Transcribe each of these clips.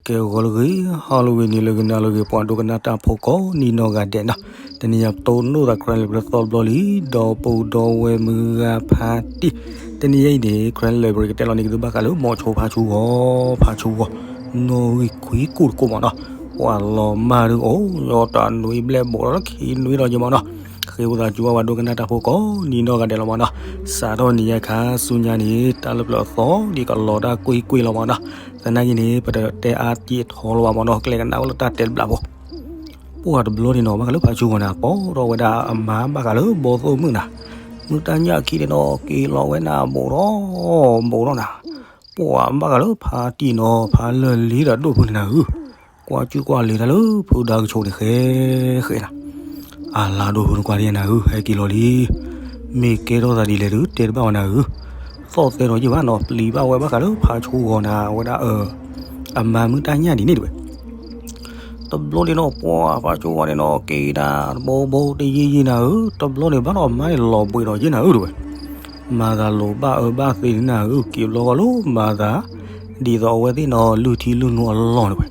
ကဲဂီၤလၢဂ့ၤ ဟါလၢဂ့ၤ နံၤလၢဂ့ၤ နၤလၢဂ့ၤ ပှၤဒိကနၣ်တၢ်ဖိကိးနံၤနီၢ်ဂၤဒဲးနီၤ, တနံၤညါပတိၢ်နီၣ်သး Karen Library သီတဘျီလံ, ဒီပုၢ်ဒီဝဲၢ်မုၢ်ဂၤဖါတံၢ်, တနံၤညါအံၤန့ၣ် Karen Library ကတဲလီၤန့ၢ်က့ၤသုဘၣ်ဃးလၢ မိၤဆိဖါဆူဂီၤ, ဖါဆူဂီၤ, နီၣ်ဂံၢ်ခွံကိၢ်တကိၢ်မးနီၤ, ပှၤလီၤမၢ်ဒုးအိၣ် ယီၤတၢ်နွံဘျဲၣ်ဘိးလီၤလၢခံနွံလီၤက့မးနီၤ, ဃ့ဝံသးစူၤဘၣ်ပှၤဒိကနၣ်တၢ်ဖိကိးနံၤနီၢ်ဂၤဒဲးလီၤမးနီၤ, စးထီၣ်နံၤညါခါဆူညါန့ၣ် တၢ်လၢပျၢၤအသီဒ်ကလီၤတၢ်ကွ့ၢ်ကွ့ၢ်လီၤမးနီၤ, သနာ်က့န့ၣ် ပတတဲအါတံၢ်အထီလီၤဘၣ်မးနီၤ, ကျဲကနၣ်ဝဲလၢတၢ်တဲတဘျီဖိ ပှၤတဘျီန့ၣ်နီၤ ဘၣ်ဃးလၢဖါဆူဂီၤန့ၣ် ပိာ်ထီၣ်ဝဲဒၣ်အမါဘၣ်ဃးလၢဘီသိၣ်မုၣ်နၤ, မုၢ်တၢ်ညၣ်အခံန့ၣ်နီၤ က့ၤလီၤဝဲနၤ ဘူးထီၣ်ဘူးထီၣ်နၤ, ပှၤဘၣ်ဃးလၢဖါတံၢ်နီၤ ဖါလၢာ်လံဒီးဒိၣ်ဖုန့ၣ်နၤဧၢ, ကွၢ်ကူၣ်ကွၢ်လ့ၤတၢ်လၢဖုဒါကဆိးန့ၣ် ဃဲဃဲနၤ, အလါဒိၣ်ဖုန့ၣ်ကွၢ်ဒ်နၤဧၢ ဟဲက့ၤလီၤလံ, မ့ၢ်ကဲထီၣ်သးဒ်လဲၣ်ဒုး တဲတဘၣ်ဝဲနၤဧၢ, သီၣ်သဲဒီးယံၢ်ဘၣ်နီၤ ပျံၤဘၣ်ဝဲဘၣ်ဃးလၢဖါဆူဂီၤနၤ အဝဲဒၣ်အၢ အမါမုၢ်တၢ်ညၣ်ဒ်န့ၣ်တဝဲ တဘျီန့ၣ်နီၤ ပှၤဖါဆူဂီၤန့ၣ်နီၤ က့ၤဒၣ်တဘိဘိတယံာ်ယံာ်နၤဧၢ, တဘျီန့ၣ်ဘၣ်ဒီးအမါန့ၣ်လီၤဘှံးဒီးယဲနၤဧၢတဝဲ, မၤသးလိာ်ဘၣ်အၢဘၣ်သီန့ၣ်နၤဧၢ, က့ၤဘျီဃီလိာ်မၤသး, ဒ်သိးအဝဲသ့ၣ်နီၤ လုၢ်ထံလုၢ်နိအလီၢ်တဝဲ,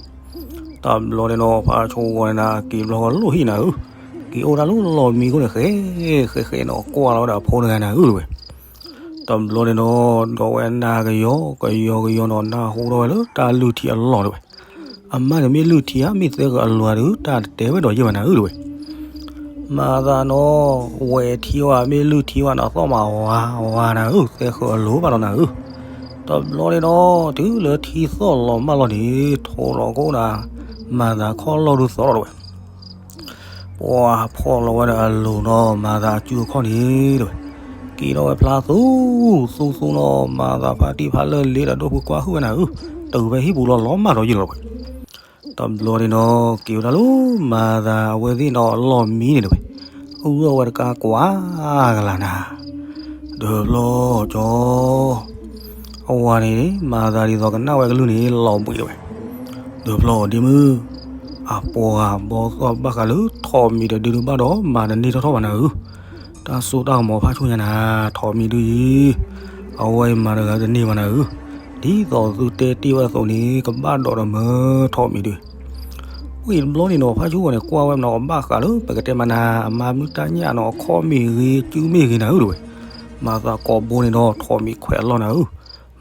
တဘျီန့ၣ်နီၤ ဖါဆူဂီၤန့ၣ်နၤ က့ၤဘျီဃီလိာ်ဟံၣ်နၤဧၢ, က့ၤအိၣ်တၢ်လၢလီၢ်မံခိၣ်န့ၣ် ဃဲဃဲဃဲနီၤ ကွၢ်လီၤဝဲဒၣ်အဖိတဂၤနၤဧၢတဝဲ တဘျီန့ၣ်နီၤ ဒီးဝဲနၤကယီကယီကယီနီၤ နၢ်ဟူထီၣ်ဝဲလၢ တၢ်လုၢ်ထံအလီၢ်တဝဲ, အမါန့ၣ်မ့ၢ်လုၢ်ထံဧါ မ့ၢ်သဲဃုာ်အလီၢ်ဧါဒုး တၢ်တတဲဝဲဒီးယဲၢ်ဘၣ်နၤဧၢတဝဲ, မၤသးနီၤ ဝဲထံဝဲ မ့ၢ်လုၢ်ထံဝဲနီၤ သီၣ်မးဝါဝါနၤဧၢ သဲဃုာ်အလီၢ်ဘၣ်လီၤနၤဧၢ, တဘျီန့ၣ်နီၤ တုၤလၢထံသီၣ်လီၤမၢ်လီၤန့ၣ် ထိးလီၤကိၣ်နၤ, မၤသးခီၣ်လီၢ်ဒုးသီၣ်လီၤတဝဲ ပှၤဖီၣ်လီၤဝဲဒီးအလိၤနီၤ မၤသးအစုအခီၣ်န့ၣ်တဝဲ, က့ၤထီၣ်ဝဲဖျါသူ, သူသူနီၤ မၤသးဖါတံၢ်ဖါလၢာ်လံဒီးဒိၣ်ဖုကွၢ်ဟုၣ်ဝဲနၤဧၢ, တုၤဖဲဟံၣ်ပူၤလီၤလီၤမၢ်ဒီးယဲၢ်လီၤတဝဲ, တဘျီန့ၣ်နီၤ က့ၤဝဲဒၣ်လၢ မၤသးအဝဲသ့ၣ်နီၤအလီၢ်မံန့ၣ်တဝဲ, အုၣ်ထီၣ်ဝဲတကါကွၢ်ကလၤနၤ ဒီးဖျီကၠီ အဝၤန့ၣ် မၤသးဒ်သိးကနၣ်ဝဲကလုၢ်န့ၣ် လီၤဘှံးတဝဲ, ဒီးဖျီဒ့မုၢ်, အပှၤဘီသီၣ်ဘၣ်ဃးလၢထိးမံၤတဒုဒုးဘၣ်ဒီး မၤတန့ၢ်ထီၣ်ထီၣ်ဘၣ်နၤဧၢ, တၢ်စိတၢ်ကမီၤဖးဆူညါနၤ, ထိးမံၤဒုးအံၤ, အဝဲအံၤမၤတဂၤတန့ၢ်ဘၣ်နၤဧၢ, ဒ်သိးသုတဲတ့ၢ်ဝဲအသိးန့ၣ် ကဘၣ်ဒိးဒီးမၢထိးမံၤဒုး အံၤတဘျီန့ၣ်နီၤ ဖးဆူဂီၤန့ၣ် ကွၢ်ဝဲမနီၤ ကဘၣ်ဃးလၢပကတဲမးနၤ အမါမုၢ်တၢ်ညၣ်နီၤ အခီၣ်မ့ၢ်ဂ့ၤ စုမ့ၢ်ဂ့ၤနၤဧၢတဝဲ, မၤသးကိးဘိန့ၣ်ဒီး ထိးမံၤခွဲးအလီၢ်နၤဧၢ,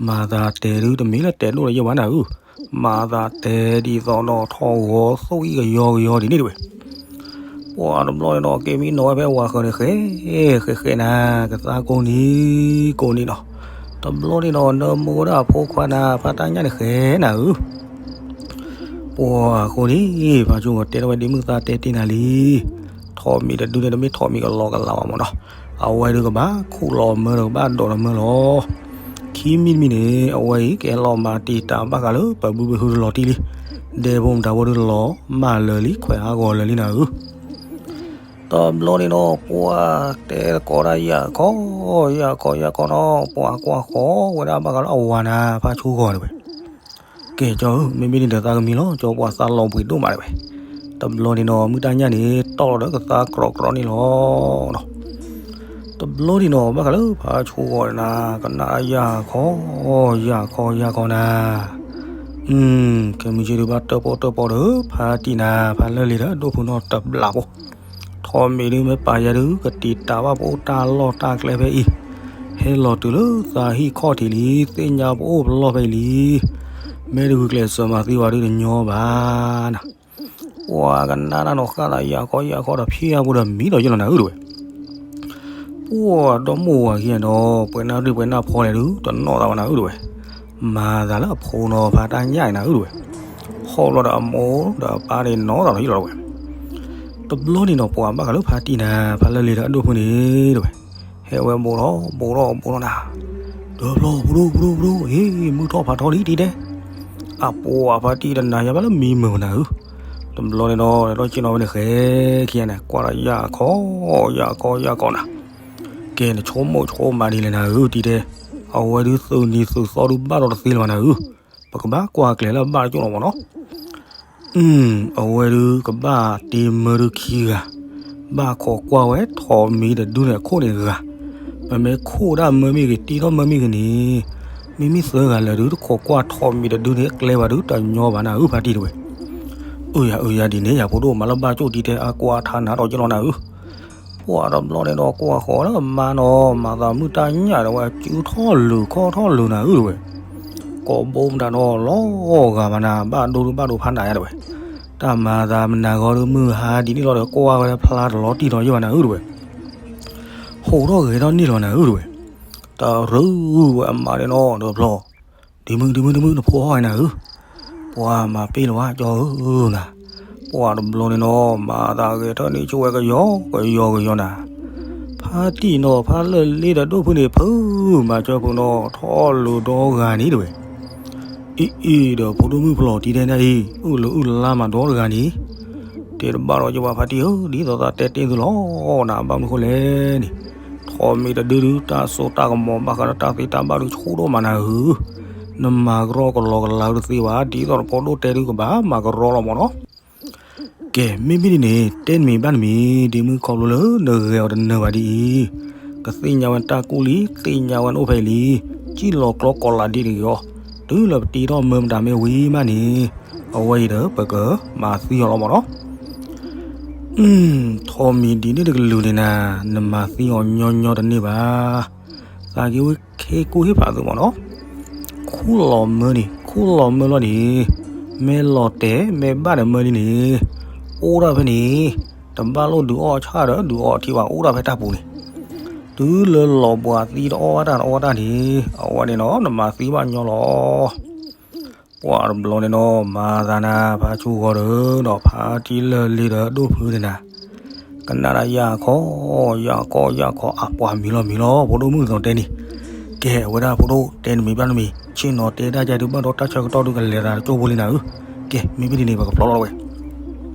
မၤသးတဲဒုးတမ့ၢ်လၢတဲဒိၣ်ဒီးယဲၢ်ဘၣ်နၤဧၢ, မၤသးတဲဒ်သိးနီၤ ထီၣ်ဂီၤသိၣ်အံၣ်ကယီကယီဒ်န့ၣ်တဝဲ ပှၤတဘျီန့ၣ်နီၤ က့ၤမံနီၤဝဲဖဲဝၤဃၢၤန့ၣ် ဃဲ, ဃဲဃဲနၤ, ကသါကိးနံၤကိးနံၤနီၤ, တဘျီန့ၣ်နီၤ နၢမူဝဲဒၣ်အဖိခွါနၤ ဖါတၢ်ညၣ်န့ၣ်ဃဲနၤဧၢ, ပှၤအဃိန့ၣ် ဖါဆူဂီၤတဲထီၣ်ဝဲဒ့မုၢ်သါတဲတ့ၢ်နၤလံ, ထိးမံၤတဒုန့ၣ် တမ့ၢ်ထိးမံၤကလီကလီဘၣ်မနီၤ, အဝဲဒုးကဘၣ်ခူၣ်လီၤမၢဒီးကဘၣ်ဒိးလီၤမၢလီၤ, ခံမံၤတမံၤန့ၣ် အဝဲအံၤကဲလီၤမၤတံာ်တာ်ဘၣ်ဃးလၢပဘုပဟုတလီၤတံၢ်လံ, ဒဲဖိမတၤဖိဒုးလီၤမၢလၢာ်လံ ခွဲးအါဂီၤလၢာ်လံနၤဧၢ တဘျီန့ၣ်နီၤ ပှၤတဲသကိးဒၣ်ယၤခီ, ယၤခီ ယၤခီနီၤ ပှၤကွၢ်ဃီဝဲဒၣ်ဘၣ်ဃးလၢအဝၤနၤ ဖါဆူဂီၤတဝဲ, ကဲကၠီဧၢ မ့မ့ၢ်ဒ်န့ၣ်ဒီးသးကမံလီၤ ကၠီပှၤသးလီၤဘှံးဒိၣ်မးတဝဲ, တဘျီန့ၣ်နီၤ မုၢ်တၢ်ညၣ်န့ၣ် တီၣ်လီၤဒီးကသါကြီကြီန့ၣ်လီၤနီၤ တဘျီန့ၣ်နီၤ ဘၣ်ဃးလၢဖါဆူဂီၤန့ၣ်နၤ ကနၣ်ယၤခီ, ယၤခီ ယၤခီနၤ, ခဲမုၢ်ဆ့ၣ်ဒုးဘၣ်တၢၣ်ပီၣ်တၢၣ်ပီၣ်ဒီး ဖါတံၢ်နၤ ဖါလၢာ်လံဒီးဒိၣ်ဖုနီတဘျီဖိ, ထိးမံၤဒုးမ့ၢ်ပာ်ယၤဒုး ကတံာ်တာ်ဘၣ်ပအိၣ်တၢ်လီၢ်တၢ်ကျဲဖဲအံၤ, ဟဲလီၤတုၤလၢသးဟံၣ်ခီၣ်ထံးလံ သ့ၣ်ညါပအိၣ်ပလီၢ်ဖဲအံၤလံ, မ့ၢ်တဂုာ်ကျဲးစၢးမၤသံဝဲဒုးတညီဘၣ်နၤ, ပှၤကနၣ်တၢ်နီၤ ဃၣ်သးယၤခီယၤခီဒီး ဖံးအါပူၤဒီးမံဒီးယဲၢ်လီၤနၤဧၢတဝဲ ပှၤဒီမိၢ်ဝၤခံဂၤဒီး ပှဲၤနၣ်ရံၣ်ပှဲၤနၣ်ဖီလဲၣ်ဒုး တနီၣ်သးဘၣ်နၤဧၢတဝဲ, မၤသးလၢအဖိနီၤ ဖါတၢ်ညၣ်အံၤနၤဧၢတဝဲ, ဟီၣ်ဘျီဒီးအမိၢ်ဒီးအပၢ်န့ၣ်နီၣ်သးဒီးယဲၢ်လီၤတဝဲ, တဘျီန့ၣ်နီၤ ပှၤဘၣ်ဃးလၢဖါတံၢ်နၤ ဖါလၢာ်လံဒီးအဒိၣ်ဖုန့ၣ်တဝဲ, ဟဲဝဲဘူးထီၣ်ဘူးထီၣ်ဘူးထီၣ်နၤ, ဒီးဖျီ ပဒိၣ်ပဒိၣ်ပဒိၣ် ဟ့ၣ် မုၢ်ထီၣ်ဖးထီလံဒ်တဲ, အပှၤဖါတံၢ်တနၤယၤဘၣ်လၢမံမုာ်နၤဧၢ, တဘျီန့ၣ်နီၤ လဲၤထီၣ်ဆ့ၣ်နီၤဝဲန့ၣ်ဃဲခံဂၤန့ၣ် ကွၢ်ဒီးယၤခီ ယၤခီ ယၤခီနၤ ကဲ နဆိကမိၣ်ဆိကမးဒ်လဲၣ်နၤဧၢ တံၤတဲ, အဝဲဒုးသုးနံၤသုးသီဒုးဘၣ်ဒီးတသ့လၢၤဘၣ်နၤဧၢ, ပကဘၣ်ကွၢ်ကျဲၤလၢအဘၣ်တကၠိၢ်လီၤမးနီၤ, အဝဲဒုးကဘၣ်တ့မၢဒုးခံဂၤ, ဘၣ်ခိးကွၢ်ဝဲထိးမံၤတဒုန့ၣ်အခိၣ်န့ၣ်ဂၤ, ပမ့ၢ်ခိၣ်ဒၣ်မၢမ့ၢ်ဂ့ၤ တ့ထီၣ်မၢမ့ၢ်ဂ့ၤန့ၣ်, မ့မ့ၢ်သၢဂၤလၢာ်ဒုး တခိးကွၢ်ထိးမံၤတဒုန့ၣ် အကျဲဘၣ်ဒုး တညီဘၣ်နၤဧၢ ဖါတံၢ်တဝဲ. အၢယၤအၢယၤဒ်န့ၣ် ယၤဖိဒိၣ်မၤလၢဘၣ်ကၠိၣ်တံၤတဲအါကွၢ်ထါနၤဒီးက့လီၤနၤဧၢ. ပှၤတဘျီန့ၣ်ဒီးကွၢ်ဃီၤလၢအမါနီၤ မၤသးမုၢ်တၢ်ညၣ်တဝဲ အစုထီၣ်လုာ်ခီၣ်ထီၣ်လုာ်နၤဧၢတဝဲ. ကိးဘိမတၤဒီးလီၤဂာ်ဘၣ်နၤ ဘၣ်ဒိဒုးဘၣ်ဒိဖးနၤယါတဝဲ. တၢ်မၤသးမနၤဂီၤဒုး မုၢ်ဟါဒ်န့ၣ်လီၤဒီး ကွၢ်ဝဲဖျါတလီၤတံၢ်လီၤယဲၢ်ဘၣ်နၤဧၢတဝဲ. ဟိးထီၣ်ဂဲၤထီၣ်န့ၢ်လီၤနၤဧၢတဝဲ. တရူးဝဲအမါန့ၣ်နီၤဒီးဖျီ ဒ့မုၣ်ဒ့မုၣ်ဒ့မုၣ် နဖိဟီၣ်ဝဲနၤဧၢ. ပှၤမၤပ့ၢ်လီၤဝဲကၠီဧၢနၤ. ပှၤတဘျီန့ၣ်နီၤ မၤသးဂဲၤထီၣ်န့ၢ်ဆိဝဲကယီကယီကယီနၤ. ဖါတံၢ်နီၤ ဖါလၢာ်လ့ဒီးဒိၣ်ဖုန့ၣ် ဖုမၤစၢၤဖုနီၤ ထီၣ်လုာ်ဒီဂၤန့ၣ်တဝဲ. အံၤအံၤဒီးဖိဒိၣ်မုၣ်ဖျီတံၢ်တဲနၤအံၤ အုၣ်လၢအုၣ်လါမးဒီတဂၤန့ၣ် တဲတဘၣ်ဒီးယဘၣ်ဖါတံၢ်ဧၢ ဒ်သိးသးတဲတ့ၢ်သုလီၤနၤ ဘၣ်မနုၤဃိလဲၣ်န့ၣ် ထိးမံၤတဒုဒု တၢ်စိတၢ်ကမီၤဘၣ်ဃးဒီးတၢ်သ့တၢ်ဘၣ်ဒုး ဆိဒိၣ်မးနၤဧၢ. နမၤကရီကလီကလးတသ့ဘၣ် ဒ်သိးနဖိဒိၣ်တဲဒုးကဘၣ်မၤကရီလီၤမးနီၤ. ကဲ မ့မ့ၢ်ဒ်န့ၣ် တဲနမံၤဘၣ်နမံၤ ဒ့မုၣ်ခီဖျိလၢနဂဲၤအီၤတနၢၤဘၣ်ဒ်အံၤ ကသ့ၣ်ညါဝဲတၢ်ကူၣ်လံ သ့ၣ်ညါဝဲနအိၣ်ဖဲအံၤလံ စံၣ်လီၤကျီကိးလးဒ့တဂ့ၤအီၤ တုၤလၢပတံထီၣ်မၢမတၤမ့ၢ်ဝံၤမးန့ၣ် အဝဲအံၤဒီးပကမၤသံအီၤလီၤမးနီၤ. ထိးမံၤဒ်န့ၣ်တကလုာ်န့ၣ်နၤ နမၤသံအီၤညီညီတန့ၢ်ဘၣ်. သးက့ၤဝဲခ့ကူဟ့ၣ်ဖးသုမးနီၤ. ခူၣ်လီၤမၢန့ၣ် ခူၣ်လီၤမၢလီၤန့ၣ် မ့ၢ်လီၤတဲာ်မ့ၢ်ဘၣ်ဒီးမၢဒ်န့ၣ် အိၣ်ဒၣ်ဖဲန့ၣ် တဘၣ်လိၣ်ဒုးအီၣ်ဆၣ်ဒီးဒုးအီၣ်ထံဘၣ်အိၣ်ဒၣ်ဖဲတၢ်ပူၤန့ၣ် တုၤလၢလီၤဘှံးသံတအီၣ်ဘၣ်တၢ်တအီၣ်ဘၣ်တၢ်န့ၣ် အဝဲန့ၣ်နီၤ နမၤသံဘၣ်ညီလီၤ. ပှၤတဘျီန့ၣ်နီၤ မၤသးနၤ ဖါဆူဂီၤဒီး ဒီးဖါတံၢ်လၢာ်လ့ဒီးဒိၣ်ဖုန့ၣ်နၤ ကနၣ်ဒၣ်ယၢ်ခီ ယၢ်ခီ ယၢ်ခီ အပှၤမံၤလီၤမံၤလီၤ ဖိဒိၣ်မုၣ်သီတဲန့ၣ်. ကဲ အဝဲဒၣ်ဖိဒိၣ်တဲနမံၤဘၣ်နမံၤ ဆ့ၣ်နီၤတဲဒၣ်ယၤဒုးဘၣ်ဒီးတၢ်ဆၢကတီၢ်ဒုးကလဲၤသးတကၠိဖိလံနၤဧၢ. ကဲ မ့မ့ၢ်ဒ်န့ၣ် ပကဖျီလီၤဝဲ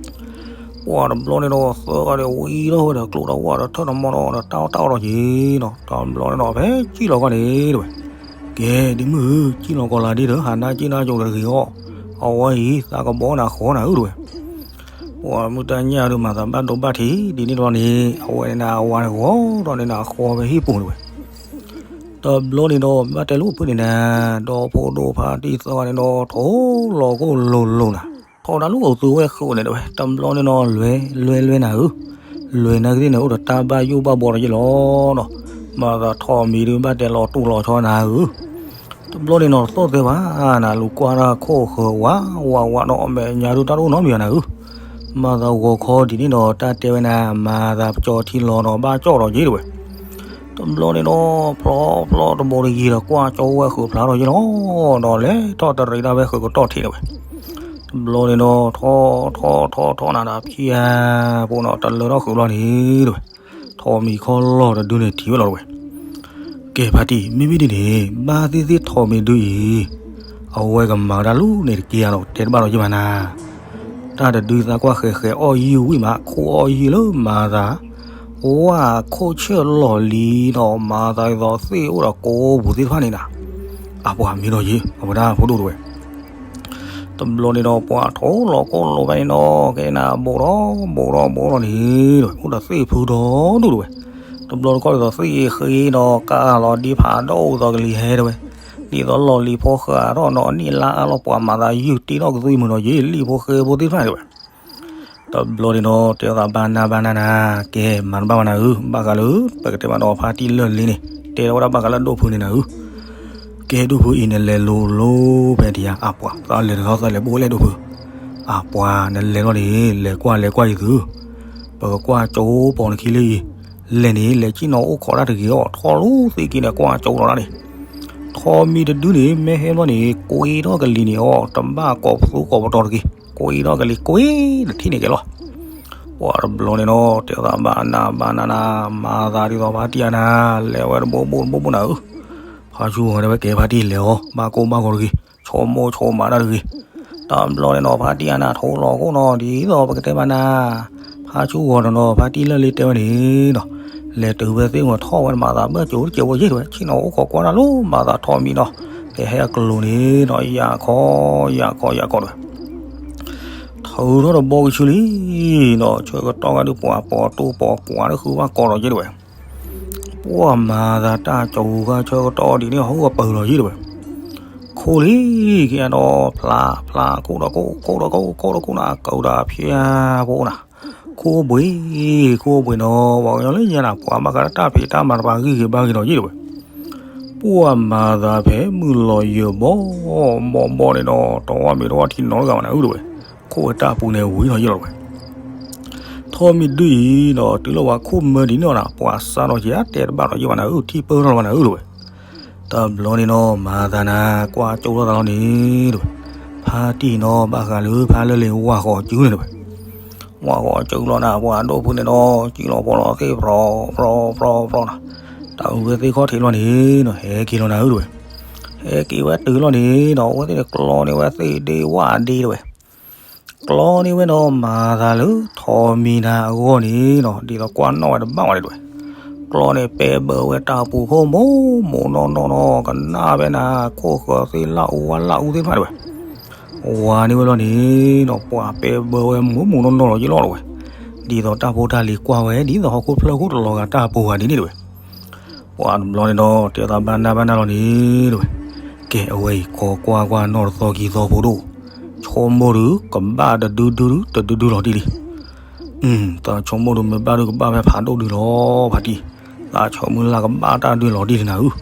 ပှၤတဘျီန့ၣ်ဒီးသၢဂၤဒီးဝံၤထီၣ်ဝဲဒီးကျိဒီးဝၣ်ဒီး ထၢၣ်ဒီးမီၢ်ဒီး တၢ်အီၣ်တၢ်အီဒီးက့ၤနီၤ တဘျီန့ၣ်ဒီးဖဲစံၣ်လီၤခီန့ၣ်တဝဲ. ကဲ ဒ့မုၣ်ဧၢ စံၣ်လီၤကိးလးဒ့ဒီး ဟးနါစ့နါကိၤတဂ့ၤအီၤ အဝဲအံၤ သးကဘီနၤဃီနၤဧၢတဝဲ. ပှၤမုၢ်တၢ်ညၣ်ဒုးမၤသးဘၣ်ဒိဘၣ်ထံး ဒ်န့ၣ်တဘျီန့ၣ် အဝဲန့ၣ်နၤ အဝၤန့ၣ်ဂီၤဒီးန့ၣ်နၤ အဃီဖဲဟံၣ်ပူၤတဝဲ. တဘျီန့ၣ်ဒီး ဘၣ်တဲလိာ်ဖုန့ၣ်နၤ ဒီဖိဒိၣ်ဖါတံၢ်သၢဂၤန့ၣ်ဒီး ထိၣ်လီၤကိၣ်လိၤလိၤနၤ ထီဒါလူၤအိၣ်သုဝဲဃုာ်န့ၣ်တဝဲ တဘျီန့ၣ်နီၤ လွဲလွဲလွဲနၤဧၢ, လွဲနၤကသ့ၣ်န့ၣ် အိၣ်ဒီးတၢ်ဘၣ်ယိၣ်ဘၣ်ဘှီဒီးယ့ၢ်လီၤနီၤ, မၤသးထိးမံၤဒုးဘၣ်တဲလီၤတူၢ်လီၤဆီနၤဧၢ, တဘျီန့ၣ်နီၤ တသီၣ်သဲဘၣ်နၤ လူၤကွၢ်တၢ်ခိၣ်ဃၢၤဝးဝးဝးနီၤ အမဲာ်ညါဒုးတၢ်တအိၣ်နီတမံၤဘၣ်နၤဧၢ, မၤသးဂီၤခီဒ်န့ၣ်ဒီး တၢ်တဲဝဲနၤ မၤသးပကၠီထံလီၤဒီးဘၣ်ကၠီၣ်ဒီးယ့ၢ်တဝဲ တဘျီန့ၣ်ဒီး ဖျီဖျီတဘိတယံၤဒီး ကွၢ်ကၠီဝဲဃုာ်ဖျါထီၣ်ယ့ၢ်လီၤ, ဒီးလဲၤထီၣ်တရံးတၢ်ဝဲဃုာ်ကတီၢ်ထံးတဝဲ, တဘျီန့ၣ်ဒီး ထီၣ်ထီၣ်ထီၣ်ထီၣ်နၤဒီး ဖံယါဖိနီၤ တလၢထီၣ်ဃုာ်ဘျီန့ၣ်တဝဲ, ထိးမံၤခီလီၤတဒုန့ၣ်ထံၣ်ဝဲလီၤတဝဲ, ကဲဖါတံၢ် မ့မ့ၢ်ဒ်န့ၣ် ဘၣ်သ့ၣ်သ့ၣ်ထိးမံၤဒုအံၤ အဝဲကမၤတၢ်လူၤန့ၣ်တက့ၢ်ဧါဒီး တဲတဘၣ်ဒီးယ့ၢ်ဘၣ်နၤ တၢ်တဒုသးကွၢ်ဃဲၤဃဲၤအီၣ်ယံာ်ဝံၣ်မး ခိၣ်အီၣ်ယံာ်လၢမၤသး, ဝဲခိၣ်ဆၢၣ်လီၤလံဒီး မၤသးဒ်သိးသ့ၣ်အိၣ်ဒီးကိးပူၤသ့ၣ်တဖၣ်န့ၣ်နၤ, အပှၤမ့ၢ်ဒီးယ့ၢ် အဝဲဒၣ်ဖိဒိၣ်တဝဲ, တဘျီန့ၣ်ဒီး ပှၤထိၣ်လီၤကိၣ်လိၤဖဲန့ၣ်နီၤ ကဲနၤ ဘိးဒီးဘိးဒီးဘိးလီၤန့ၣ်တဝဲ အိၣ်ဒီးသ့ၣ်ဖုဒီဒူၣ်တဝဲ, တဘျီတခီၣ်ဒ်သိးသ့ၣ်ဃ့ဒီး ကးလီၤဒ့ဖးဒိၣ်သိးကလံၤဟဲတဝဲ, ဒ်သိးလီၢ်လံၤဖိဃာ်ထီၣ်နီၤ အနံၣ်လါအါလီၤ ပှၤမၤသးယုၢ်တ့ထီၣ်ကသွံမုၢ်နီၤ ယ့ၢ်လံၣ်ဖိဃ့ဖိသ့ၣ်တဖၣ်န့ၣ်တဝဲ တဘျီန့ၣ်ဒီး တဲသးဘၣ်နၤဘၣ်နၤနၤ, ကဲ မၤတဘၣ်ဘၣ်နၤဧၢ, ဘၣ်ဃးလၢ ပကတဲဘၣ်ဒီးဖါတံၢ်လၢာ်လ့န့ၣ် တဲဝဲဒၣ်ဘၣ်ဃးလၢဒိၣ်ဖုန့ၣ်နၤဧၢ, ကဲဒိၣ်ဖုအံၤ နလဲၤလိၤလိၤဖဲဒံးဧါ, အပှၤ သးလဲၤတဂၤသးလဲၤဘိၣ်လဲၣ်ဒိၣ်ဖု, အပှၤ နလဲၤလီၤန့ၣ် လဲၤကွၢ်လဲၤကွၢ်ယံၤသု, ပကကွၢ်ကၠိပိာ်နခံလၢအံၤ, လဲၤန့ၣ် လဲၤကံၣ်နီၤအိၣ်ခိးတၢ်တဂ့ၤအီၤ ထီၣ်လူၤသ့က့ၤန့ၣ် ကွၢ်ကၠိလီၤတၢ်န့ၣ် ထိးမံၤတဒုန့ၣ် မ့ၢ်ဟဲဘျီန့ၣ် ကွ့ထီၣ်ကလံၤန့ၣ်အီၤ တဘၣ်ကိးပသူကိးပတီၤတဂ့ၤ, ကွ့ထီၣ်ကလံၤ ကွ့တထံၣ်န့ၣ်ကဲလီၤ. ပှၤတဘျီန့ၣ်နီၤ တဲသးဘၣ်နၤဘၣ်နၤနၤ, မၤသးဒ်သိးဖါတံၢ်အနၤ, လဲၤဝဲတဘိဘိတဘိဘိနၤဧၢ, ဖါဆူဂီၤတဲဝဲကဲဖါတံၢ်လဲၤအီၤ ဘၣ်ကိၢ်ဘၣ်ဂီၤတဂ့ၤ, ဆိကမိၣ်ဆိကမးတၢ်တဂ့ၤ, တဘျီန့ၣ်နီၤ ဖါတံၢ်အနၤထိးလီၤခိၣ်နီၤ ဒ်သိးပကတဲဘၣ်နၤ ဖါဆူဂီၤတနီၤ ဖါတံၢ်လၢာ်လ့တဲဝဲန့ၣ်နီၤ, လဲၤတုၤဖဲသ့ၣ်ဝဲထီၣ်ဝဲမၤသးဘၣ်ကၠိတကဲဝဲယ့ၢ်တဝဲ ဆ့ၣ်နီၤအိၣ်ခိးကွၢ်တၢ်လိၤ မၤသးထိးမံၤနီၤ, ကဟဲအကျိၤန့ၣ်နီၤ ယၤခီ ယၤခီ ယၤခီတဝဲ ထုးထီၣ်တဘီကဆူလံနီၤ, ဆၢကတီၢ်ဂၤဒုးပှၤပိာ်တိၢ်ပိာ်ကွၢ်လၢဃုဘၣ်ကီးဒီးယ့ၢ်တဝဲ ပှၤမၤသးတၢ်ကၠိဂၤဆၢကတီၢ်ဒ်န့ၣ် ဟီၣ်ကပၢၤလီၤယ့ၢ်တဝဲ, ခိၣ်လံ, ကဲဒီးဖျါဖျါ ခိၣ်ဒီးခိၣ် ခိၣ်ဒီးခိၣ် ခိၣ်ဒီးခိၣ်နၤ ကဒၣ်ဖျါဖိနၤ, ခိၣ်ဘှံး ခိၣ်ဘှံးနီၤ ပှၤကညီလၢညါနၤ ပှၤဘၣ်ဃးလၢတၢ်ဖံးတၢ်မၤတပၤဂံၢ်ဂ့ၤဘါဂ့ၤဒီးယ့ၢ်တဝဲ, ပှၤမၤသးဖဲမုၢ်လီၤယၢၤဘီ ဘီဘီန့ၣ်ဒီး တဝီမ့ၤတဝီထံနီတဂၤဘၣ်နၤအုၣ်တဝဲ, ခိၣ်ဝဲတၢ်ပူၤန့ၣ်ဝံၤလီၤယ့ၢ်လီၤတဝဲ, ထီၣ်မံၤဒုၣ်အံၤဒီးတုၤလၢပှၤခိၣ်မၢဒ်န့ၣ်နၤ ပှၤစးထီၣ်က့ၤတဲတဘၣ်ဒီးယ့ၢ်ဘၣ်နၤအုၣ် ထံၣ်ပၢၢ်ထီၣ်လီၤဘၣ်နၤအုၣ်တဝဲ, တဘျီန့ၣ်နီၤ မၤသးနၤ ကွၢ်ကၠိထီၣ်သးလီၤန့ၣ်တဝဲ, ဖါတံၢ်နီၤ ဘၣ်ဃးလၢဖါလၢလ့ၤဝၢ်ဃီၤစုန့ၣ်တဝဲ, ဝၢ်ဃီၤစုလီၤနၤ ပှၤဒိၣ်ဖုန့ၣ်ဒီး စုလီၤဖိလီၤသ့ၣ် ပြီပြီပြီပြီနၤ, တၢ်အုၣ်ဝဲသ့ၣ်ခီၣ်ထံးလီၤန့ၣ်နီၤ ဟဲက့ၤလီၤနၤအုၣ်တဝဲ, ဟဲက့ၤဝဲတုၤလီၤန့ၣ်နီၤ အဝဲသ့ၣ်န့ၣ်ကျီန့ၢ်ဝဲသ့ၣ်ဒ့ဝၣ်ဒ့တဝဲ ကျီန့ၢ်ဝဲနီၤ မၤသးလၢထိးမံၤနၤအဂီၢ်န့ၣ်နီၤ ဒ်သိးကွၢ်နီၣ်ဝဲတဘၣ်ဝဲဒၣ်တဝဲ, ကျီန့ၣ်ပဲဘၢဝဲတၢ်ပူၤခိၣ်မိၢ်မိၢ်နီၢ်နီၢ်နီၤ ကနၣ်ဝဲနၤ ခိၣ်ဃၢၤသ့ၣ်လၢအူဝါလၢအူသ့ၣ်တဖၣ်တဝဲ, ဝါန့ၢ်ဝဲလီၤန့ၣ်နီၤ ပှၤပဲဘၢဝဲမိၢ်မိၢ်နီၢ်နီၢ်လီၤယ့ၢ်လီၤတဝဲ, ဒ်သိးတၢ်ဖိတၢ်လံၤကွၢ်ဝဲ ဒ်သိးဟီၣ်ခိၣ်ဖျၢၣ်ခိၣ်တလီၤဂာ်တၢ်ပူၤဂၤဒ်န့ၣ်တဝဲ ပှၤတဘျီန့ၣ်ဒီး တဲသးဘၣ်နၢ်ဘၣ်နၢ်လီၤန့ၣ်တဝဲ, ကဲအဝဲအံၤ ခိးကွၢ်ကွၢ်နီၣ်တသီခံသီဖိဒိၣ်, ဆိကမိၣ်ဒုး ကဘၣ်တဒုဒုဒု တဒုဒုလီၤတံၢ်လံ, သးဆိကမိၣ်ဒုး မ့ၢ်ဘၣ်ဒုးကဘၣ်ဖဲဖးဒိၣ်ဒုလီၤ ဖါတံၢ်, သးဆိကမိၣ်လၢကဘၣ်တၢ်ဒုလီၤတံၢ်လံနၤဧၢ,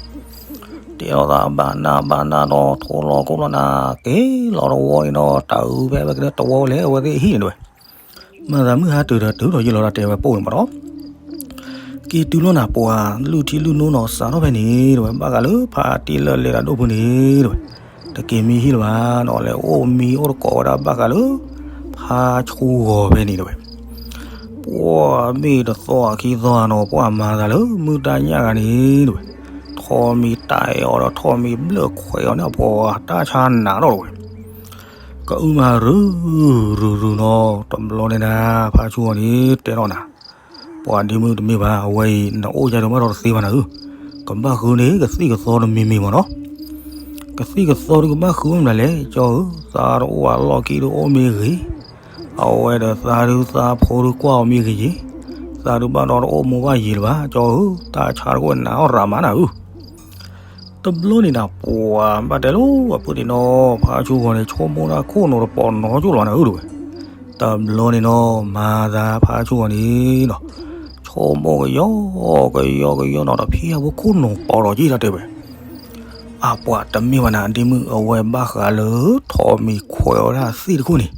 တဲသးဘၣ်နၢ်ဘၣ်နၢ်ဒီး ထိလီၤခိၣ်လီၤနၤ, က့ၤလီၤတဝီန့ၣ်ဒီး တၢ်အုၣ်ဖဲဝဲကန့ၣ်တဝီဝဲလဲၣ် အဝဲသ့ၣ်အဟံၣ်န့ၣ်တဝဲ မၤသးမုၢ်ဟါတုၤဒီးတုၤဒီးယ့ၢ်လီၤတၢ်တဲဝဲပိၢ်န့ၣ်မးဒီး က့ၤတုၤလီၤနၤ ပှၤလုၢ်ထံလုၢ်နိနီၤ စးထီၣ်ဖဲန့ၣ်တဝဲ ဘၣ်ဃးလၢဖါတံၢ်လၢလ့ၤတၢ်ဒိၣ်ဖုန့ၣ်တဝဲ, တက့ၤမံဟံၣ်လၢၤဘၣ်နီၤ လဲၤအိၣ်မံအိၣ်တကိးဝဲဒၣ်ဘၣ်ဃးလၢ ဖါဆူဂီၤဖဲန့ၣ်တဝဲ, ပှၤမ့ၢ်တသီခံသီဧါနီၤ ပှၤမၤသးလၢမုၢ်တၢ်ညၣ်ဂၤန့ၣ်တဝဲ, ထိးမံၤတၢ်အဲၣ်အီၤဒီးထိးမံၤဘျၢၣ်ခွဲးအီၤန့ၣ် ပှၤတၢ်ဆါနးထီၣ်တဝဲ ကအုၣ်မးရုၢ်ရုၢ်ရုၢ်နီၤ တဘျီန့ၣ်နၤ ဖါဆူဂီၤန့ၣ် တဲထီၣ်နၤ, ပှၤဒ့မုၣ်တမ့ၢ်ဘၣ် အဝဲအံၤ နအိၣ်ယါဒုးဘၣ်ဒီးတသ့ဘၣ်နၤဧၢ, ကဘၣ်ဃုန့ၣ် ကသံၣ်ကသီတမံၤမံၤမးနီၤ, ကသံၣ်ကသီဒုးကဘၣ်ဃုမနုၤလဲၣ် ကၠီဧၢ, သးတအိၣ်အလီၢ်ခံဒုးအိၣ်မ့ၢ်ဂ့ၤ, အဝဲဒီးသးဒုးသးဖိဒုးကွၢ်အီၤမ့ၢ်ဂ့ၤယ့ၤ, သးဒုးဘၣ်ဒီးတအိၣ်မူဘၣ်ယံၤလၢၤဘၣ် ကၠီဧၢ, တၢ်ဆါတခိၣ်နးအီၣ်ရၤမးနၤဧၢ တဘျီန့ၣ်နၤ ပှၤဘၣ်တဲလိာ်အပုၢ်န့ၣ်နီၤ ဖါဆူဂီၤန့ၣ် ဆိကမိၣ်ဒၣ်ခိၣ်နူာ်တပီၤနီၤကၠိၣ်လီၤနၤဧၢတဝဲ, တဘျီန့ၣ်နီၤ မၤသးဖါဆူဂီၤန့ၣ်နီၤ, ဆိကမိၣ်ကယီ ကယီကယီနီၤ တဖံးအဖိခိၣ်နူာ်ပီၤလီၤက့ၤတၢ်တဲဝဲ, အပှၤတမ့ၢ်ဘၣ်နၤ ဒ့မုၣ်အဝဲဘၣ်ဃးလၢ ထိးမံၤခွဲးဝဲဒၣ်သ့ၣ်တခိၣ်န့ၣ်,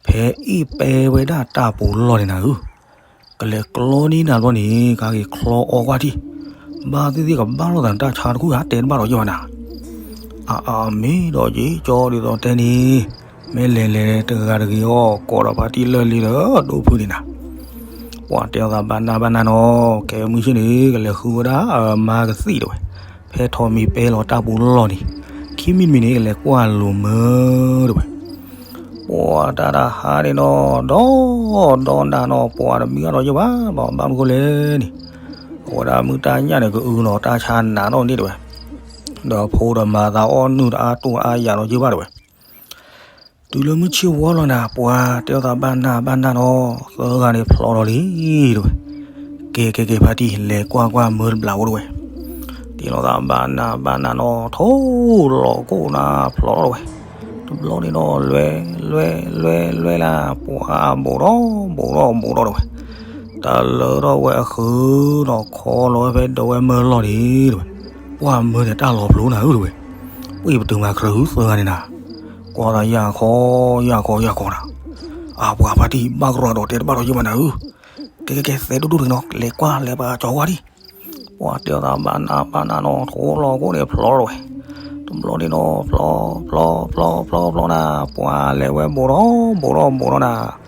ဖဲအ့ၣ်ပဲဝဲဒၣ်တၢ်ပူၤလီၢ်န့ၣ်နၤဧၢ ကလဲၤကျီန့ၢ်နၤဘျီန့ၣ် ကဟဲက့ၤချီအီကွၢ်ထံၣ်, ဘၣ်သ့ၣ်သ့ၣ်ကဘၣ်လိာ်သးတၢ်ဆါတခိၣ်ဧါ တဲတဘၣ်ဒီးယဲၢ်ဘၣ်နၤ, အအမ့ၢ်ဒီးက့ၤကၠီဒ်သိးတဲန့ၣ်, မ့ၢ်လဲၤလဲၤတဂၤတဂ့ၤအီၤ ကိးဒီးဖါတံၢ်လၢလံဒီးဒိၣ်ဖုန့ၣ်နၤ, ပှၤတဲအီၤသးဘၣ်နၢ်ဘၣ်နၢ်နီၤ, ကဲမုၢ်ဆ့ၣ်န့ၣ် ကလဲၤဃုဝဲဒၣ်အမါကသံၣ်တဝဲ, ဖဲထိးမံၤပဲလီၤတၢ်ပူၤလီၢ်န့ၣ်, ခံမံၤတမံၤန့ၣ် ကလဲၤကွၢ်လိာ်မၢတဝဲ ပှၤတၢ်တဟါန့ၣ်နီၤ ဒီဒီနၤနီၤ ပှၤတမံၤအါဒီးယဲၢ်ဘၣ် ဘၣ်မနုၤဃိလဲၣ်န့ၣ်, အဝဲဒၣ်မုၢ်တၢ်ညၣ်န့ၣ် ကအုနီၤ တၢ်ဆါနးထီၣ်န့ၣ်တဝဲ, ဒီးဖိဒီးမၤသးအီၣ်နုၢ်တအါတိၢ်တအါယၤဒီးယဲၢ်ဘၣ်တဝဲ တုၤလၢမုၢ်ဆ့ၣ်ဝါလီၤနၤ ပှၤတဲအီၤသးဘၣ်နၢ်ဘၣ်နၢ်နီၤ သၢဂၤန့ၣ်ဖျီထီၣ်လံတဝဲ, ကဲကဲကဲဖါတံၢ် လဲၤကွၢ်ကွၢ်မၢတဘျီဖိတဝဲ တဲလီၤသးဘၣ်နၢ်ဘၣ်နၢ်နီၤ ထိၣ်လီၤကိၣ်နၤဖျီထီၣ်တဝဲ, တဘျီန့ၣ်နီၤ လွဲလွဲလွဲလွဲလၢ ပှၤဘူးထီၣ်ဘူးထီၣ်ဘူးထီၣ်တဝဲ, တၢ်လၢထီၣ်ဝဲအဃုာ်နီၤ ခီလီၤဝဲဖဲဒဝဲမၢလီၢ်န့ၣ်တဝဲ, ပှၤမၢန့ၣ်တၢ်လီၤဖျိနၤဧၢတဝဲ, ပှၤပတုာ်မၤကြၢးဟုသၢဂၤန့ၣ်နၤ, ကွၢ်သးယၢ်ခီယၢ်ခီယၢ်ခီနၤ, အပှၤဖါတံၢ်ဘၣ်ကရီဒီးတဲတဘၣ်ဒီးယဲၢ်မးနၤဧၢ, ကဲကဲကဲသဲဒိၣ်ဒိၣ်တဂ့ၤနီၤ လဲၤကွၢ်လဲၤပာ်ကၠီၤဝါဒံး, ပှၤတဲအီၤသးဘၣ်နၢ်ဘၣ်နၢ်နီၤ ထိၣ်လီၤကိၣ်န့ၣ်ဖျီထီၣ်တဝဲ, တဘျီန့ၣ်နီၤ ဖျီဖျီဖျီဖျီဖျီနၤ, ပှၤလဲၤဝဲဘူးထီၣ်ဘူးထီၣ်ဘူးထီၣ်နၤ,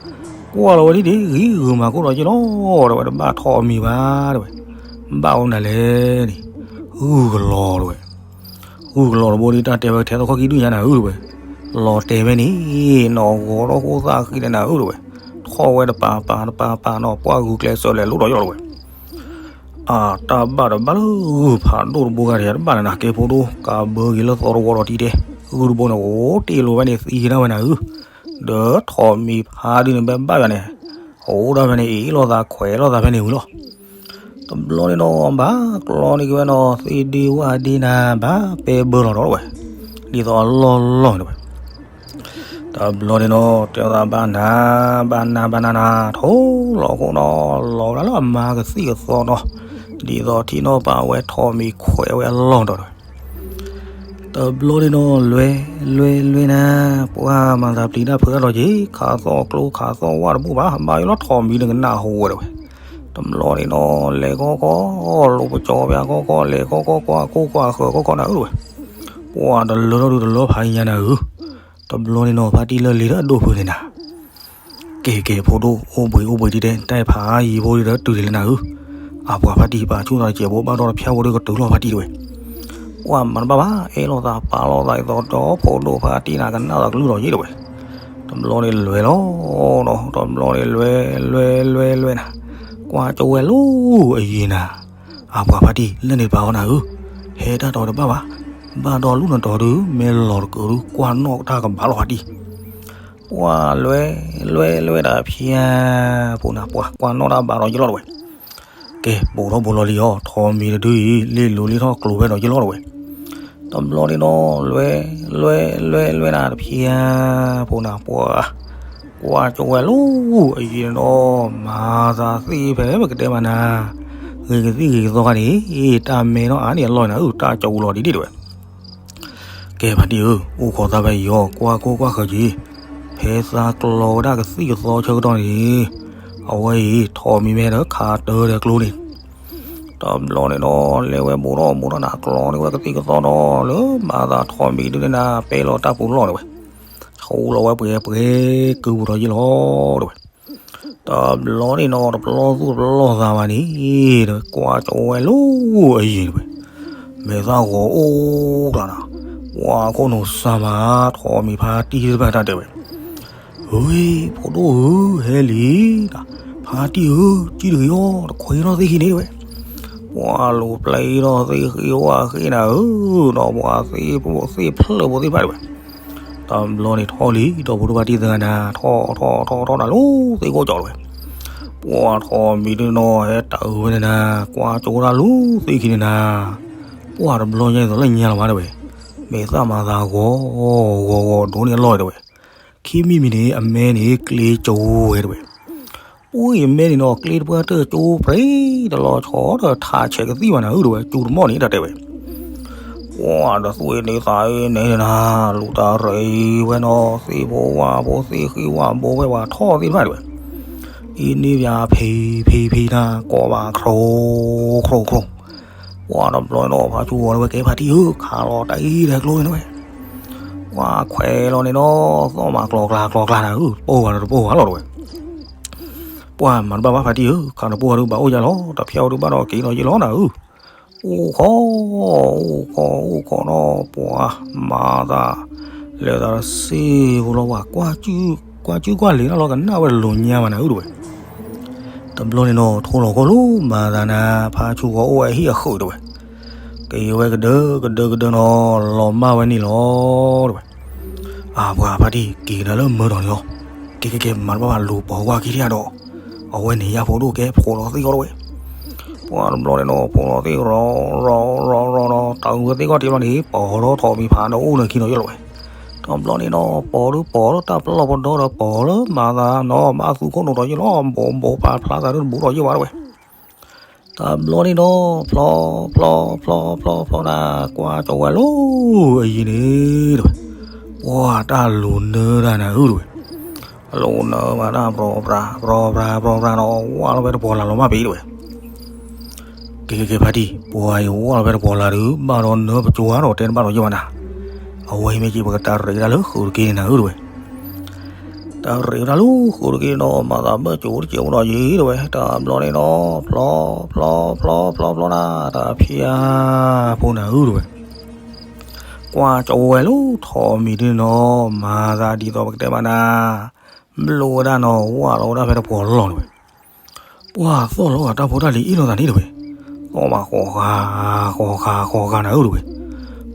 ကွၢ်လီၤဝဲဒ်န့ၣ် ဂံၢ်ဂုာ်မၤကိၣ်ဒီးယဲၢ်လီၤတဝဲ တဘၣ်ထိးမံၤဘၣ်တဝဲ, ဘၣ်အိၣ်နၤလဲၣ်န့ၣ်, ဂုၢ်ကလီၤတဝဲ ဂုၢ်ကလီၤတဘိဒ်တၢ်တဲဝဲထဲသိးခီၣ်ကံဒုၣ်ညါနၤဧၢတဝဲ, လီၤတဲာ်ဝဲန့ၣ် နီၢ်ဂီၤထီၣ်ဃိသၣ်ဃံန့ၣ်နၤဧၢတဝဲ, ထီၣ်ဝဲတပၤပၤတပၤပၤနီၤ ပှၤဂုာ်ကျဲးစၢးလဲၤလိၣ်ဒီးယဲၢ်လီၤတဝဲ, အတၢ်ဘၣ်ဒီးဘၣ်လၢဂုၢ်ဖးဒိၣ်တဘိဂၤတယၤတဘၣ်နၤနၤ ကဲဖိဒိၣ်ကးဘၢက့ၤလၢသီတဝီဒီးတံၤတဲ, ဂုၢ်တဘိန့ၣ် အိၣ်တ့ၢ်လိာ်ဝဲန့ၣ်သံက့ၤဒၣ်ဝဲနၤဧၢ, ဒီးထိးမံၤဖးဒုန့ၣ် ဘဲဘၣ်ယၤန့ၣ်, အိၣ်ဒၣ်ဖဲန့ၣ် အ့ၣ်လိာ်သးခွဲးလိာ်သးဖဲန့ၣ်ဝံၤလီၤ တဘျီန့ၣ်နီၤ ဘၣ်ကျီန့ၢ်က့ၤဝဲနီၤ သ့ၣ်ဒ့ဝၣ်ဒ့နၤ ဘၣ်ပဲဘၢလီၤဒီးဝဲ, ဒ်သိးအလီၢ်လီၢ်တဲဝဲ. တဘျီန့ၣ်နီၤ တဲသးဘၣ်နၤ ဘၣ်နၤ ဘၣ်နၤနၤ ထိၣ်လီၤခိၣ်နီၤ လီၤဝဲဒၣ်လၢအမါကသံၣ်ကသီနီၤ, ဒ်သိးထံၣ်နီၤပာ်ဝဲထိးမံၤခွဲးဝဲအလီၢ်ဒီးတဲဝဲ. တဘျီန့ၣ်နီၤ လွဲ လွဲ လွဲနၤ, ပှၤမၤသးပျံၤတၢ်ဖုးတၢ်ဒီးက့ၤ ခးသီၣ်ကျိခးသီၣ်ဝၣ်တဘူၣ်ဘၣ် ဘၣ်ယိၣ်လီၤထိးမံၤတကနၣ်ဟူဝဲတဲဝဲ. တဘျီန့ၣ်နီၤ လဲၤခီခီ လိၤပကၠီဖဲခီခီ လဲၤခီခီ ကွၢ်ကိၢ်ကွၢ်ဃၢၤခီခီနၤဧၢတဲဝဲ. ပှၤတလၢထီၣ်ဒုတလၢဖးညါနၤဧၢ. တဘျီန့ၣ်နီၤ ဖါတံၢ်လၢလံၤဒီးအဒိၣ်ဖုးန့ၣ်နၤ ကဲကဲ ဖိဒိၣ် အိၣ်ဘှံးအိၣ်ဘှံးဒ်တဲ တၢ်ဖးယံၤဖိဒ်ဒီးတုၤဒ်လဲၣ်နၤဧၢ. အပှၤဖါတံၢ်ပာ်ဆူၣ်သးတစဲးဖိ ဘၣ်ဒီးတဖျၢၣ်ဖိဒီးကတုၤလီၤဖါတံၢ်တဲဝဲ. ပှၤမၤတဘၣ်ဘၣ် အဲၣ်လိာ်သးပာ်လိာ်သးအသိးဒီး ဖိဒိၣ်ဖါတံၢ်နၤကနၣ်သးကလုၢ်လီၤယ့ၣ်တဲဝဲ. တဘျီန့ၣ်လွဲၢ်လီၤနီၤ တဘျီန့ၣ်လွဲၢ် လွဲၢ် လွဲၢ် လွဲၢ်နၤ, ကွၢ်ကၠိဝဲလီၤအယံၤနၤ, အပှၤဖါတံၢ်လၢန့ၣ်ပာ်အီၤနၤဧၢ, ဟဲတၢ်တီၤတဘၣ်ဘၣ်, ဘၣ်ဒီးလူၢ်နတီၤဒု မ့ၢ်လီၤတကၢၤဒု ကွၢ်နီၣ်တၢ်ကဘၣ်လီၤဖါတံၢ်. ပှၤလွဲၢ် လွဲၢ် လွဲၢ်တၢ်ဖၠါ, ဖိနၤ ပှၤကွၢ်နီၣ်တၢ်ဘၣ်ဒီးယ့ၣ်လီၤတဲဝဲ. ကဲ ဘူးထီၣ်ဘူးလီၤလံအီၤ ထိးမံၤတဒုအံၤ လ့ၣ်လူၤလ့ၣ်ထီၣ်ကျိၤဝဲဒီးယ့ၣ်လီၤတဲဝဲ. တဘျီန့ၣ်နီၤ လွဲၢ် လွဲၢ် လွဲၢ် လွဲၢ်နၤတဖၠါ, ဖိနၤ ပှၤ ကွၢ်ကၠိဝဲလီၤအယံၤန့ၣ်နီၤ မၤသးသ့ဖဲပကတဲမးနၤ, ဂ့ၤကသံၣ်ဂ့ၤကသီခါန့ၣ် တၢ်မဲထီၣ်အါန့ၢ်အလီၢ်နၤဧၢ တၢ်ကၠိလီၤဒ်ဒ်တဲဝဲ. ကဲဖါတံၢ်ဧၢ, အိၣ်ခိးသးဖဲအံၤအီၤ ကွၢ်ကိၢ်ကွၢ်ဃၢၤက့ၤ, ဖဲသးကျီဝဲဒၣ်ကသံၣ်ကသီဆၢကတီၢ်န့ၣ်, အဝဲအံၤ ထိးမံၤမ့ၢ်ဒီးခးတၢ်ဒီးကျိန့ၣ် တဘျီန့ၣ်နီၤ လဲၤဝဲဘူးထီၣ်ဘူးထီၣ်နၤ ကျီန့ၢ်ဝဲကသံၣ်ကသီနီၤ လၢမၤသးထိးမံၤဒုန့ၣ်နၤ ပဲလီၤတၢ်ပူၤလီၢ်တဲဝဲ, ဆူလီၤဝဲပှဲၤပှဲၤ ကုပူၤဒီးယ့ၣ်လီၤ တဲဝဲ. တဘျီန့ၣ်နီၤ တပလီၢ်သူၣ်တပလီၢ်သးဘၣ်န့ၣ် တဲဝဲ ကွၢ်ကၠိဝဲလီၤအယံၤတဲဝဲ, မဲာ်သၣ်ဂီၤအိၣ်ကျါနၤ, ပှၤခိၣ်နူာ်စၢ်မၤ ထိးမံၤဖါတံၢ်တဖၣ်တၢ်တဲဝဲ ဧ့ ဖိဒိၣ်ဧၢ ဟဲလံ, ဖါတံၢ်ဧၢ ကံၣ်တဂ့ၤအီၤ တခွဲးထီၣ်သ့ၣ်ခံန့ၣ်တဲဝဲ. ပှၤလူၤပျဲထီၣ်သ့ၣ်ဃံဝၣ်ဃ့နၤဧၢ, ဒီးပှၤသ့ၣ်ဖိသ့ၣ်ဖျၢၣ်ဖိသ့ၣ်တဖၣ်တဲဝဲ. တဘျီန့ၣ်ထီၣ်လံ ဒီးဖိဒိၣ်ဖါတံၢ်သၢဂၤနၤ ထီၣ်ထီၣ်ထီၣ်ထီၣ်နၤလၢသ့ၣ်ခိၣ်ကၠီတဲဝဲ. ပှၤထိးမံၤဒုနီၤ ဟဲတၢ်အုးဝဲန့ၣ်နၤ ကွၢ်ကၠိဝဲဒၣ်လၢသ့ၣ်ခံန့ၣ်နၤ, ပှၤတဘျီညါအသိးလၢညါလီၤဘၣ်တဲဝဲ, မဲာ်သၣ်မၤသးဂီၤဂီၤဂီၤဒိၣ်န့ၢ်အလီၢ်တဲဝဲ. ခံမံၤမံၤန့ၣ် အမဲန့ၣ်ကျ့ကၠိဝဲတဲဝဲ. ပှၤအံၤအမဲန့ၣ်နီၤ ကျ့တပှၢ်တၢၢ်ကၠိပြ့ တလီၤဆီဒီးထးဆဲးကသံၣ်ဘၣ်နၤဧၢတဲဝဲ ကၠိတမီၢ်န့ၣ်တၢ်တဲဝဲ. ပှၤတသွံၣ်န့ၢ်သးအံၤန့ၣ်နၤ လူၤတၢ်ရံးဝဲနီၤ သ့ၣ်ဖိဝၣ်ဖိသ့ၣ်ဃံဝၣ်ဘိဝဲပှၤထီၣ်သ့ၣ်တဖၣ်တဲဝဲ. အံၤန့ၣ်ပၠးဖံဖံဖံနၤ ကိးဘၣ်ခရိခရိခရိ ပှၤတဘျီနီၤ ဖါဆူၣ်ဂီၤတဲဝဲ ကဲဖါတံၢ်ဧၢ ခးလီၤတၢ်အံၤတၢ်ကျိန့ၣ်တဲဝဲ. ပှၤခွဲးလီၤန့ၣ်နီၤ သီၣ်မးကျီၤကျါကျီၤကျါနၤဧၢ တပိၢ်ဘၣ်ဒီးတပိၢ်ဘၣ်လီၤတဲဝဲ. ပှၤမၤတဘၣ်ဘၣ်ဖါတံၢ်ဧၢ ခးတပိၢ်ဘၣ်ဒီးဘၣ်အိၣ်ယါလီၤ တဖျါဝဲဒုးဘၣ်ဒီးက့ၤဒီးယ့ၣ်လီၤနၤဧၢ. အိၣ်ခိး အိၣ်ခိး အိၣ်ခိးနီၤ ပှၤမၤသး လဲၤသးတစ့ဖိလီၤ ပှၤ ကွၢ်စုကွၢ်လံၤနီၤလီၤ ကနၣ်ဝဲတလိၤညါဘၣ်နၤဧၢတဲဝဲ. တဘျီန့ၣ်နီၤ ထိၣ်လီၤခိၣ်လီၤ မၤသးနၤ ဖါဆူၣ်ဂီၤအိၣ်ဝဲဟံၣ်အဃုာ်တဲဝဲ. က့ၤဝဲကဒၢကဒၢကဒၢနီၤ လီၤမၢ်ဝဲန့ၣ်လီၤတဲဝဲ. အပှၤဖါတံၢ်က့ၤကဒါလၢမၢဒီးန့ၣ်လီၤ. ကဲကဲကဲ မၤတဘၣ်ဘၣ်လူၤပိာ်ကွၢ်ခံထံၣ်ဒီး အဝဲန့ၣ်ယၢ်ဖိဒိၣ်ကဲဖိးလီၤသ့ၣ်အီၤတဲဝဲ. ပှၤတဘျီန့ၣ်နီၤ ဖိးလီၤသ့ၣ်ရီၤရီၤရီၤရီၤဒီး တၢ်အုးဝဲသ့ၣ်ခီၣ်ထံးဘျီန့ၣ် ပိာ်ထီၣ်ထိးမံၤဖးဒီးအိၣ်လၢခံဒီးယ့ၣ်လီၤဝဲ. တဘျီန့ၣ်နီၤ ပိာ်ဒုးပိာ်လၢတၢ်ပလီၢ်ပဒီဒီး ပိာ်လၢမၤသးနီၤ မၤသူခိၣ်နူာ်ဒီးယ့ၣ်လီၤ ဘိးဘိးဖးဖျါသးဒုးတဘူးဒီးယ့ၣ်ဝဲတဲဝဲ. တဘျီန့ၣ်နီၤ ဖျီ ဖျီ ဖျီ ဖျီ ဖျီ ဖျီနၤ ကွၢ်ကၠိဝဲလီၤအယံၤန့ၣ်တဲဝဲ. ပှၤတၢ်လူၤနၢတၢ်နၤဧၢတဲဝဲ. လူၤနၢမၤတၢ်ပြီပြၤ ပြီပြၤ ပြီပြၤနီၤ ဝၢ်လီၤဝဲတပှီၤလၢ်လီၤမၢ်ပံၤတဲဝဲ. ကဲကဲကဲဖါတံၢ် ပှၤအံၤဝၢ်လီၤဝဲတပှီၤလၢ်ဒုး ဘၣ်ဒီးနၢပကၠိဧါဒီးတဲတဘၣ်ဒီးယ့ၣ်ဝဲနၤ. အဝဲအံၤမ့ၢ်က့ၤပကတၢ်ရံးကဒါလၢဃုာ်တက့ၢ်န့ၣ်နၤဧၢတဲဝဲ. တၢ်ရံးကဒါလၢဃုာ်တက့ၢ်နီၤ မၤသးဘၢၣ်ကၠိတက့ၢ်အိၣ်ဒီးယ့ၣ်တဲဝဲ တဘျီန့ၣ်နီၤ ဖျီ ဖျီ ဖျီ ဖျီ ဖျီနၤ တၢ်ဖၠါ ဖိနၤဧၢတဲဝဲ. ကွၢ်ကၠိဝဲလၢထိးမံၤဒုးနီၤ မၤသးဒ်သိးပကတဲမးနၤ ဘျိဝဲဒၣ်နီၤ ဝၢ်လီၤဝဲဒၣ်ဖဲတပှီၤလီၢ်တဲဝဲ. ပှၤသီၣ်လီၤဂာ်တၢ်ဖိတၢ်လံၤအ့ၣ်လိာ်သးန့ၣ်တဲဝဲ. သီၣ်မးဃီဃာ် ဃီဃာ် ဃီဃာ်နၤဧၢတဲဝဲ.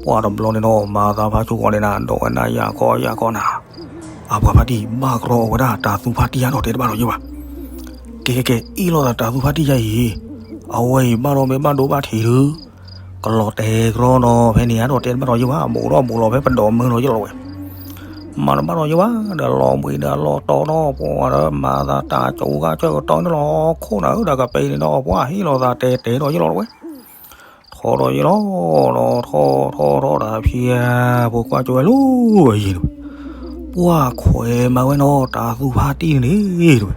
ပှၤတဘျီန့ၣ်နီၤ မၤသးဖါဆူၣ်ဃီန့ၣ်နၤ ဒိးဝဲနၤယၢ်ခီယၢ်ခီနၤ. အပှၤဖါတံၢ်ဘၣ်ကြီအီၤဝဲဒၣ်တၢ်သူဖါတံၢ်ယါဒီးတဲတဘၣ်ဒီးယ့ၣ်ဘၣ်. ကဲကဲကဲ အ့ၣ်လိာ်သးတၢ်သူဖါတံၢ်ယါအံၤ အဝဲအံၤဘၣ်ဒီးမ့ၢ်ဘၣ်ဒိဘၣ်ထံးဒုး ကလီၤတဲာ်ကရီဒီး ဖဲန့ၣ် အဒိးတဲတဘၣ်ဒီးယဘၣ် ဘူးထီၣ်ဘူးလီၤဖဲပဒိးမုၢ်လီၤယလီၤဝဲ, မၤတဘၣ်ဒီးယဘၣ် ဒီးလီၤဘှံးဒီးလီၤတီၤထီၣ် ပှၤဒီးမၤသးတၢ်ကၠိကၢ်ဆၢကတီၢ်န့ၣ်လီၤ ခိၣ်နၤဧၢ ဒီးကပဲန့ၣ်ဒီး ပှၤဟ့ၣ်လီၤသးတဲာ်တဲာ်ဒီးယလီၤဝဲ, ထီၣ်ဒီးယလီၤ ဒီးထီၣ်ထီၣ်ထီၣ်ဒီးဖံးဧါ ဖိခွါကၠိဝဲလီၤယံၤန့ၣ်ဝဲ, ပှၤခွဲးမၤဝဲနီၤ တၢ်သူဖါတံၢ်န့ၣ်န့ၣ်ဝဲ,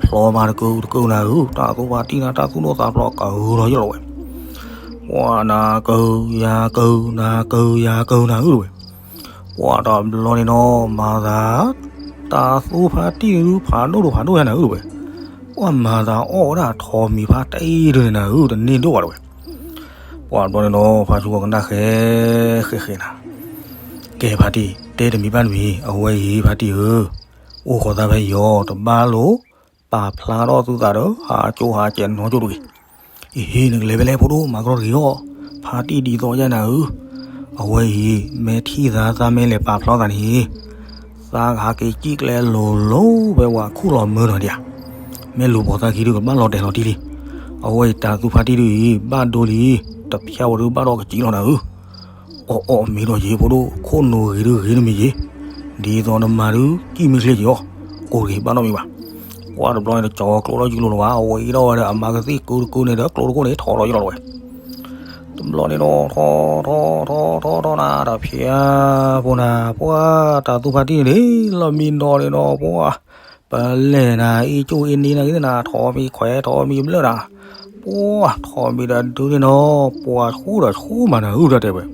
ဖျီမၤတကုာ်တကုာ်နၤဧၢ တၢ်သူဖါတံၢ်နၤ တၢ်သူၣ်ဒိၣ်သးဖျိးကဂုာ်လီၤယလီၤဝဲ, ပှၤနၤကုာ်ယၤကုာ် နၤကုာ်ယၤကုာ်နၤဧၢဝဲ, ပှၤတဘျီန့ၣ်နီၤ မၤသး တၢ်သူဖါတံၢ်န့ၣ်ဒုး ဖးဒိၣ်ဒိၣ်ဖးဒိၣ်ယၤနၤဧၢဝဲ, ပှၤမၤသးအီၣ်ဝဲဒၣ်ထိးမံၤဖါတံၢ်ဒုးန့ၣ်နၤဧၢ တန့ၢ်ဒိၣ်ဘၣ်တဝဲ, ပှၤတဘျီန့ၣ်နီၤ ဖါဆိကီၢ်ကနၣ်ဃဲဃဲဃဲနၤ, ကဲဖါတံၢ် တဲတမံၤဘၣ်တမံၤ အဝဲအံၤဖါတံၢ်ဧၢ, အိၣ်ဃီၤသးဖဲယီၤ တဘၣ်လိၣ် ပာ်ဖျါထီၣ်သုသးဒီး ဟးကၠိဟးကဲးနီကၠိတဂ့ၤ, အဟ့ၣ်နကလဲၤဖဲလဲၣ်ဖိဒိၣ် မၤကရီတဂ့ၤအီၤ, ဖါတံၢ်ဒ်သိးယၤနၤဧၢ, အဝဲအံၤ မ့ၢ်ထံၣ်သးသးမ့ၢ်လဲၤပာ်ဖျါသးန့ၣ် သးကဟးက့ၤစံၣ်ကျဲလိၤလိၤဖဲဝဲခူၣ်လီၤမၢနီၤဒံးဧါ, မ့ၢ်လူၤပိာ်သးခံဒုးကဘၣ်လီၤတဲာ်လီၤတံၢ်လံ, အဝဲအံၤတၢ်သူဖါတံၢ်ဒုးအံၤ ဘၣ်ဒိလံ, တဖျါဝဲဒုးဘၣ်ဒီးကစံၣ်လီၤနၤဧၢ အီၣ်အီၣ်မ့ၤဒီးယ့ၤဖိဒိၣ် ခိၣ်နူာ်ဂ့ၤဒုးဂ့ၤတမံၤယ့ၤ, ဒ်သိးနမၤဒုး ကံၣ်မ့ၢ်ချ့က့ၤအီၤ, ကိၢ်တဂ့ၤဘၣ်နီတမံၤဘၣ်, ပှၤတဘျီန့ၣ်တကၠီၤကျိဒီးယုၢ်လိာ်လီၤဘၣ် အဝဲအံၤဒီးဝဲဒီးအမၤကသံၣ်ကုတကုန့ၣ်ဒီးကျိတကိၣ်န့ၣ်ထီၣ်လီၤယလီၤတဝဲ, တဘျီန့ၣ်ဒီးထီၣ်ထီၣ်ထီၣ်ထီၣ်ထီၣ်နၤ တဖျါဖိနၤ ပှၤတၢ်သူဖါတံၢ်န့ၣ် လီၤမံဒီးန့ၣ်ဒီးပှၤ ပလဲၢ်နၤ အ့ၣ်ကၠိအ့ၣ်န့ၢ်နၤဂ့ၤနၤ ထိးမံၤခွဲးထိးမံၤဘျၢၣ်နၤ, ပှၤထိးမံၤဒီးဒုန့ၣ်နီၤ ပှၤဆူဒီးဆူမးနၤဧၢ တၢ်တဲဝဲ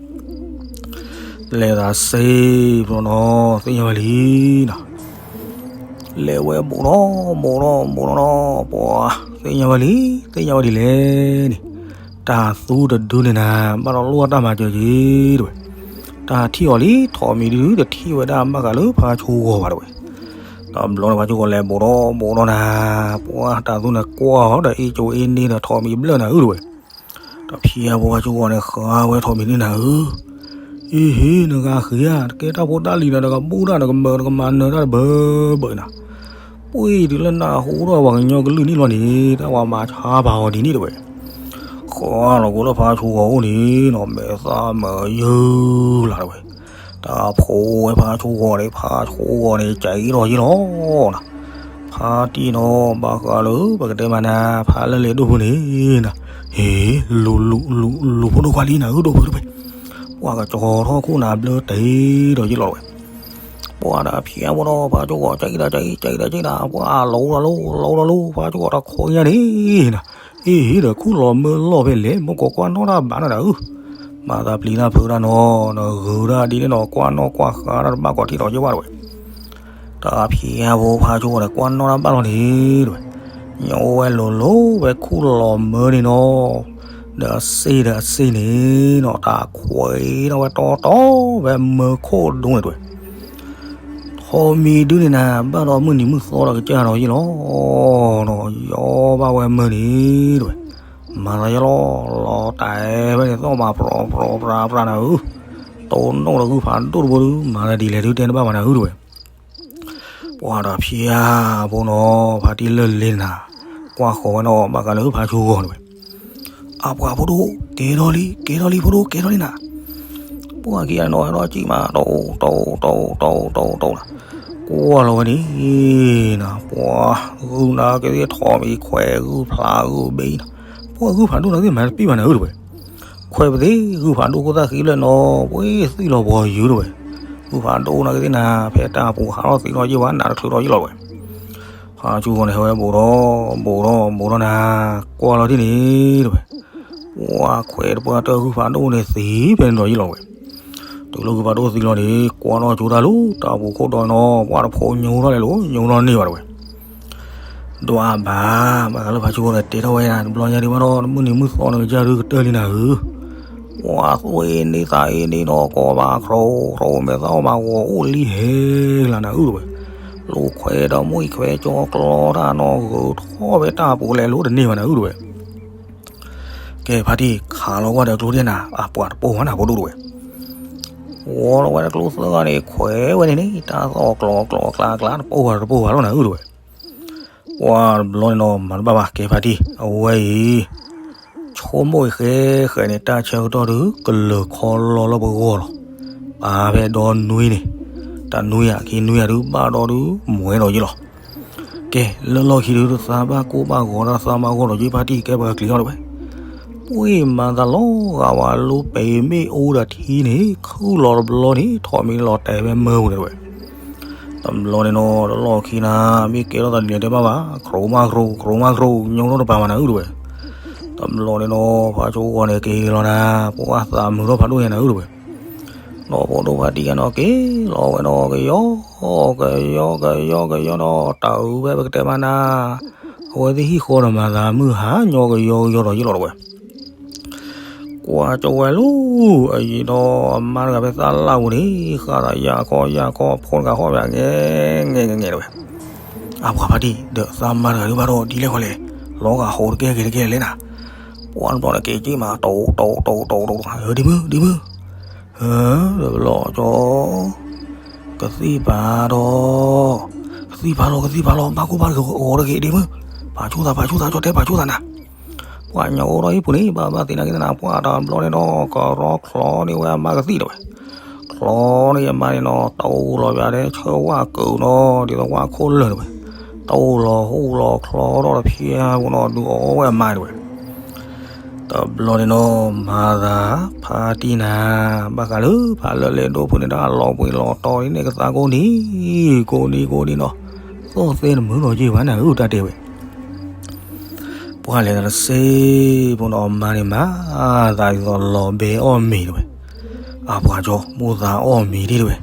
လဲၤသးစ့ၢ်ဘျီနီၤ သ့ၣ်ညါဝဲလံနီၤ, လဲၤဝဲဘူးထီၣ်ဘူးထီၣ်ဘူးထီၣ်နီၤ ပှၤသ့ၣ်ညါဝဲလံ သ့ၣ်ညါဝဲဒ်လဲၣ်န့ၣ်, တၢ်သူတဒုန့ၣ်နၤ ဘၣ်ဒီးလိၣ်တၢ်မၤစၢၤက့ၤတဝဲ, တၢ်ထံၣ်အီၤလံ ထိးမံၤဒု တထံၣ်ဝဲဒၣ်ဘၣ်ဃးလၢဖါဆိဂီၤဘၣ်တဝဲ တဘျီန့ၣ်ဖါဆိဂီၤလဲၤဘူးထီၣ်ဘူးထီၣ်နၤ, ပှၤတၢ်သူန့ၣ်ကွၢ်အီၤဒီးအ့ၣ်ကၠိအ့ၣ်န့ၢ်ဒီးထိးမံၤဘျၢၣ်နၤဧၢတဝဲ, တဖျါဖိဖါဆိဂီၤန့ၣ်ဃးဝဲထိးမံၤန့ၢ်နၤဧၢ, အ့ဟ့ နဂၤဃ့ဧါ တကဲတၢ်ဖိတၢ်လံၤနၤ နကဘူၣ်တၢ်နကမၢနကမၤနၢၤတၢ်တဘၢဘၢနၤ, ပှ့ၤတုၤလၢနၢ်ဟူထီၣ်ပှၤကညီကလုၢ်န့ၣ်လီၤန့ၣ် တၢ်ပှၤမၤဆါပာ်အီၤဒ်န့ၣ်တဝဲ ဃီလီၤကအိၣ်လၢဖါဆိဂီၤအိၣ်န့ၣ်နီၤ မဲာ်သၣ်မၢယုၢ်လၢ်တဝဲ, တၢ်ဖိဝဲဖါဆိဂီၤန့ၣ် ဖါဆိဂီၤန့ၣ် ကၠံဒီးယ့ၢ်လီၤနီၤ, ဖါတံၢ်နီၤ ဘၣ်ဃးလၢပကတဲမးနၤ ဖါလၢလ့ဒိၣ်ဖုန့ၣ်နီၤ, ဟ့ လူၤလူၤလူၤလူၤဖိဒိၣ်ခွါလံနၤဧၢ ဒိၣ်ဖုတဝဲ, ပှၤကကၠီၤထီၣ်ခိၣ်နၤဘျၢတ့ဒီးယ့ၢ်လီၤတဝဲ ပှၤဒီးဖံးအါဖိဒီး ဖါဆိဂီၤ ကၠံဒီးကၠံ ကၠံဒီးကၠံနၤ ပှၤလီၤဒီးလီၤ လီၤဒီးလီၤ ဖါဆိဂီၤတခီညါန့ၣ်နီၤ, အ့ဟ့ဒီးခူၣ်လီၤမၢလီၤဖဲလဲၣ် မ့ၢ်ကိးကွၢ်နီၣ်တၢ်ဘၣ်နီၤနၤဧၢ, မၤသးပျံၤတၢ်ဖုးတၢ်နီၤ နဂုၤတၢ်ဒ်န့ၣ်နီၤ ကွၢ်နီၣ်ကွၢ်ဃါတၢ်တဘၣ်ကီးထံးဒီးယ့ၢ်ဘၣ်တဝဲ တၢ်ဖံးအါဖိဖါဆိဂီၤဒီးကွၢ်နီၣ်တၢ်ဘၣ်လီၤန့ၣ်တဝဲ, ညိဝဲလိၤလိၤဝဲခူၣ်လီၤမၢန့ၣ်နီၤ, ဒီးအစ့ဒီးအစ့န့ၣ်နီၤ တၢ်ခွဲးထီၣ်ဝဲတီတီဖဲမၢခိၣ်ဒိၣ်န့ၣ်တဝဲ ထိးမံၤဒုန့ၣ်နၤ ဘၣ်ဒီးမုၢ်နံၤမုၢ်သီဒီးကစၢ်ဒီးယ့ၢ်လီၤနီၤ ယီဘၣ်ဝဲမၢန့ၣ်တဝဲ, မၤသးယလီၤ လီၤတဲာ်ဖဲန့ၣ်သီၣ်မး ပြီၤပြီၤပြၤပြၤနၤဧၢ, တိၢ်နီၣ်ဒီးဂုၢ်ဖးဒိၣ်တဘိဒု မၤသးဒ်လဲၣ်ဒုတဲတဘၣ်ဘၣ်နၤဧၢတဝဲ ပှၤဒီးဖံးအါဖိနီၤ ဖါတံၢ်လၢလ့နၤ ကွၢ်ဃီၤဝဲနီၤ ဘၣ်ဃးလၢဖါဆိဂီၤတဝဲ, အပှၤဖိဒိၣ် ကဲထီၣ်လံ ကဲထီၣ်လံဖိဒိၣ် ကဲထီၣ်လံနၤ, ပှၤခံဂၤနီၤ ဟဲထီၣ်ကံၣ်မး တအိၣ် တအိၣ် တအိၣ် တအိၣ် တအိၣ် တအိၣ်နၤ, ကွၢ်လီၤဝဲန့ၣ်နၤ ပှၤဂုၢ်နၤက့ၤသ့ၣ်ထိးမံၤခွဲးဂုၢ်ဖျါဂုၢ်ဘ့နၤ, ပှၤဂုၢ်ဖးဒိၣ်နၤသ့ၣ်မၤတပံၣ်ဘၣ်နၤဧၢတဝဲ ခွဲးပသ့ၣ် ဂုၢ်ဖးဒိၣ်ခိၣ်သၣ်ဃံဘျဲၣ်နီၤ ပှ့ၤသံလီၤပှီၤယုာ်တဝဲ, ဂုၢ်ဖးဒိၣ်နၤက့ၤသ့ၣ်နၤ ဖဲတၢ်ပူၤဟးထီၣ်သံလီၤယ့ၢ်ဝဲ နးတချုးထီၣ်ယ့ၢ်လီၤတဝဲ, ဖါဆိဂီၤန့ၣ် ဟဲဝဲဘူးထီၣ် ဘူးထီၣ် ဘူးထီၣ်နၤ ကွၢ်လီၤဒ်န့ၣ်တဝဲ, ပှၤခွဲးတပှၢ်တၢၢ်ဂုၢ်ဖးဒိၣ်န့ၣ်သံဖဲန့ၣ်ဒီးယ့ၢ်လီၤတဝဲ, တုၤလၢဂုၢ်ဖးဒိၣ်သံလီၤန့ၣ် ကွၢ်ထီၣ်ကၠိတၢ်လၢ တၢ်ပူၤခိၣ်ဒီးနီၤ ပှၤတဖိညိထီၣ်လဲၤလိၤ ညိထီၣ်န့ၢ်ဘၣ်တဝဲ ဒွးဘၣ် ဘၣ်ဃးလၢဖါဆိဂီၤဒီးတဲထီၣ်ဝဲဒၣ် တဘျီညါဒုးဘၣ်ဒီး မုၢ်နံၤမုၢ်သီန့ၣ်ကစၢ်ဒုးကတၢၢ်လံနၤဧၢ, ပှၤသွံၣ်အ့န့သးအ့န့နီၤ ကိးဘၣ်ခရိ ခရိမဲာ်သၣ်အီၣ်မးဂီၤအိၣ်လံဟဲလၢနၤဧၢတဝဲ, လူၤခွဲးဒီးမှံခွဲးကၠီကျီတၢ်နီၤဂုၤထီၣ်ဖဲတၢ်ပူၤလဲၤလိၤတန့ၢ်ဘၣ်နၤဧၢတဝဲ ကဲဖါတံၢ် ခးလီၤကွၢ်ဒီးကျိဒ်နၤ အပှၤတပိၢ်ဘၣ်နၤဖိဒိၣ်တဝဲ, ဝီလီၤဝဲတကျိသၢဂၤန့ၣ် ခွဲးဝဲန့ၣ်န့ၣ် တၢ်သီၣ်ကျီကျီကျါကျါ တပိၢ်ဘၣ်တပိၢ်ဘၣ်လီၤနၤဧၢတဝဲ, ပှၤတဘျီန့ၣ်နီၤ မၤတဘၣ်ဘၣ် ကဲဖါတံၢ် အဝဲအံၤ ဆ ဆိကမိၣ်အံၤဃဲဃဲန့ၣ် တၢ်ဆၢကတီၢ်ဒုး ကလၢၤခီလီၤလၢပဂီၢ်လီၤ. ပာ်ဖဲဒီနွံန့ၣ်, တၢ်နွံဧါ ခံနွံဧါဒုး ဘၣ်ဒီဒုး မွဲဒီးယ့ၢ်လီၤ. ကဲ လၢလီၢ်ခံဒုး သးဘၣ်ကိၢ်ဘၣ်ဂီၤ တၢ်သးမါဂီၢ်ဒီးယ့ၢ်ဖါတံၢ် ကဲပှၤကကျံၤအီၤတဝဲ. ပှ့ၤမၤသးလီၤဂာ်ဝဲလၢပမ့ၣ်အူဒီးထံန့ၣ် ခုၣ်လီၤတဘျီန့ၣ် ထိးမံၤလီၤတဲာ်ဖဲမၢပူၤန့ၣ်တဝဲ. တဘျီန့ၣ်နီၤ တလီၢ်ခံနၤ မ့ၢ်ကဲထီၣ်သးဒ်လဲၣ်တဲဘၣ်ဘၣ် ကြိးမးကြိး ကြိးမးကြိး ညိထီၣ်တပၤမးနၤဧၢတဝဲ. တဘျီန့ၣ်နီၤ ဖါဆိဂီၤန့ၣ်က့ၤလီၤနၤ ပှၤသးမုာ်ထီၣ်ဖးဒိၣ်ညါနၤဧၢတဝဲ. ဒီးဖိဒိၣ်ဖါတံၢ်ကနီၤက့ၤလီၤဝဲနီၤ ကယီ ကယီ ကယီ ကယီနီၤ တၢ်အုးဖဲပကတဲမးနၤ အဝဲသ့ၣ်ဟံၣ်ဃီဒီးမၤသးမုၢ်ဟါညီကယီကယီဒီးယ့ၢ်လီၤတဝဲ. ကွၢ်ကၠီဝဲလူၤ အယံၤဒီးအမါတဂၤဖဲသးလၢ်ပူၤန့ၣ် ဃၣ်သးယၢ်ခီယၢ်ခီ ဖိတဂၤဟီၣ်ဘၣ် ငဲၤ ငဲၤ ငဲၤ ငဲၤ တဝဲ. အပှၤဖါတံၢ် ဒီးသးမါတဂၤဒုးဘၣ်ဒီးဒ်လဲၣ်ဃီလဲၣ် လီၤဂာ်ဟီတကဲက့ၤတကဲလဲၣ်နၤ. ပှၤတဘျီန့ၣ်က့ၤက့ၤမး တိၢ် တိၢ် တိၢ် တိၢ် တိၢ် ဒ့မုၢ် ဒ့မုၢ် တဘျီကၠီ ကသံၣ်ပာ်ဒီး ကသံၣ်ပာ်လီၤ ကသံၣ်ပာ်လီၤ ဘၣ်ကိၢ်ဘၣ်ဂီၤတဂ့ၤ ဒ့မုၢ် ပာ်ဆူၣ်သး ပာ်ဆူၣ်သး ကၠီတဲပာ်ဆူၣ်သးနၤ. ပှၤညီအိၣ်ဒီးဟံၣ်ပူၤန့ၣ် ဘၣ်ဘၣ်သ့ၣ်နာ်က့ၤသနာ် ပှၤတဘျီန့ၣ်ဒီး ကရီချီန့ၢ်ဝဲအမါကသံၣ်တဝဲ. ချီန့ၢ်အမါန့ၣ်နီၤ တိၢ်လီၤပျးဒဲး ဆၢဝၣ်ကုာ်နီၤ ဒ်သိးဝၣ်ခိၣ်လၢာ်တဝဲ. တိၢ်လီၤဟူၣ်လီၤချီထီၣ်တဖျဲပူၤနီၤ ဒုးအီၣ်ဝဲအမါတဝဲ. တဘျီန့ၣ်နီၤ မၤသးဖါတံၢ်နၤ ဘၣ်ဃးလၢဖးလၢလဲၤဒိၣ်ဖုးန့ၣ် တၢ်လီၤပှ့ၤလီၤတီၤဒ်န့ၣ် ကသးကိးနံၤ ကိးနံၤ ကိးနံၤနီၤ သီၣ်သဲတမုာ်လီၤက့ၤဘၣ်နၤဧၢ တၢ်တဲဝဲ. ပှၤလဲၤသးတစ့ဖိနီၤ အမါန့ၣ်မၤသးဒ်သိးလီၤဘဲအီၣ်မ့ၤတဝဲ. အပှၤကၠီ မိၢ်သးအီၣ်မ့ၤဒ်တဝဲ.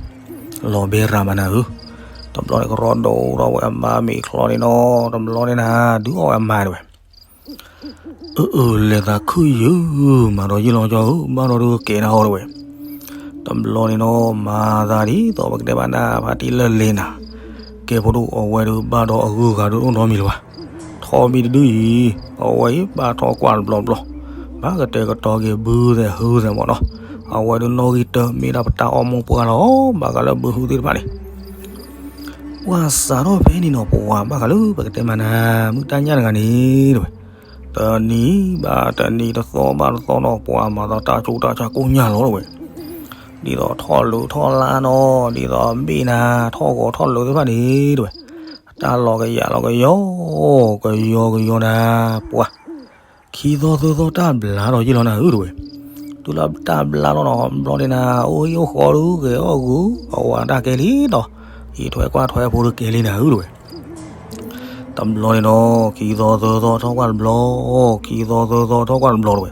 လီၤဘဲရၤမးနၤဧၢ. တဘျီန့ၣ်ကရီဒိၣ်ထီၣ်ဝဲအမါမ့ၤချီန့ၣ်နီၤ တဘျီန့ၣ်နၤ ဒုးအီၣ်ဝဲအမါတဝဲ. အၢ အၢ လဲၤသးခုၣ်ယုာ် မၤဒီးယ့ၢ်လီၤကၠီဧၢ ဘၣ်ဒီးဒုးကဲနၤဟီတဝဲ. တဘျီန့ၣ်နီၤ မၤသးဒ်သိးပကတဲဘၣ်နၤ ဖါတံၢ်လၢလဲၤနၤ ကဲဖိဒိၣ် အဝဲဒုးဘၣ်ဒီးအဂုၤအဂၤဒုးအိၣ်ဒီးမံၤလၢၤဘၣ်. ထိးမံၤတဒုအံၤ အဝဲအံၤဘၣ်ထီၣ်ကွၢ်တဘျီဘျီ ဘၣ်ကတဲာ်ကတီၤက့ၤဘုသဲးဟုသဲးမးနီၤ. အဝဲဒုးနီၣ်ဂံၢ်တၢ မ့ၢ်ဒၣ်ပတၢ်အီၣ်မိၢ်ပှၢ်လီၤ ဘၣ်ဃးလၢဘုဟုသ့ၣ်တဖၣ်န့ၣ် ပှၤစးထီၣ်ဖဲန့ၣ်နီၤ ပှၤဘၣ်ဃးလၢပကတဲမးနၤ မုၢ်တၢ်ညၣ်တဂၤန့ၣ်တဝဲ. တနံၤဘၣ်တနံၤ တသီဘၣ်တသီနီၤ ပှၤမၤသးတၢ်ကၠိတၢ်ဆါကိညၢ်လီၤတဝဲ. ဒ်သိးထီၣ်လုးထီၣ်လါနီၤ ဒ်သိးအဘ့ၣ်နၤ ထီၣ်ဂီၤထီၣ်လုးသ့ၣ်တဖၣ်န့ၣ်တဝဲ. တၢ်လီၤကယၤလီၤကယီ ကယီကယီနၤ ပှၤ ခံသီသၢသီတၢ်ဘျါဒီးယ့ၢ်လီၤနၤဧၢတဝဲ. တုၤလၢတၢ်ဘျါလီၤနီၤ ဘျီန့ၣ်နၤ အိၣ်ဟံၣ်အိၣ်ဃီဒုးဂဲၤအီၣ်ဂုၤ အဝၤတၢ်ကဲလံဒီး အံးထွဲကွၢ်ထွဲဖိဒုးကဲလံနၤဧၢတဝဲ. တဘျီန့ၣ်နီၤ ခံသီသၢသီထီၣ်ကွၢ်တဘျီ ခံသီသၢသီထီၣ်ကွၢ်တဘျီတဝဲ.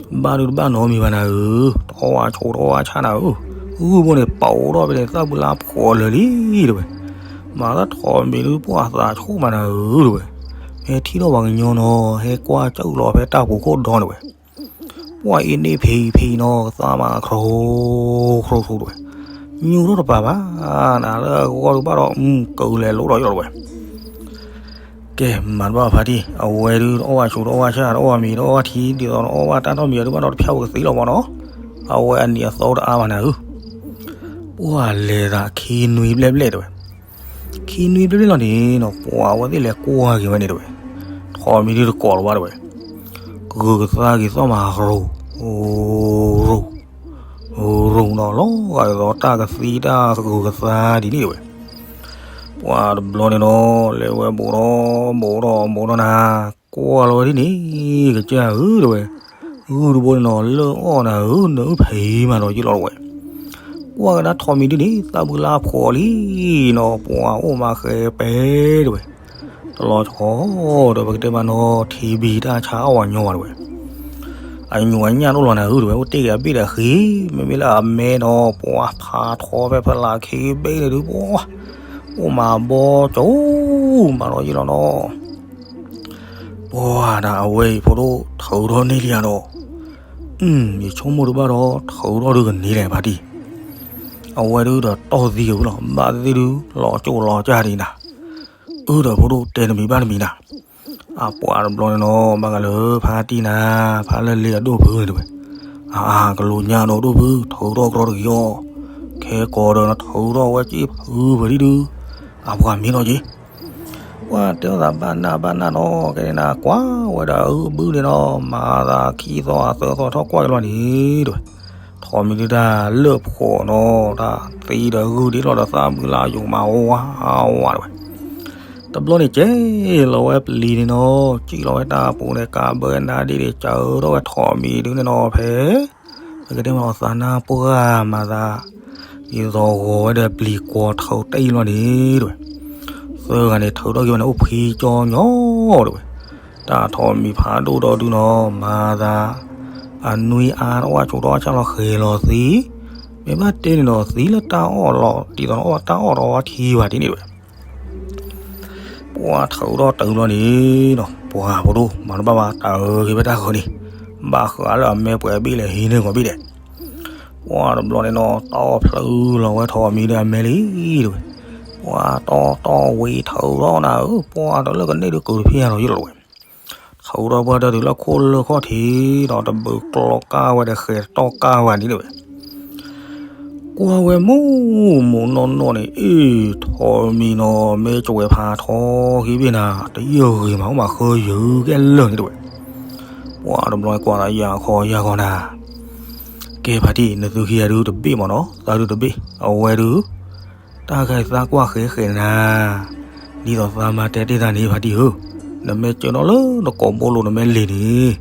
ဘၣ်ဒုးတဘၣ်နီတမံၤဘၣ်နၤဧၢ, တအီၣ်ဝဲဆိးတအီၣ်ဝဲဆၣ်နၤဧၢ, ဂုၢ်ဘိန့ၣ် ပိာ်ထီၣ်ဖဲန့ၣ် သၣ်ဘုလါဖှီၣ်လၢာ်လံတဝဲ. မၤသးထိးမံၤဒုးပှၢ်သးဆိၣ်မးနၤဧၢတဝဲ. ဟဲထံၣ်ထီၣ်ပှၤကညီနီၤ ဟဲကွၢ်စၢၣ်လီၤဖဲတၢ်ပူၤခိၣ်ဒီတဝဲ. ပှၢ်အ့န့ၣ်ဖံဖံနီၤ ကသါမး ခရိခရိတဝဲ. ညိထီၣ်တပၤဘၣ်နၤ လၢအဂီၢ်ဒုးဘၣ်ဒီး ကလဲၤလိဒီးယီၢ်တဝဲ. ကဲ မၤတဘၣ်ဖါတံၢ် အဝဲဒုးတအီၣ်ဝဲဆိးတအီၣ်ဝဲဆၣ် တအီၣ်ဝဲမ့ၤတအီၣ်ဝဲထံ ဒ်သိးတအီၣ်ဘၣ်တၢ်နီတမံၤဒုးဘၣ်ဒီးတဖျါဝဲကသ့လီၤမးနီၤ. အဝဲအနံၤအသီတအါဘၣ်နၤဧၢ. ပှၢ်လဲၤသးခံနွံဘျဲၣ်ဘျဲၣ်တဝဲ. ခံနွံဘျဲၣ်ဘျဲၣ်လီၤန့ၣ်နီၤ ပှၢ်အဝဲသ့ၣ်လဲၤကွၢ်က့ၤဝဲန့ၣ်တဝဲ. ထိးမံၤဒုးတကိးလီၤဘၣ်တဝဲ. ကဂုာ်ကသါက့ၤသီၣ်မး ရိၤ ရိၤ ရိၤနီၤ လီၤဂာ်ဒ်သိးတၢ်ကသံတၢ်ကဂုာ်ကသါဒ်န့ၣ်တဝဲ. ပှၢ်တဘျီန့ၣ်နီၤ လဲၤဝဲဘူးဒီး ဘူးဒီး ဘူးဒီးနၤ ကွၢ်လီၤဝဲဒ်န့ၣ် ကစၢ်ဧၢတဝဲ. ဂုၢ်တဘိန့ၣ်နီၤ လၢအီၣ်နၤဧၢ နအုၣ်ဖံးမးဒီးယ့ၢ်လီၤတဝဲ. ကွၢ်ကဒါထိးမံၤဒ်န့ၣ် သၣ်ဘုလါဖှီၣ်လံနီၤ ပှၢ်အိၣ်မးဃဲပဲတဝဲ. တလီၤဆီဒီးပကတဲမးနီၤ ထံဘံတၢ်ဆါအီၣ်ဝဲညီဘၣ်တဝဲ. အညိၣ်အညၣ်တအိၣ်လီၤနၤဧၢတဝဲ အိၣ်တ့ၢ်က့ၤအဘ့ၣ်ဒီးဃ့ မ့မ့ၢ်လၢအမဲနီၤ ပှၢ်ဖးထီဖဲဖဲလၢခံဘ့ၣ်န့ၣ်ဒုး ပှၢ် အိၣ်မးဘီကၠိမးဒီးယ့ၢ်လီၤနီၤ. ပှၢ်ဒၣ်အဝဲအံၤဖိဒိၣ် ထုးထီၣ်န့ၢ်လံဧါဒီး ယဆိကမိၣ်တဘၣ်ဒီး ထုးထီၣ်ဒုးကန့ၢ်လဲၣ်ဖါတံၢ်. အဝဲဒုးဒီးတီၢ်သံက့ၤဝဲလီၤ ဘၣ်သ့ၣ်သ့ၣ်ဒုး လီၤကၠိလီၤကၠၢ်ဒံးနၤ. အၢ ဒီးဖိဒိၣ်တဲတမံၤဘၣ်တမံၤနၤ. အပှၢ်တဘျီန့ၣ်နီၤ ဘၣ်ဃးလၢဖါတံၢ်နၤ ဖးလၢလ့အဒိၣ်ဖုန့ၣ်တဝဲ. အါ ကလိညါဒီးဒိၣ်ဖု ထုးထီၣ်ကြီတက့ၤအီၤ. ခဲကိးဒီးနထုးထီၣ်ဝဲက့ၤဖုပဒံဒုး အပှၢ်မံနီၤက့ၤ. ပှၤတဲအီၤသးဘၣ်နၢ်ဘၣ်နၢ်နီၤ, ကဲန့ၣ်နၤကွၢ်ဝဲဒၣ်အဂုၢ်ဘုန့ၣ်နီၤ, မၤသးခံသီအသၢသီထီၣ်ကွၢ်က့ၤလီၤန့ၣ်တဲဝဲ, ထီးမံၤဒုတၢ်လၢၢ်ဖှိးနီၤ, တၢ်သံဒီးဂုၢ်ဒ်လီၤဒီးသးဘုလၢယိာ်မးဝါဝါတဲဝဲ. တဘျီန့ၣ်ကဲလီၤဝဲပျံၤန့ၣ်နီၤ, ကံၣ်လီၤဝဲတၢ်ပူၤန့ၣ် ကးဘၢနါဒ့န့ၣ် ကၢထီၣ်ဝဲထီးမံၤဒုန့ၣ်နီၤဖဲ ပကတဲမ့ၢ်အီၤသးနါပှၢ်မၤသး ဒ်သိးဂီၤဝဲဒီးပျံၤကွီၤထုးတ့ၢ်လီၤန့ၣ်တဲဝဲ, သၢဂၤန့ၣ်ထုးထီၣ်က့ၤဝဲန့ၣ် အိၣ်ဖှံကၠီညီတဲဝဲ, တၢ်ထီးမံၤဖးဒိၣ်ဒီဒုနီၤ, မၤသး အနွံအါတအိၣ်ဆိးထီၣ်ဆၣ်လီၤဃဲၤလီၤသံ, မ့ၢ်ဘၣ်တဲန့ၣ်ဒီးသံလၢတၢ်အီၣ်လီၤ ဒ်သိးအီၣ်တၢ်အီၣ်ဒီးဝဲထံဘၣ်ဒ်န့ၣ်တဲဝဲ ပှၤထုးထီၣ်တုၤလီၤန့ၣ်နီၤ, ပှၤဖိဒိၣ်မၤတဘၣ်ဘၣ် တၢ်အၢက့ၤဝဲတၢ်ဃီန့ၣ်, ဘၣ်ဃးလၢအမဲပှဲၤအဘ့ၣ်လဲၣ် ဟံးန့ၢ်ဂီၤဘ့ၣ်ဒဲး, ပှၤတဘျီန့ၣ်နီၤ တီၣ်ဖျုးလီၤဝဲထီးမံၤဒီးအမဲလံတဲဝဲ, ပှၤတီၣ်တီၣ်ဝံၤထုးထီၣ်နၤဧၢ, ပှၤတလၢကန့ၢ်ဒုးကုာ်တဖံးညါလီၤယိၣ်လီၤဝဲ ထုးထီၣ်ပှၢ်တၢ်တုၤလၢခိၣ်လၢခီၣ်ထံးဒီးတဘုးကျီကၢ်ဝဲဒီးဃဲၤတီၢ်ကၢ်ဝဲန့ၣ်တဲဝဲ ကွၢ်ဝဲမူးမူးနီၢ်နီၢ်န့ၣ် အ့ၣ် ထီးမံၤနီၤ မ့ၢ်ကဝဲၤဖးထီက့ၤဘ့ၣ်နၤ တယုၢ်ဂ့ၤမး အိၣ်မးဃၢယုၢ်ကဲလၢာ်န့ၣ်တဲဝဲ, ပှၤတဘျီကွၢ်သးယၤခီယၤခီနၤ, ကဲဖါတံၢ် နသုခံဂၤဒုးတဘ့ၣ်မ့ၢ်နီၤ သးဒုးတဘ့ၣ် အဝဲဒုး တၢ်ဂၤသးကွၢ်ဃဲဃဲနၤ, ဒ်သိးသးမၤတဲတ့ၢ်သးန့ၣ် ဖါတံၢ်ဧၢ, နမ့ၢ်ကၢနီၤလၢနကိာ်ဘိလိၤနမ့ၢ်လ့ၤန့ၣ်,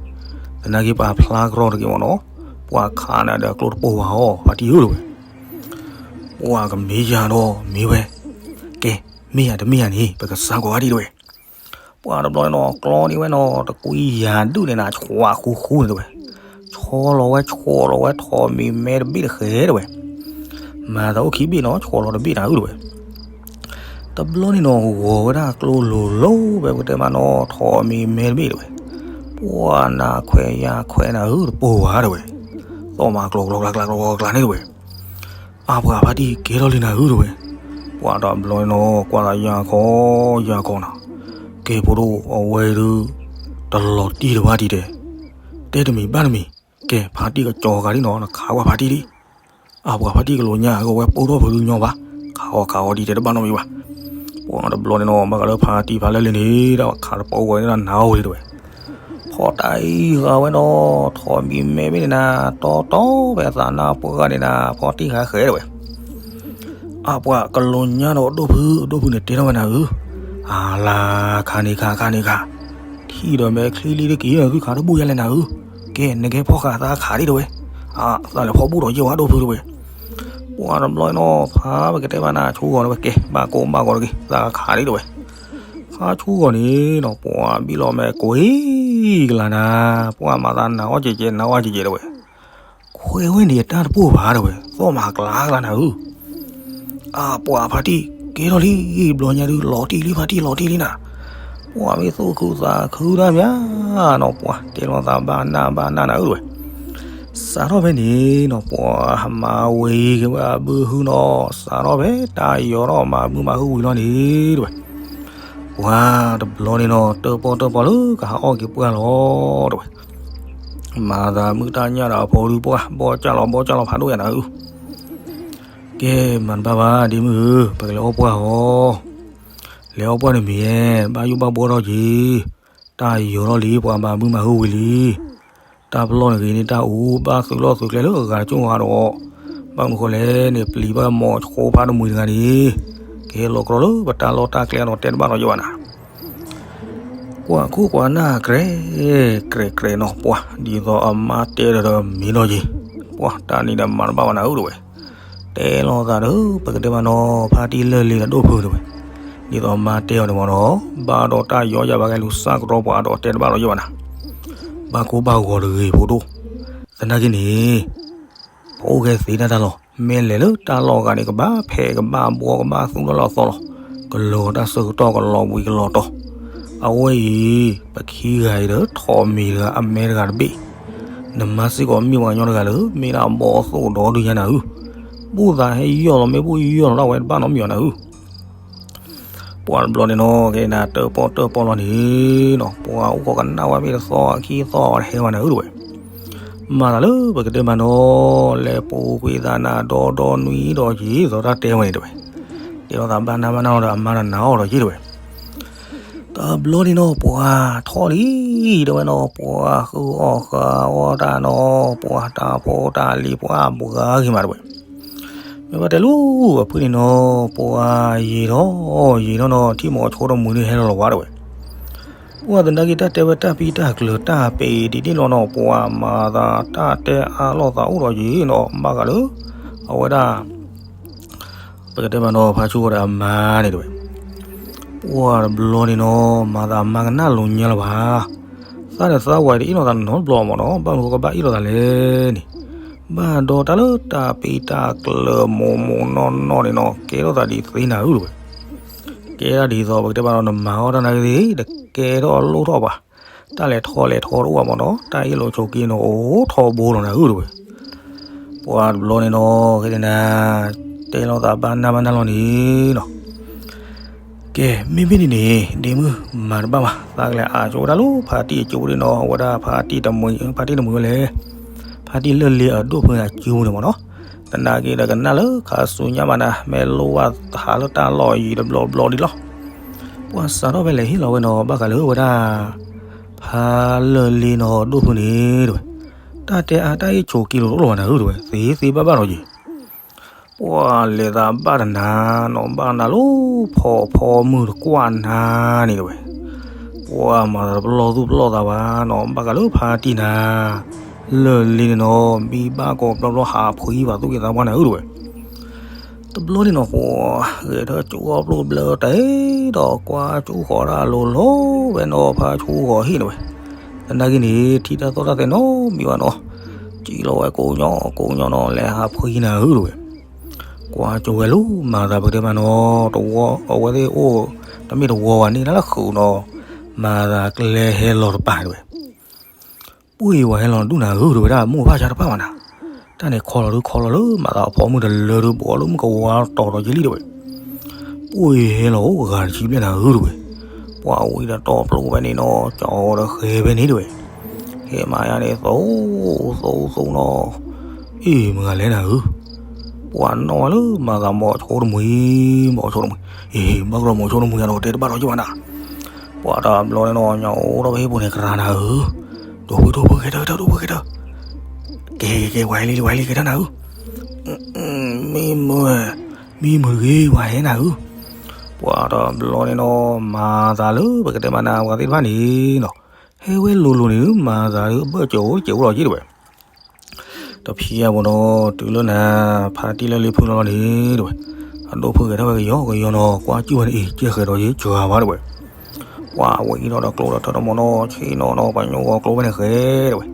သနာ်က့ပာ်ဖျါကရီတက့ၢ်မ့ၢ်နီၤ, ပှၤခးနၤဒီးအကျိတပိၢ်ဘၣ်အီၤ ဖါတံၢ်ဧၢတဲဝဲ ပှၤကမ့ၢ်ယၤဒီးမ့ၢ်ဝဲ, ကဲ, မ့ၢ်ယၤတမ့ၢ်ယၤန့ၣ် ပကစါကွၢ်ဝဲဒၣ်တဲဝဲ, ပှၤတဘျီန့ၣ်နီၤ ကျီန့ၢ်ဝဲနီၤ တကွံယၤဒုၣ်န့ၣ်နၤ ဆှးဃူဃူန့ၣ်တဲဝဲ, ဆီလီၤဝဲဆီလီၤဝဲထီးမံၤမဲတဘ့ၣ်တဃဲတဲဝဲ, မၤသးအိၣ်ခံဘ့ၣ်နီၤ ဆီလီၤတဘ့ၣ်နၤဧၢတဲဝဲ တဘျီန့ၣ်နီၤ ဂီၤဝဲဒၣ်ကျိလိၤလိၤ ဖဲပကတဲမးနီၤ ထီးမံၤမဲတဘ့ၣ်တဲဝဲ, ပှၤနၤခွဲးယၤခွဲးနၤဧၢ တပိၢ်ဘၣ်တဲဝဲ, သီၣ်မးကျီကျီကျါကျါကျီကျါန့ၣ်တဲဝဲ, အါပှၤဖါတံၢ်ကဲထီၣ်လံနၤဧၢတဲဝဲ, ပှၤတဘျီန့ၣ်နီၤ ကွၢ်သးယၤခီယၤခီနၤ, ကဲဖိဒိၣ်အဝဲဒုး တလီၤတံၢ်တဘၣ်ဒံးတဲ, တဲတမံၤဘၣ်တမံၤ, ကဲဖါတံၢ်ကကၠီၤဂၤဒ်နီၤ နခးကွၢ်ဖါတံၢ်ဒံး အါပှၤဖါတံၢ်ကလိာ်ညါအဂီၢ်ဝဲပိၢ်ထီၣ်ဖုးဒုးညီဘၣ်, ခးအီၤခးအီၤဒ်တဲတဘၣ်နီတမံၤဘၣ်, ပှၤတဘျီန့ၣ်နီၤ ဘၣ်ဃးလၢဖါတံၢ်ဖါလၢလံန့ၣ် တၢ်ခးတပိၢ်ဝဲန့ၣ်နၤအိၣ်လံတဲဝဲ, ဖီတၢ်အံၤဂၤဝဲနီၤ ထီးမံၤမဲဘ့ၣ်န့ၣ်နၤ တီတီဖဲအသးနါပှၢ်ဂၤန့ၣ်နၤ ဖီတံၢ်ဃာ်ဃဲတဲဝဲ အပှၤကလိာ်ညါဒီးအဒိၣ်ဖု အဒိၣ်ဖုန့ၣ်တဲထီၣ်ဝဲနၤဧၢ, အလါခါန့ၣ်ခါခါန့ၣ်ခါ, ထံၣ်ဒီးမဲချံလံတက့ၢ် သုခးတဘူၣ်ယါလဲၣ်နၤဧၢ, ကဲနကဲဖီဃာ်သးခးဒံးတဲဝဲ, အသးလဲၤဖီဘူၣ်ဒီးယဲၢ်ဝဲဒိၣ်ဖုတဲဝဲ, ပှၤတဘျီနီၤ ဖါပကတဲဘၣ်နၤဆူဂီၤတဲဝဲ ကဲဘၣ်ကိးဘၣ်ဂီၤတဂ့ၤ သးခးဒံးတဲဝဲ, ဖါဆူဂီၤန့ၣ်နီၤ ပှၤဘံၣ်လီၤမဲာ်ကွံာ်ကလၤနၤ, ပှၤမၤသးနၤအီၣ်ကဲးကဲး နၤအီၣ်ကဲးကဲးတဲဝဲ ခွဲးဝဲန့ၣ်အတၢ်တပိၢ်ဘၣ်တဲဝဲ သီၣ်မၤကျါကျါနၤဧၢ, အပှၤဖါတံၢ်ကဲထီၣ်လံ ဘျီညါဒုး လီၤတံၢ်လံဖါတံၢ်လီၤတံၢ်လံနၤ, ပှၤမ့ၢ်သူၣ်ခုသးခုတၢ်မးနီၤ ပှၤတဲလီၤသးဘၣ်နၢ်ဘၣ်နၢ်နၤဧၢတဲဝဲ, စးထီၣ်ဖဲန့ၣ်နီၤ ပှၤမၤဝံၤက့ၤဝဲအဘုဟုနီၤ စးထီၣ်ဖဲတၢ်ယီၤထီၣ်မၤဘုမၤဟုဝံၤလီၤန့ၣ်တဲဝဲ ပှၤတဘျီန့ၣ်နီၤ တၢၣ်ပီၣ်တၢၣ်ပီၣ်လၢကဟးအီၣ်က့ၤပှၢ်လီၤတဲဝဲ, မၤသးမုၢ်တၢ်ညၣ်ဒီးအဖိဒုပှၢ် ဘီၣ်ကၢ်လီၤဘီၣ်ကၢ်လီၤဖးဒိၣ်ယၤနၤဧၢ, ကဲမၤတဘၣ်ဘၣ်ဒ့မုၣ်ဧၢ ပကလဲၤအီၣ်ပှၢ်အီၤ, လဲၤအီၣ်ပှၢ်န့ၣ်မ့ၢ် ဘၣ်ယိၣ်ဘၣ်ဘှီထီၣ်က့ၤ, တၢ်ယီၤထီၣ်လံ ပှၤမၤဘုမၤဟုဝံၤလံ တၢ်ပလီၢ်န့ၣ်ဂ့ၤန့ၢ်တၢ်အူ ဘၣ်သုးလီၢ်သုးကျဲလၢအဂၤတကၠိၢ်ဂၤဒီး, ဘၣ်မနုၤဃိလဲၣ်န့ၣ် ပျံၤဘၣ်မိၤဆိဖးတမှံၤတဂၤန့ၣ်, ကဟဲလီၤကြီလၢပတၢ်လီၢ်တၢ်ကျဲဒီးတဲတဘၣ်ဒီးယဲၢ်ဘၣ်နၤ, ကွၢ်ခိၣ်ကွၢ်နၢ်ကြဲး, ကြဲးကြဲးနီၤ ပှၤဒ်သိးအမါတဲဒီးဒီးမ့ၢ်ဒီးယဲၢ်, ပှၤတၢ်နံၤဒီးမၤတဘၣ်ဘၣ်နၤဧၢတဲဝဲ တဲလီၤသးဒီး ပကတဲမးနီၤ ဖါတံၢ်လၢလံဒီးဒိၣ်ဖုတဲဝဲ, ဒ်သိးမါတဲအီၤန့ၣ်မးနီၤ, ဘၣ်ဒီးတၢ်ယီၤယၤဘၣ်ဂဲၤလူၤစၢ်ကရီပှၤဒီးတဲတဘၣ်လီၤယဲၢ်ဘၣ်နၤ, ဘၣ်ကိၢ်ဘၣ်ဂီၤတဂ့ၤဖိဒိၣ်, သနာ်က့န့ၣ် ပအိၣ်ကဲသ့တၢ်တၢ်လီၤ, မ့ၢ်လဲၤလၢတၢ်လီၢ်ဂၤန့ၣ် ကဘၣ်ဖဲးကဘၣ်ဘှီကဘၣ်သူၣ်လီၢ်လီၢ်သီလီၤ, ကလီၤတၢ်ဆၢကတီၢ်ကလီၤဘှံးကလီၤတီၤ, အဝဲအံၤ ပခံဂၤအံၤဒီးထီးမံၤတဂၤအမဲတဂၤတဘ့ၣ်, နမါစ့ၢ်ကီးမ့ၢ်ပှၤကညီတဂၤလၢ မ့ၢ်ဒၣ်ဘီသိၣ်ဒီဒုညါနၤဧၢ, ဘူၣ်သးဟဲယီၢ်လီၤမ့ၢ်ဘူၣ်ယီၢ်လီၤဒၣ်ဝဲတဘၣ်နီတမံၤအီၤနၤဧၢ ပှၤတဘျီန့ၣ်နီၤ ကဲနၤတၢၣ်ပီၣ်တၢၣ်ပီၣ်လီၤန့ၣ်နီၤ ပှၤအိၣ်ခိးကနၣ်ဝဲမ့ၢ်တသီခံသီ အဝဲတဟဲဝဲနၤဧၢတဲဝဲ, မၤသးလၢပကတဲမးနီၤ လဲၤပူၤကွံာ်သးနၤဒီဒီနွံဒီးယံာ် သိးတၢ်တဲဝဲန့ၣ်တဲဝဲ, တဲလီၤသးဘၣ်နၢ်ဘၣ်နၢ်လီၤဒီးအမါဒီးနၤအီၣ်ဒီးယံာ်တဲဝဲ, တဘျီန့ၣ်နီၤ ပှၤထီၣ်လံ တဲဝဲနီၤ ပှၤဃုအီၣ်ဃုအီတၢ်နီၤ ပှၤတၢ်ဖိတၢ်လံၤ ပှၤဘှါဂ့ၤမးတဲဝဲ. မ့ၢ်ဘၣ်တဲလၢအဖုန့ၣ်နီၤ ပှၤယံာ်ထီၣ်ယံာ်ထီၣ်နီၤ ထံၣ်မိၤဆိတမှံၤန့ၣ်ဟဲလီၤလီၤဝဲတဲဝဲ. ပှၤသနာ်က့တၢ်တဲဝဲတၢ်ပံတၢ်ကျၢၤတၢ်ပ့ၤဒ်န့ၣ်လီၤနီၤ ပှၤမၤသးတၢ်တဲအါလိာ်သးအိၣ်ဒီးယံာ်နီၤ ဘၣ်ဃးလၢ အဝဲဒၣ် ပကတဲမးနီၤ ဖါဆူဃီၤဒီးအမါန့ၣ်တဲဝဲ. ပှၤတဘျီန့ၣ်နီၤ မၤသးမါကနၣ်လိာ်ညါလၢၤဘၣ်. သးဒီးသးဝဲတအ့ၣ်လိာ်သးနီတဘျီမးနီၤ ဘၣ်မနုၤဃိကဘၣ်အ့ၣ်လိာ်သးလဲၣ်န့ၣ် ဘၣ်ဒီးတၢ်လၢတၢ်ပံတၢ်ကျၢၤမိၢ်မိၢ်နီၢ်နီၢ်န့ၣ်နီၤ ကဲထီၣ်သးဒ်သ့နၤဧၢတဲဝဲ. ကဲဒၣ်ဒ်သိး ပကတဲမးနီၤ နမၤအီၣ်တၢ်နာ်က့ၤ တကဲထီၣ်လိၣ်ထီၣ်ဘၣ်. တၢ်လဲၤထီၣ်လဲၤထီတအိၣ်ဘၣ်မးနီၤ တၢ်အ့ၣ်လိာ်ဆိးက့နီၤ အိၣ်ထီဘိလီၤနၤဧၢတဲဝဲ. ပှၤတဘျီန့ၣ်နီၤ ကဲဒၣ်နၤ တဲလိာ်သးဘၣ်နၢ်ဘၣ်နၢ်လီၤန့ၣ်နီၤ ကဲ မ့မ့ၢ်န့ၣ်န့ၣ် ဒ့မုၣ်မၤတဘၣ်ဘၣ် သးကလဲၤအါကၠိဝဲဒၣ်လၢဖါတံၢ်အကၠိန့ၣ်နီၤ အဝဲဒၣ်ဖါတံၢ်တမှံၤ ဖါတံၢ်တမှံၤဝဲလဲၣ် ဖါတံၢ်လၢၢ်လ့အဒိၣ်ဖုန့ၣ်အကၠိန့ၣ်မးနီၤ. သနာ်က့ဒီးကနၣ်လၢခါဆူညါမးနၤ မ့ၢ်လိၣ်ဘၣ်ဟးလၢတၢ်လီၢ်အံၤတဘျီဘျီဒံးလီၤ. ပှၤစးထီၣ်ဖဲလဲၣ်ဟ့ၣ်လီၤဝဲနီၤ ဘၣ်ဃးလၢဝဲဒၣ် ဖါလၢၢ်လ့နီၤဒိၣ်ဖုန့ၣ်တဲဝဲ. တၢ်တဲအါတၢ်အ့ၣ်ဆိးက့လိာ်တအိၣ်လၢၤဘၣ်နၤဧၢတဲဝဲ သ့သ့ဘၣ်ဘၣ်လီၤယံၤ ပှၤလဲၤသးဘၣ်တနၤနီၤ ဘၣ်နၤလၢဖီဖီမုၢ်တကွၢ်နၤန့ၣ်တဲဝဲ. ပှၤမၤသးတပလီၢ်သူၣ်ပလီၢ်သးဘၣ်နီၤ ဘၣ်ဃးလၢဖါတံၢ်နၤ လၢၢ်လ့န့ၣ်နီၤ မံဘၣ်ကိးဘျီဘျီဟးဖှံဘၣ်သူၣ်က့သးပှၢ်နၤဧၢတဲဝဲ. တဘျီန့ၣ်နီၤ ပှၤဂဲၤထၢၣ်ကၠိအီၣ်ပျိၢ်ဘျၢတၢ်ဒီးကွၢ်ကၠိဃီၤတၢ်လိၤလိၤဝဲနီၤ ဖါဆူဃီၤဟံၣ်တဲဝဲ. သနာ်က့န့ၣ် ထံၣ်တၢ်သီၣ်တၢ်သဲနီတမံၤဘၣ်နီၤ စံၣ်လီၤဝဲကိးညီကိးညီနီၤ လဲၤဟးဖှံနၤဧၢတဲဝဲ. ကွၢ်ကၠိဝဲလၢမၤသးပကတဲမးနီၤ တဝီအဝဲသ့ၣ်အိၣ် တမ့ၢ်တဝီဝဲန့ၣ်လၢဃုာ်နီၤ မၤသးကျဲဟဲလီၤတပၤတဲဝဲ. ပှ့ၤဝဲဟဲလီၤဒူၣ်နၤဧၢတဲဝဲဒၣ် မိၢ်ပၢ်ဆါတပၢ်ဘၣ်နၤ. တၢ်န့ၣ်ခီလီၤဒုခီလီၤလၢမၤသးအဖီမုၢ်တလၢဒု ဘီလၢမုၢ်ကဝါတီၤဒီးယလံတဲဝဲ. ပှ့ၤဟဲလီၤအိၣ်ဂၤတဆံဘျဲၣ်နၤဧၢတဲဝဲ. ပှၤဝံၤဒီးတီပျိဝဲန့ၣ်နီၤ ကၠီဒီးဃဲၤဖဲန့ၣ်တဲဝဲ. ဟဲမၤယါန့ၣ် သိ သိ သိနီၤ အ့ၣ် မတၤလဲၣ်နၤဧၢ. ပှၤနီၣ်ဝဲလၢမၤသးမိၤဆိတမှံၤ မိၤဆိတမှံၤ အ့ၣ် ဘၣ်ကရီမိၤဆိတမှံၤအနီၤ တဲတဘၣ်ဒီးယဘၣ်နၤ. ပှၤတဘျီန့ၣ်နီၤ ညၣ်အိၣ်ထီၣ်ဖဲဟံၣ်ပူၤန့ၣ်ကရၤနၤဧၢ. ဒိၣ်ဖုဒိၣ်ဖု ကဲထၢၣ်ကဲထၢၣ် ဒိၣ်ဖုကဲထၢၣ် ကဲကဲကဲ ဝဲလံလံ ဝဲလံ ကဲထၢၣ်နၤဧၢ. မံမုာ် မံမုာ်တဂ့ၤ ဝဲဟဲနၤဧၢ. ပှၤတဘျီန့ၣ်နီၤ မၤသးလၢပကတဲမးနၤ ပှၤသ့ၣ်တဖၣ်န့ၣ်နီၤ ဟဲဝဲလိၤလိၤန့ၣ် မၤသးလၢအဘၢၣ်စၢၤအိၣ် စဲၤအိၣ်လီၤက့တဲဝဲ. တဖံးအပူၤနီၤ တုၤလၢနၤ ဖါတံၢ်လၢလ့ဖုလီၤလီၤန့ၣ်တဲဝဲ. အဒိၣ်ဖုဂဲၤထီၣ်ဝဲကယီကယီနီၤ ကွၢ်ကၠူၣ်ဝဲန့ၣ်အံၤ ကဲဃဲၤဒီးယဲ စှၤဘၣ်တဲဝဲ. ပှၤဝဲအံၤဒီးကျိဒီးထၢတမီၤနီၤ ဆ့ၣ်နီၤနီၤ ပှၤညိၣ်ဂီၤကျိဝဲန့ၣ်ဃဲတဲဝဲ.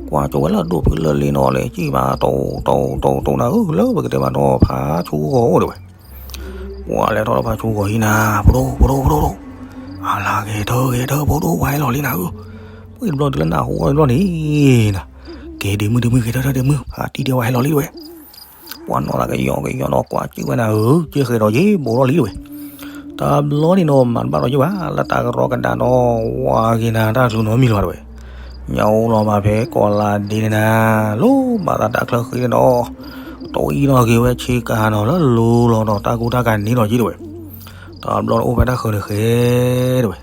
ကွၢ်ကၠိဝဲလၢအဒိၣ်ဖုလၢလ့နီၤ လဲၤစံၣ်ဘၣ်တိၢ်တိၢ်တိၢ်တိၢ်နၤဧၢ လၢပကတဲမးနီၤ ဖါဆူဂီၤအိၣ်တဲဝဲ. ပှၤလဲၤထီၣ်လၢဖါဆူဂီၤဟံၣ်နၤ ဖိဒိၣ် ဖိဒိၣ် ဖိဒိၣ် အလၤကဲထၢၣ်ကဲထၢၣ် ဖိဒိၣ် ပှၤဟဲလီၤလံနၤဧၢ. ပှ့ၤတဘျီတုၤလၢနၢ်ဟူအီၤတဘျီန့ၣ် ကဲဒ့မုၣ်ဒ့မုၣ် ကဲထၢၣ်ထၢၣ်ဒ့မုၣ် ဖါတံၢ်တဲဝဲဟဲလီၤလံတဲဝဲ. ပှၤနီၣ်သးကယီကယီနီၤ ကွၢ်ကၠူၣ်ဝဲနၤဧၢ ကဲဃဲၤဒီးယဲ ဘူးထီၣ်လံတဲဝဲ. တဘျီန့ၣ်နီၤ မၤတဘၣ်ဒီးယဲဘၣ် လၢတၢ်ကရီကဒါနီၤ ဝါက့ၤနၤတၢ်ချုးနီတမံၤလၢၤဘၣ်တဲဝဲ. ညၣ်အိၣ်လီၤဘၣ်ဖဲကီးလါဒ့န့ၣ်နၤ လီၤဘၣ်သးတၢ်ချၢဃံန့ၣ်နီၤ တဝံၤနီၣ်က့ၤဝဲဆ့ကၤနီၤ လၢလိၤလီၤဒီးတၢ်ကူတၢ်ကၤန့ၣ်လီၤက့တဲဝဲ. တဘျီန့ၣ်အိၣ်ဖဲတၢ်ဃၢၤန့ၣ်ဃဲတဲဝဲ.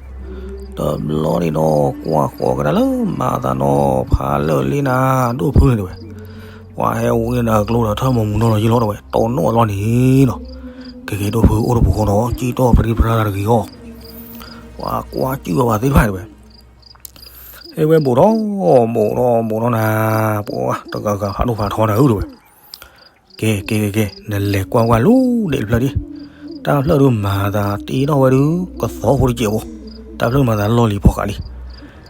တဘျီန့ၣ်နီၤ ကွၢ်ဃီၤကဒါလၢမၤသးနီၤ ဖါလၢာ်လ့နၤ ဒိၣ်ဖုန့ၣ်တဲဝဲ. ပှၤဟဲဝံၤနၤကျိဒီးထၢၣ်မိၢ်မူနီၤလီၤယ့လီၤတဲဝဲ တိၢ်နီၣ်အလီၢ်န့ၣ်နီၤ. ကဲကဲဒိၣ်ဖုအိၣ်တပူၤဃီနီၤ ကံၣ်တီၢ်ပြံပြါတၢ်တဂ့ၤအီၤ. ပှၤကွၢ်ကၠူၣ်ဝဲပှၤသ့ၣ်တဖၣ်တဲဝဲ. ဟဲဝဲဘူးထီၣ် ဘူးထီၣ် ဘူးထီၣ်နၤ ပှၤတဂၤဂၤဖးဒိၣ်ဖးထီနၤဧၢတဲဝဲ. ကဲ ကဲ ကဲ ကဲ နလဲၤကွၢ်ကွၢ်လီၤဒဲးတဖျၢၣ်ဒံး, တၢ်ဖျၢၣ်ဒုးမၤသးတ့ထီၣ်ဝဲဒုး ကသီဖိတစဲးဖိ, တၢ်ဖျၢၣ်မၤသးလီၢ်လံၤဖီဃးလံ.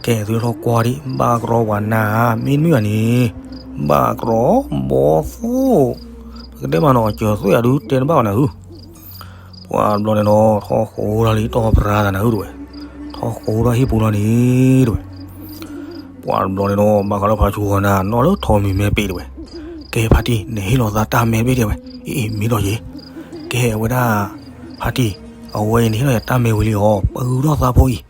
ကဲ သုထီၣ်ကွၢ်ဒံး ဘၣ်ကရီပှၤနၤဧါ, မ့တမ့ၢ်ဘၣ်န့ၣ် ဘၣ်ကရီဘီသိၣ်, ပကတဲမးနီၤ စၢၤသွဲၣ်အဒုးတဲတဘၣ်ဘၣ်နၤဧၢ. ပှၤတဘျီန့ၣ်နီၤ ထီၣ်ဃိထီၣ်လံ တီၢ်ပြါသးနၤဧၢတဲဝဲ, ထီၣ်ဃိထီၣ်ဟံၣ်ပူၤလီၤန့ၣ်တဲဝဲ. ပှၤတဘျီန့ၣ်နီၤ ဘၣ်ဃးလၢဖါဆူဃီၤနၤ နီၣ်လၢထိးမံၤမဲပ့ၤတဲဝဲ. ကဲဖါတံၢ် နဟ့ၣ်လီၤသးတၢ်မဲဘ့ၣ်တဲဝဲ, အ့ၣ် အ့ၣ် မ့ၢ်ဒီးယဲ, ကဲဝဲဒၣ် ဖါတံၢ် အဝဲအံၤန့ၣ်ဟ့ၣ်လီၤယၤတၢ်မဲဝံၤလံအီၤ, ပဂုၤထီၣ်သးဖိအံၤ,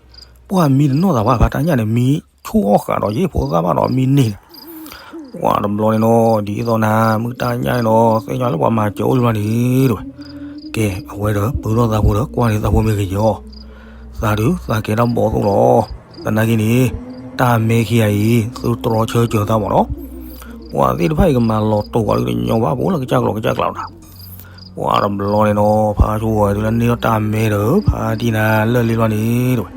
ပှၤမံတနီၣ်သးဘၣ် ဖါတၢ်ညၣ်န့ၣ် မံဆူၣ်အီၣ်ဃာ်ဒီးယဲၢ်ဖိသၣ်ဘၣ်ဒီးမံန့ၢ်န့ၣ် ပှၤတဘျီန့ၣ်နီၤ ဒ်သိးနၤ မုၢ်တၢ်ညၣ်န့ၣ်နီၤ သ့ၣ်ညါလၢပှၤမၤစၢၤအိၣ်လံဘျီန့ၣ်တဲဝဲ. ကဲ အဝဲဒီး ပဂုၤထီၣ်သးဖိဒီး ကွၢ်န့ၢ်သးဖိမ့ၢ်ဂ့ၤကီး, သးဒုးသးကဲတၢ်ဘီၣ်သိၣ်လီၤ. သနာ်က့န့ၣ် တၢ်မဲခံဂၤအံၤ သုတြီဆၢစၢၤသးမးနီၤ. ပှၤသ့ၣ်တဖၣ်အံၤကမၤလီၤတိာ်ပှၤလၢတညီဘၣ် ပအိၣ်လၢကစၢ်ကျိၤကစၢ်ကျါနၤ. ပှၤတဘျီန့ၣ်နီၤ ဖါဆိဂီၤတုၤလၢန့ၢ်ထီၣ်တၢ်မဲဒီး ဖါတံၢ်နၤလၢာ်လံဘျီန့ၣ်တဝဲ,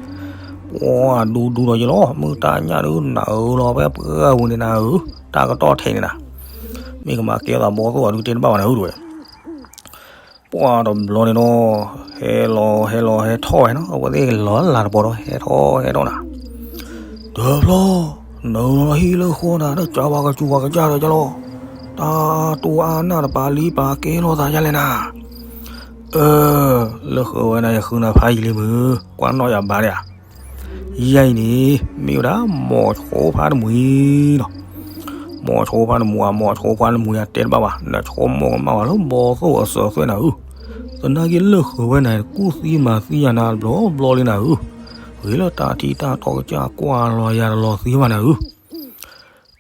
ပှၤဒူဒူဒီးယလီၤ မုၢ်တၢ်ညၣ်ဒုးနၤဧၢလီၤ ဖဲပှၢ်ပူၤန့ၣ်နၤဧၢ, တၢ်ကတီၢ်ထဲန့ၣ်နၤ, မ့ၢ်ကမၤကဲသးဘီၣ်သိၣ်အဒုးတဲတဘၣ်ဘၣ်နၤဧၢတဝဲ. ပှၤတဘျီန့ၣ်နီၤ ဟဲလီၤဟဲလီၤဟဲထီၣ်ဝဲနီၤ အဝဲသ့ၣ်လီၤလၢ်တပီၤဒီး ဟဲထီၣ်ဟဲထီၣ်နၤ. တဘျီ နုာ်လီၤဟံၣ်လၢဃီနၤ တကးပှၤကစူၤပှၤကစၢ်ဒီးကလီၤ, တၢ်တူၢ်အါနၢ်တပၤလံပာ်ကဲလိာ်သးယါလဲၣ်နၤ. အၢ လၢဃုာ်ဝဲနၤ ယဃုနၤဖးယံာ်လံမုၢ် ကွၢ်နီၣ်ယၤဘါဒၣ်ဧါ. ယဲအံၤန့ၣ် မ့ၢ်ဝဲဒၣ်မိၤဆိဖါတမှံၤနီၤ. မိၤဆိဖါတမှံၤဧါ မိၤဆိဖါတမှံၤဧါ တဲတဘၣ်ဘၣ် နဆိကမိၣ်ကမၣ်ဝဲလၢဘီၣ်သိၣ်အစၢၤသွဲၣ်နၤဧၢ. သနာ်က့လၢဃုာ်ဝဲနၤ ကူၣ်သံမၤသံယၤနၤတဘျီဘျီလံနၤဧၢ. ဂ့ၤလၢတၢ်ထံၣ်တၢ်တီကစၢ်ကွၢ်လီၤယၤတလီၤသံဘၣ်နၤဧၢ.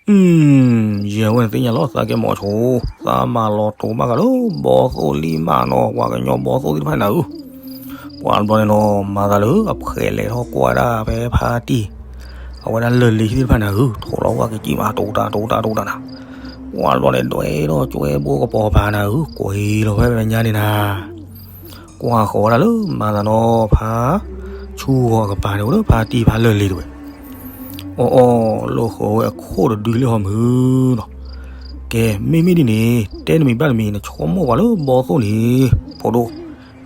အု ယဲဝဲနသ့ၣ်ညါလီၤ သးကဲမိၤဆိ, သးမၤလီၤတိာ်ဘၣ်ဃးလၢဘီၣ်သိၣ်လံမးနီၤ ပှၤကညီဘီၣ်သိၣ်သ့ၣ်တဖၣ်နၤဧၢ. ပှၤတဘျီန့ၣ်နီၤ မၤသးလၢအဖှဲးလဲၤထီၣ်ကွၢ်ဒၣ်ဖဲဖါတံၢ် အဝဲဒၣ်လၢာ်လံသ့ၣ်တဖၣ်နၤဧၢ, ထိးလီၤဝဲကစံၣ်မး တိၤတၢ်တိၤတၢ်တိၤတၢ်နၤ. ပှၤတဘျီန့ၣ် ဒွဲၣ်ထီၣ်ကွဲဘိကပီၤပၤနၤဧၢ, ကွံာ်လီၤဖဲဖဲညါန့ၣ်နၤ ကွၢ်ဃီၤဝဲဒၣ်လၢမၤသးနီၤ ဖါဆူဂီၤအကပၤန့ၣ် အိၣ်လၢဖါတံၢ်ဖါလၢာ်လံတဝဲ. အီၣ်အီၣ် လၢဃုာ်ဝဲအခိၣ်တဒုလၢဟီမုၢ်နီၤ. ကဲ မ့မ့ၢ်ဒ်န့ၣ် တဲနမံၤဘၣ်တမံၤ နဆိကမိၣ်ပှၤလၢဘီၣ်သိၣ်န့ၣ် ဖိဒိၣ်,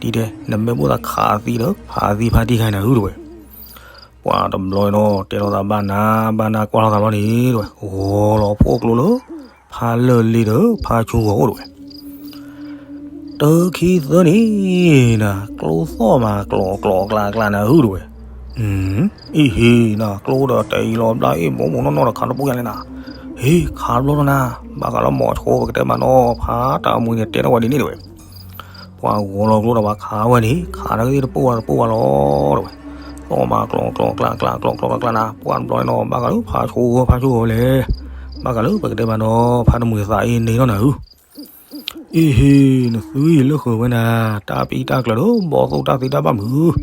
ဒ်တဲ နမ့ၢ်ဘၣ်သးခးသံဒီး ဖးသံဖါတံၢ်ခါနၤဧၢတဝဲ. ပှၤတဘျီန့ၣ်နီၤ တဲလိာ်သးဘၣ်နၤ ဘၣ်နၤကွၢ်လိာ်သးဘျီန့ၣ်တဝဲ ဂီၤလီၤဖှိၣ်ကျိလၢ ဖါလၢာ်လံဒီး ဖါဆူဂီၤအိၣ်တဝဲ တခံသၢန့ၣ်နၤ ကျိသီၣ်မးကျိးကျိးကျါကျါနၤဧၢတဝဲ. အံၤဟ့နၤ ကျိဒီးတဲအံၤလီၤဘျါအ့ၣ် မိၢ်မိၢ်နီၢ်နီၢ်ဒီးခးတပူၤယါလဲၣ်နၤ. ဟ့ ခးတဘျီလီၤနၤ. ဘၣ်ဃးလၢမိၤဆိ ပကတဲမးနီၤ ဖါတၢ်အမူန့ၣ်တဲထီၣ်ဝဲဒ်န့ၣ်တဝဲ. ပှၤဂီၤလီၤကျိဒီးပှၤခးဝဲန့ၣ် ခးတၢ်ဂ့ၢ်တပူၤဝဲတပူၤဝဲလီၤတဝဲ. သီၣ်မးကျိးကျိးကျါကျါ ကျိးကျိးကျါကျါနၤ ပှၤတဘျီန့ၣ်နီၤ ဘၣ်ဃးလၢဖါဆိဂီၤ ဖါဆိဂီၤလဲၣ်. ဘၣ်ဃးလၢပကတဲမးနီၤ ဖါတမှံၤသးအ့ၣ်န့ၣ်လီၤနၤဧၢ. အ့ဟ့ နသုအံၤလၢဃုာ်ဝဲနၤ တၢ်ပံတၢ်ကျၢၤဒီး ဘီၣ်သိၣ်တၢ်သ့တၢ်ဘၣ်မုၢ်.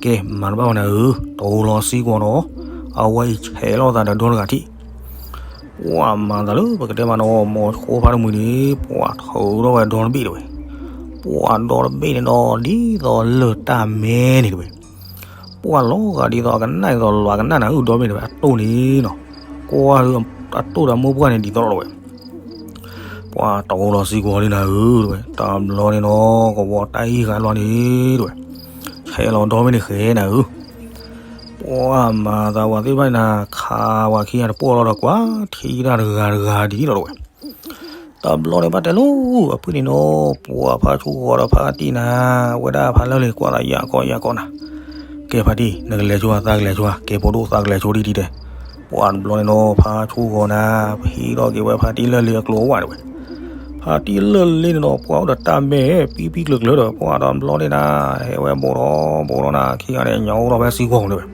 ကဲ မၤတဘၣ်ဝဲနၤဧၢ, တိၤလီၤစံကွီၤနီၤ, အဝဲအံၤဆဲးလီၤသးဒီးဒီတဂၤထံၣ်. ပှၤမၤသးလၢပကတဲမးနီၤ မိၤဆိဖါတမှံၤန့ၣ် ပှၤထုးထီၣ်ဝဲဒီတဘ့ၣ်တဝဲ. ပှၤဒီတဘ့ၣ်န့ၣ်ဒီး ဒ်သိးလၢာ်တၢ်မဲန့ၣ်တဝဲ. ပှၤလီၤဂာ်ဒ်သိးအကနၣ်ဒ်သိးလီၤအကနၣ်နၤဧၢ ဒီဘ့ၣ်တဝဲ အတိၢ်န့ၣ်နီၤ, ကွၢ်အတိၢ်ဒီးမိၢ်ပှၢ်န့ၣ်ဒ်သိးလီၤတဝဲ. ပှၤတိၤလီၤစံကွီၤလံနၤဧၢတဝဲ, တဘျီန့ၣ်နီၤ ကဝီၤတၢ်အံၤဃာ်လီၤန့ၣ်တဝဲ, ဆဲးလီၤဒီဘ့ၣ်န့ၣ်ဃဲနၤဧၢ. ပှၤမၤသးဝဲသ့ၣ်တဖၣ်န့ၣ်နၤ ခးဝဲခံဂၤတပူၤလီၤဒီး ကွၢ်ထံၣ်တၢ်တဂၤတဂၤဒ်လီၤတဝဲ. တဘျီန့ၣ်ဘၣ်တဲလိၤ အဖုၣ်န့ၣ်နီၤ ပှၤဖါဆိဂီၤဒီးဖါတံၢ်နၤ ဝဲဒၣ်ဖါလၢာ်လံ ကွၢ်သးယၤကီယၤကီနၤ. ကဲဖါတံၢ် နကလဲၤဆိဧါ သးကလဲၤဆိဧါ, ကဲဖိဒိၣ်သးကလဲၤဆိဒ်ဒ်တဲ. ပှၤတဘျီန့ၣ်နီၤ ဖါဆိဂီၤနၤ ဟံးထီၣ်က့ၤဝဲဖါတံၢ်လၢာ်လံအကျိၤဝဲတဝဲ. ဖါတံၢ်လၢာ်လံန့ၣ်ဒီး ပှၤအိၣ်ဒီးတၢ်မဲာ် ပံပံကျၢၤကျၢၤဒီး ပှၤတဘျီန့ၣ်နၤ ဟဲဝဲဘူးဒီးဘူးဒီးနၤ ခံဂၤန့ၣ် ညါအိၣ်ထီၣ်ဖဲစံကွီၤတဝဲ.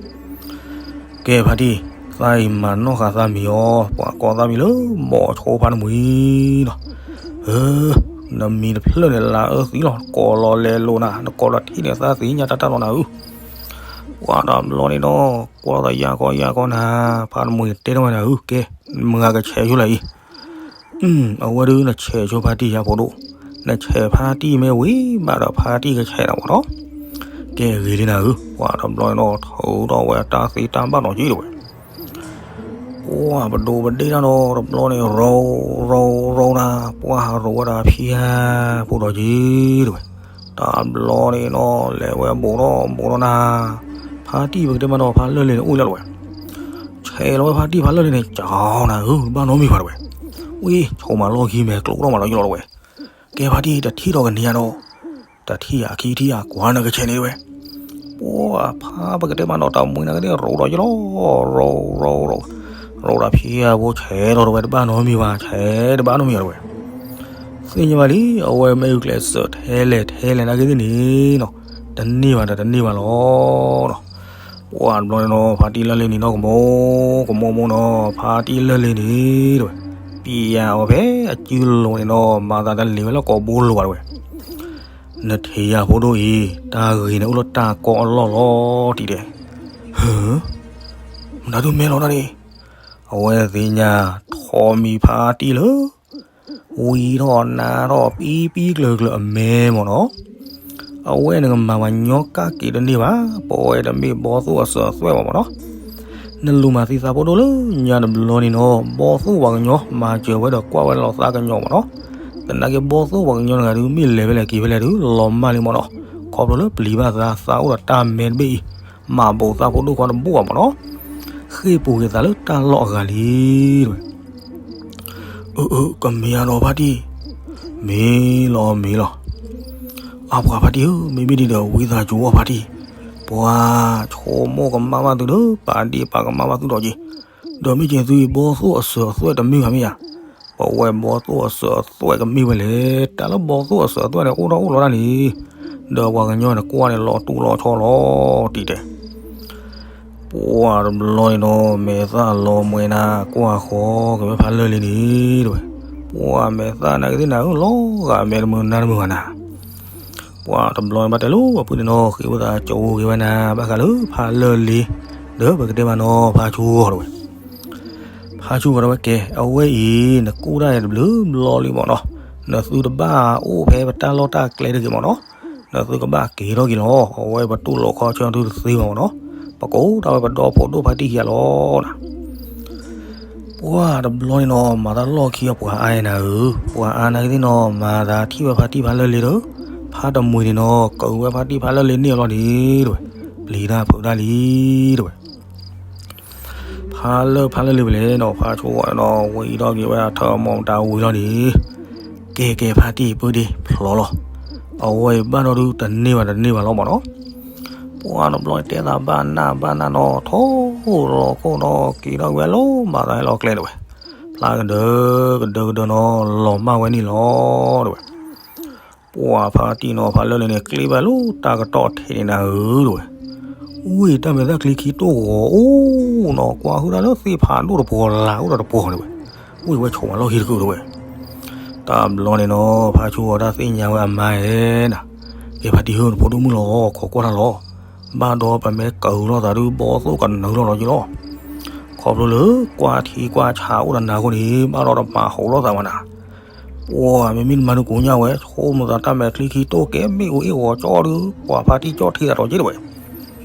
ကဲဖါတံၢ်, သးအံၤမၤနီၣ်ဃာ်သးမံၤအီၤ, ပှၤကိးသးမံၤလၢမိၤဆိဖါတမှံၤလီၤ. ဧၢ, နမံၤတဖျၢၣ်န့ၣ် လါအၢသံလီၤ, နကိးလီၤလဲၤလိာ်နၤ, နကိးလီၤထံၣ်န့ၣ် သးသ့ၣ်ညါတၢ်တၢ်လီၤနၤဧၢ. ပှၤတဘျီန့ၣ်ဒီး ကွၢ်သးယၤကီယၤကီနၤ, ဖါတမှံၤတဲထီၣ်ဝဲနၤဧၢ, ကဲ, မုၢ်ဂၤကဆဲးဆိလၢအံၤ အဝဲဒၣ်နဆဲးဆိဖါတံၢ်ယၤဖိဒိၣ်, နဆဲးဖါတံၢ်မ့ၢ်ဝံၤဘၣ်ဒီးဖါတံၢ်ကဆဲးနၤမးနီၤ. ကဲဂ့ၤလံနၤဧၢ, ပှၤတဘျီန့ၣ်ဒီး ထုးထီၣ်ဝဲတၢ်သ့တၢ်ဘၣ်နီၤက့တဝဲ. ပှၤပဒိးပဒ့ၣ်တၢ်နီၤ တဘျီန့ၣ် ရိရိရိနၤ, ပှၤဟးရိၤဝဲဒီးဖံယၤဖိဒီးက့တဝဲ. တဘျီန့ၣ်နီၤ လဲၤဝဲဘူးထီၣ်ဘူးထီၣ်နၤ, ဖါတံၢ်ပကတဲမးနီၤ ဖါလၢာ်လံန့ၣ်အိၣ်လၢတဝဲ. ဆဲးလီၤဝဲဖါတံၢ်ဖါလၢာ်လံန့ၣ် ကၠီနၤဧၢ တဘၣ်နီတမံၤဘၣ်တဝဲ. ဝံၤ ဆိမးလီၢ်ခံမဲာ်ကျိးထီၣ်မးလီၤယလီၤတဝဲ. ကဲဖါတံၢ် တထံၣ်ဒီးကန့ၢ်ယၤဒီး, တထံၣ်ယၤခံထံၣ်ယၤ ကွၢ်နကဆဲးန့ၣ်တဝဲ. ပှၤဖါပကတဲမးနီၤ တၢ်မှံၤနၤကသ့ၣ်ရိၤဒီးယလီၤ, ရိၤရိၤရိၤ, ရိၤဒီးဖံယၤဖိဆဲးဒီးတဝဲ တဘၣ်နီတမံၤဘၣ် ဆဲးတဘၣ်နီတမံၤဘၣ်တဝဲ. သ့ၣ်ညါဘၣ်လံ အဝဲမ့ၢ်အုၣ်ကျဲးစၢးထဲလဲၣ်ထဲလဲၣ်နာ်က့သ့ၣ်န့ၣ်နီၤ, တန့ၢ်ဘၣ်ဒီးတန့ၢ်ဘၣ်လီၤနီၤ. ပှၤတဘျီန့ၣ်နီၤ ဖါတံၢ်လၢာ်လံန့ၣ်နီၤ ကမိၢ်ကမိၢ်မိၢ်နီၤ ဖါတံၢ်လၢာ်လံန့ၣ်တဝဲ, ပျံၤယၤအီၤဖဲအစုလိၤန့ၣ်နီၤ မၤသးတလ့ၤဝဲလၢကိာ်ဘိလိၤဘၣ်တဝဲ. နထံၣ်ယၤဖိဒိၣ်အံၤ တၢ်ဂ့ၤန့ၣ်အိၣ်လၢတၢ်ကီအလီၢ်လီၤတံၢ်ဒဲး. ဟၢ, မတၤဒုးမဲလီၤတၢ်န့ၣ်, အဝဲသ့ၣ်ညါ ထိးမံၤဖါတံၢ်လၢ ဝံထီၣ်နါထီၣ်ပံပံကျၢၤကျၢၤအမဲမ့ၢ်နီၤ. အဝဲန့ၣ်ကမၤပှၤကညီကၣ်က့ၤတန့ၢ်ဘၣ်, ပဝဲတမ့ၢ်ဘီသိၣ်အစၢၤအသွဲၣ်ဘၣ်မ့ၢ်နီၤ. နလူၤမၤသံသးဖိဒိၣ်လၢညါတဘျီန့ၣ်နီၤ, ဘီသိၣ်ပှၤကညီ မၤစၢၤဝဲဒီးကွၢ်ဝဲလီၤသးကညီၤမ့ၢ်နီၤ. သနာ်က့ဘီသိၣ်ပှၤကညီတဂၤဒုး မ့ၢ်လဲၤဖဲလဲၣ်က့ၤဖဲလဲၣ်ဒုး လီၤမၢ်လံမ့ၢ်နီၤ. ခီဖျိလၢပျံၤဘၣ်သး သးအိၣ်ဒီးတၢ်မဲတဘ့ၣ်အံၤ, မၤဘူးသးဖိဒိၣ်ခွါတဘူၣ်ဘၣ်မ့ၢ်နီၤ. ဃ့ၢ်ပူၤက့ၤသးလၢတၢ်လီၢ်အဂၤလံတဝဲ. အၢ အၢ ကမ့ၢ်အဒီးဖါတံၢ်, မ့ၢ်လီၤ မ့ၢ်လီၤ. အပှၤဖါတံၢ်ဧၢ, မ့မ့ၢ်ဒ်ဒီးဝံသးစူၤအီၤဖါတံၢ်, ပှၤဆိကမိၣ်ကမၣ်ဘၣ်သုဒီး ပာ်ဒ့ၣ်ပာ်ကမၣ်ဘၣ်သုဒီးက့ၤ, ဒီးမ့ၢ်က့ၤသုအံၤ ဘီသိၣ်အစၢၤအသွဲၣ်တမ့ၢ်ဘၣ်မ့ၢ်ဧါ. ပဝဲဘီသိၣ်အစၢၤအသွဲၣ်ကမ့ၢ်ဝဲလဲၣ်, တၢ်လၢဘီသိၣ်အစၢၤအသွဲၣ်န့ၣ် အိၣ်ထီၣ်အိၣ်လီၤတၢ်လံ, ဒီးပှၤကညီန့ၣ်ကွၢ်န့ၣ်လီၤတူၢ်လီၤဆီလီၤတံၢ်တဲ ပှၤတဘျီန့ၣ်နီၤ မဲာ်သၣ်လီၤမှဲနၤ ကွၢ်ဃီက့ၤဝဲဖါလၢၢ်လံန့ၣ်တဝဲ. ပှၤမဲာ်သၣ်နာ်က့ၤသ့ၣ်နၤဧၢ လီၤဂာ်မဲာ်တမုာ်နါတမုာ်ဘၣ်နၤ. ပှၤတဘျီန့ၣ်ဘၣ်တဲလိာ်အပုၢ်န့ၣ်နီၤ ဃ့ဝံသးကၠိက့ၤဝဲနၤ ဘၣ်ဃးလၢဖါလၢၢ်လံ, ဒီးပကတဲဘၣ်နီၤ ဖါဆူဂီၤတဝဲ. ဖါဆူဂီၤတဝဲကဲ အဝဲအံၤ နကူၣ်တၢ်တဘျုးဘျီလံမ့ၢ်နီၤ, နသုတဘၣ်အိၣ်ဖဲပတၢ်လီၢ်တၢ်ကျဲတဂ့ၤမ့ၢ်နီၤ, နသုကဘၣ်က့ၤထီၣ်က့ၤလီၤ. အဝဲပတူၢ်လိာ်ခီဆၢသုတသ့ဘၣ်မ့ၢ်နီၤ, ပကိးတၢ်ဝဲပဒီဖိဒိၣ်ဖါတံၢ်ခံဂၤလီၤနၤ. ပှၤတဘျီန့ၣ်နီၤ မၤတၢ်လီၢ်ခံအပှၤအါအံၤနၤဧၢ, ပှၤအါနာ်က့ၤသ့ၣ်နီၤ မၤသးထံၣ်ဝဲဖါတံၢ်ဖါလၢၢ်လံဒီး ဖါတမှံၤန့ၣ်နီၤ ကၢၤဝဲဖါတံၢ်ဖါလၢၢ်လံန့ၣ်အလီၢ်န့ၣ်တဝဲ, ပျံၤတၢ်ဖုးတၢ်လံတဝဲ. ဖါလၢၢ်ဖါလၢၢ်လံဝဲလဲၣ်နီၤ ဖါဆူဂီၤနီၤ ဝံထီၣ်က့ၤဝဲဒၣ်ထၢမီၢ်မတၤဝံၤလီၤန့ၣ်, ကဲကဲဖါတံၢ်ပုၢ်ဒ့ဖျိးလီၤ. အဝဲအံၤဘၣ်ဒီးဒုးတန့ၢ်ဘၣ်တန့ၢ်ဘၣ်လီၤမ့ၢ်နီၤ. ပှၤတဘျီန့ၣ်တဲသးဘၣ်နၢ်ဘၣ်နၢ်နီၤ ထိၣ်လီၤခိၣ်နီၤ က့ၤထီၣ်ဝဲလီၤမၤသးဟဲလီၤကျဲတဝဲ, ဖျါကဒၢကဒၢကဒၢနီၤ လီၤမၢ်ဝဲန့ၣ်လီၤတဝဲ. ပှၤဖါတံၢ်နီၤ ဖါလၢၢ်လံန့ၣ် ကျ့ဘၣ်လၢတၢ်ကတီၢ်ထဲန့ၣ်နၤဧၢတဝဲ. ဝံၢ်တၢ်မဲာ်သၣ်ချံခံတိၢ်ဂီၤအိၣ်နီၤ ကွၢ်ဟုၣ်တၢ်လၢသ့ၣ်ဖးဒိၣ်တပှီၤလၢ်အိၣ်ဒီးတပှီၤတဝဲ, ဝံၢ်ဝဲဆိးမးလီၢ်ခံတကုာ်တဝဲ. တဘျီန့ၣ်နီၤ ဖါဆူဂီၤတၢ်သ့ၣ်ညါဝဲအမါဧဲနၤ, ကဲဖါတံၢ်ဧၢ နဖိဒိၣ်မုၣ်လီၤ ခိးကွၢ်တၢ်လီၤ. ဘၣ်ဒီးပမ့ၢ်ကၢၤလီၤသးဒုး ဘီသိၣ်ကနၢၤလီၤလီၤက့ၤလီၤ. ခီဖျိလၢကွၢ်ထံကွၢ်ဆးအိၣ်ဒီးနၤအဃိန့ၣ် ဘၣ်ဒီးတမၤဟးလိာ်သးဝဲနၤ. ပှၤမ့မ့ၢ်နမၤနကိးညါဝဲ ဆိကမိၣ်သးတၢ်မဲာ်ချံခံတိၢ်ကဲမ့ၣ်အူအ့ၣ်ဂီၤကၠီဒုး ပှၤဖါတံၢ်ကၠီထံသးဒီးက့တဝဲ.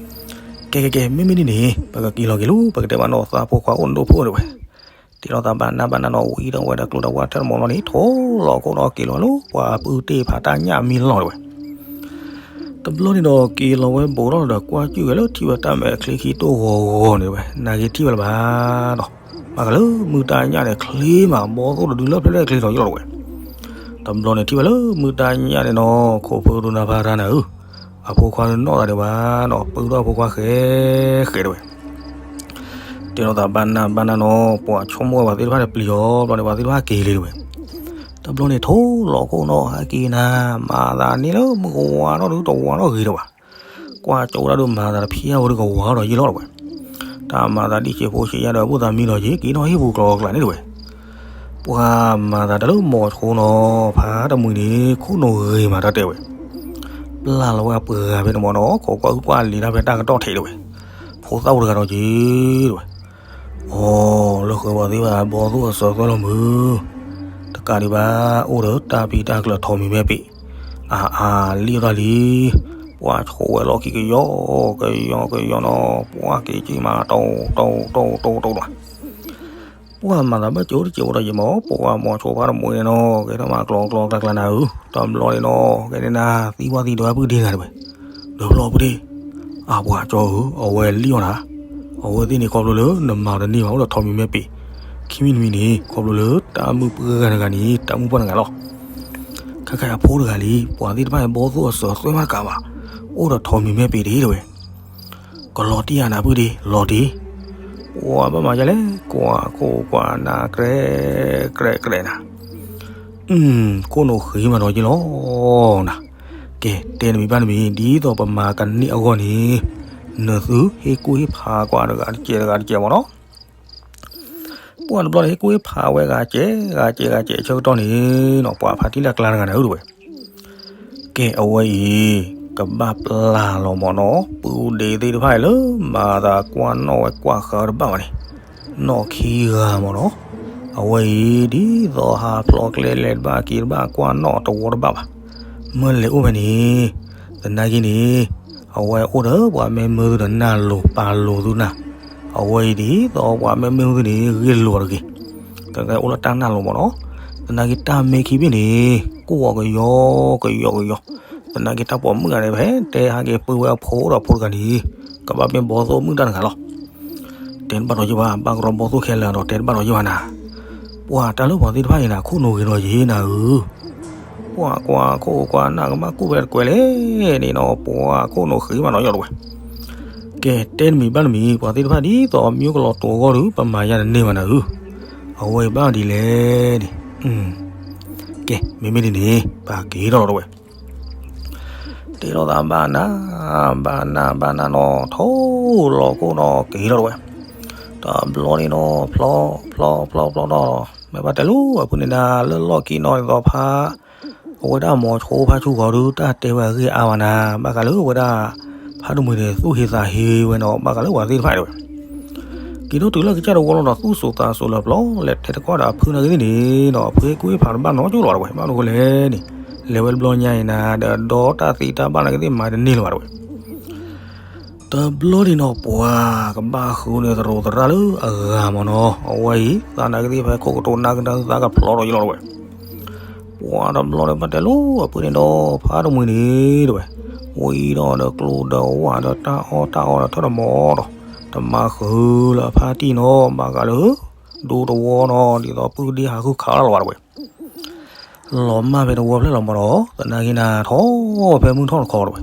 ကဲကဲကဲ မ့မ့ၢ်ဒ်န့ၣ် ပကက့ၤလီၤက့ၤလီၤ ပကတဲဘၣ်နီၤ သးဖိခွါအိၣ်နဒိၣ်ဖိတဝဲ. တဲလီၤသးဘၣ်နၢ်ဘၣ်နၢ်နီၤ ဝံထီၣ်ဝဲဒီးကျိတၢ်ဝၢ်ထၢၣ်တမီၤလီၤန့ၣ် ထိၣ်လီၤခိၣ်နီၤ က့ၤလီၤလၢ ပှၤပုၢ်တ့ၢ်ဖးတၢ်ညၣ်မံလီၤတဝဲ. တဘျီန့ၣ်ဒီး က့ၤလီၤဝဲဘူးထီၣ်ဒီးကွၢ်ကၠူၣ်ဝဲလၢထံၣ်ဝဲတၢ်မဲာ်ချံခံတိၢ်ဂီၤဂီၤန့ၣ်တဝဲ နာ်က့ၤထံၣ်ဝဲလၢၤဘၣ်ဒီး ဘၣ်ဃးလၢမုၢ်တၢ်ညၣ်န့ၣ် ချ့မး ဘီသိၣ်တဒုလၢဖျဲၣ်ဖျဲၣ်ချ့ထီၣ်ယလီၤတဝဲ. တဘျီန့ၣ်ထံၣ်ဝဲလၢမုၢ်တၢ်ညၣ်န့ၣ်နီၤ ခိၣ်ဖၢဒိနါဖါတၢ်နၤဧၢ, အဖိခွါနီၣ်သးဒံးဘၣ်နီၤ ပုၢ်ဒီးအဖိခွါဃဲဃဲတဝဲ. တဲလီၤသးဘၣ်နၢ်ဘၣ်နၢ်နီၤ ပှၤဆိကမိၣ်ဝဲပှၤသ့ၣ်တဖၣ်န့ၣ်ပျံၤအီၤ ဘျီန့ၣ်ပှၤသ့ၣ်တဖၣ်က့ၤလံတဝဲ. တဘျီန့ၣ်ထိၣ်လီၤခိၣ်နီၤ ဟဲက့ၤနၤ မၤသးန့ၢ်လၢမုၢ်ကဝါထီၣ်ဒုးတဝါထီၣ်ဂ့ၤတဝဲ. ကွၢ်ကၠိဒၣ်ဒုးမၤသးတဖျါဝဲဒုးကဝါထီၣ်ယံာ်လီၤတဝဲ. တၢ်မၤသးဒ်စဲးဖိစဲးယါဒီး ဘူၣ်သးမံဒီးက့ၤ က့ၤထီၣ်ဟံၣ်ပူၤကျီၤကျါန့ၣ်တဝဲ. ပှၤမၤသးတၢ်လၢမိၤဆိနီၤ ဖါတမှံၤန့ၣ် ခိၣ်နူာ်ဂ့ၤမးတၢ်တဲဝဲ. ပျၢ်လီၤဝဲအပှၤဂၤဖဲန့ၣ်မ့ၢ်နီၤ ခိးကွၢ်ဟုၣ်ကွၢ်လံၤတၢ်ဖဲတၢ်ကတီၢ်ထဲးတဝဲ. ဖိသၣ်အိၣ်တဂၤဒီးက့ၤတဝဲ. အိ လၢဃၢၤပှၤသ့ၣ်တဖၣ် ဘီသိၣ်အစၢၤသွဲၣ်လီၤမုၢ်, တကးဒံးဘၣ် အိၣ်ဒီးတၢ်ပျံၤတၢ်ကျၢၤထိးမံၤမဲပ့ၤ, အအါလံၣ်အီၣ်တၢ်လံ, ပှၤဆိးဝဲလီၢ်ခံကယီကယီကယီနီၤ ပှၤက့ၤက့ၤမး တိတိတိတိတိတိၤ ပှၤမၤသးဘၣ်ကၠိတစဲးဖိဒီး ယမ့ၢ်ပှၤမိၤဆိဖါတမှံၤန့ၣ်နီၤ ကဲထီၣ်မးကျီကျီကျါကျါနၤဧၢ, တဘျီန့ၣ်နီၤ ကဲန့ၣ်နၤ သံဝၣ်သံဒွဲပုၢ်ဒ့နၤတဝဲ, ဒီးဘျီပုၢ်ဒ့, အပှၤကၠီဧၢ အဝဲလံၣ်အီၣ်နၤ, အဝဲသ့ၣ်န့ၣ်ခီဖျိလၢနမၤတန့ၢ်ဘၣ်အိၣ်ဒီးထိးမံၤမဲပ့ၤ, ခံမံၤတမံၤန့ၣ် ခီဖျိလၢတၢ်မုၣ်ပှၢ်ဂၤတဂၤန့ၣ် တၢ်မုၣ်ပှၢ်တဂၤလီၤ. ခဲခါအဖိတဂၤလံ ပှၤသ့ၣ်တဖၣ်အံၤဘီသိၣ်အစၢၤသွဲၣ်မးတကးဘၣ်, အိၣ်ဒီးထိးမံၤမဲပ့ၤတ့ၢ်တဝဲ ကလီၤတံၢ်ဧါနၤပုၢ်ဒ့ လီၤတံၢ်, ပှၤဘၣ်မၤဒ်လဲၣ် ကွၢ်ခိၣ်ကွၢ်နၢ် ကြဲးကြဲးကြဲးနၤ, ခိၣ်နူာ်ဃံမးဒီးယ့လီၤနၤ, ကဲ တဲနမံၤဘၣ်နမံၤ ဒ်သိးပမၤကန့ၢ်အဂီၢ်န့ၣ်, နသုဟ့ၣ်ကူၣ်ဟ့ၣ်ဖးကွၢ်တဂၤတကဲးတဂၤတကဲးမ့ၢ်နီၤ. ပှၤတဘျီန့ၣ် ဟ့ၣ်ကူၣ်ဟ့ၣ်ဖးဝဲဂၤကဲးဂၤကဲးဂၤကဲးအဆၢကတီၢ်န့ၣ်နီၤ ပှၤဖါတံၢ်လၢအကျါတဂၤန့ၣ်ဧၢတဝဲ, က ကဲ အဝဲအံၤ ကဘၣ်ပျၢ်လီၤမ့ၢ်နီၤ, ပုၢ်ဒ့သ့ၣ်တဖၣ်အံၤလၢမၤသးကွၢ်နီၣ်ဝဲကွၢ်ဃာ်တဘၣ်ဘၣ်န့ၣ်, နီၣ်ခံဂၤမ့ၢ်နီၤ. အဝဲအံၤ ဒ်သိးဟးဖျိးကျဲလဲၤတဘၣ်က့ၤတဘၣ်ကွၢ်နီၣ်တဝီတဘၣ်ဘၣ်. မ့ၢ်လဲၤအိၣ်ဖဲန့ၣ်, သနာ်က့န့ၣ်, အဝဲအိၣ်ဒီးပှၤမ့ၢ်မၢသုဒီးနၢ်လိၤပာ်လိၤသုနၤ. အဝဲအံၤဒ်သိးပှၤမ့ၢ်မၢသုန့ၣ် ဂ့ၢ်လိၤတဂ့ၤ, ကကဲအိၣ်လၢတၢ်နၢ်လိၤမ့ၢ်နီၤ. သနာ်က့တၢ်မ့ၢ်ခံဘ့ၣ်န့ၣ် ကိၢ်ဂီၤကယီကယီကယီ, သနာ်က့တၢ်ပိာ်မုၣ်ဂၤန့ၣ် ဖဲတဲဟးက့ၤပၢဝဲအဖိဒီးဖိတဂၤန့ၣ်, ကဘၣ်မ့ၢ်ဘီသိၣ်မုၣ်တၢ်တဂၤလီၤ. တဲတဘၣ်ဒီးယဘၣ်, ဘၣ်ကရီဘီသိၣ်ခဲလၢာ်ဒီးတဲတဘၣ်ဒီးယဘၣ်နၤ. ပှၤတၢ်လၢပှၤသ့ၣ်တဖၣ်အံၤနၤ ခိၣ်နူာ်ဂ့ၤဒီးယနၤဧၢ. ပှၤကွၢ်ခိၣ်ကွၢ်နၢ်ကမၣ်ကူၣ်ဖဲတကွဲးလဲၣ်န့ၣ်နီၤ, ပှၤခိၣ်နူာ်ဃံမးနီၤယီၤတဝဲ. ကဲ တဲတမံၤဘၣ်တမံၤ ပှၤသ့ၣ်တဖၣ်ဒ်သိးမံကလီၤတိၤအဂီၢ်ဒီး ပမၤယၤတန့ၢ်ဘၣ်နၤဧၢ. အဝဲအံၤဘၣ်ဒ်လဲၣ်န့ၣ်, ကဲ မ့မ့ၢ်ဒ်န့ၣ် ပက့ၤထီၣ်လီၤတဝဲ. တဲထီၣ်သးဘၣ်နၤ, ဘၣ်နၤ ဘၣ်နၤနီၤ ထိၣ်လီၤခိၣ်နီၤ က့ၤထီၣ်တဝဲ. တဘျီန့ၣ်နီၤ ဖျီ ဖျီ ဖျီ ဖျီနီၤ, မ့ၢ်ဘၣ်တဲလၢအဖုန့ၣ်နၤ လၢလီၢ်ခံနီၤဒ်သိးဖါ အဝဲဒၣ်မိၤဆိဖါဆူၣ်ဃီၤဒုး တၢ်တဲဝဲအဂ့ၢ်အါဘၣ်နၤ, ဘၣ်ဃးလၢအဝဲဒၣ် ဖါတမှံၤန့ၣ် သူၣ်ဟ့သးဟ့ဝဲနီၤ ဘၣ်ဃးလၢပှၤသ့ၣ်တဖၣ်အံၤတဝဲ. က့ၤထီၣ်တုၤလၢကစၢ်တဝီလီၤဒီး သူၣ်စိၤသးစိၤလၢပျီ လဲၤတဲတကီၢ်ဒီးအဖုနာ်က့သ့ၣ်န့ၣ်နီၤ, အဖုကွ့ဖးတဘၣ်နီတကၠိၢ်လီၤတဝဲ, ဘၣ်မနုၤဃိလဲၣ်န့ၣ်, လဲၤဝဲတဘျီညါအံၤနၤ ဒီးဒီတၢ်သ့တၢ်ဘၣ်နာ်က့သ့ၣ်မၤတန့ၢ်လၢၤဘၣ်တဝဲ. တဘျီန့ၣ်နီၤ ပှၤကဘၣ်ဃုန့ၣ်သရိးသရၣ်လၢအဂၤမ့ၢ်နီၤ, အဝဲအံၤ သးနာ်က့သ့ၣ်ဖဲခိၣ်ကတိၤနၢ်ကဒါသးကဖျီးဒီးယလီၤတဝဲ. ပှၤတဘျီန့ၣ်ဘၣ်တဲလိာ်အဖုန့ၣ်ဒီး ဖါတမှံၤန့ၣ်တဝဲ, ဝံၤဒီးဒီးကျိဒီးဝၣ်ဒီးတၢ်အီၣ်တၢ်အီဒီးထၢၣ်ဒီးမီၤဒီး, တမၤဃုာ်လၢအဖါတံၢ်နီၤ, ဘၣ်ဃးလၢ ဒူတဝီနီၤ ဒ်သိးပုၢ်ဒ့ဟးဃုခးလီၤလီၤဘၣ်တဝဲ. လီၤမၢ်ဖဲတဝီဖျၢၣ်လီၤမ့ၢ်နီၤ, သနာ်က့နၤထီၣ်ဖဲမုၢ်ထီၣ်တခီတဝဲ.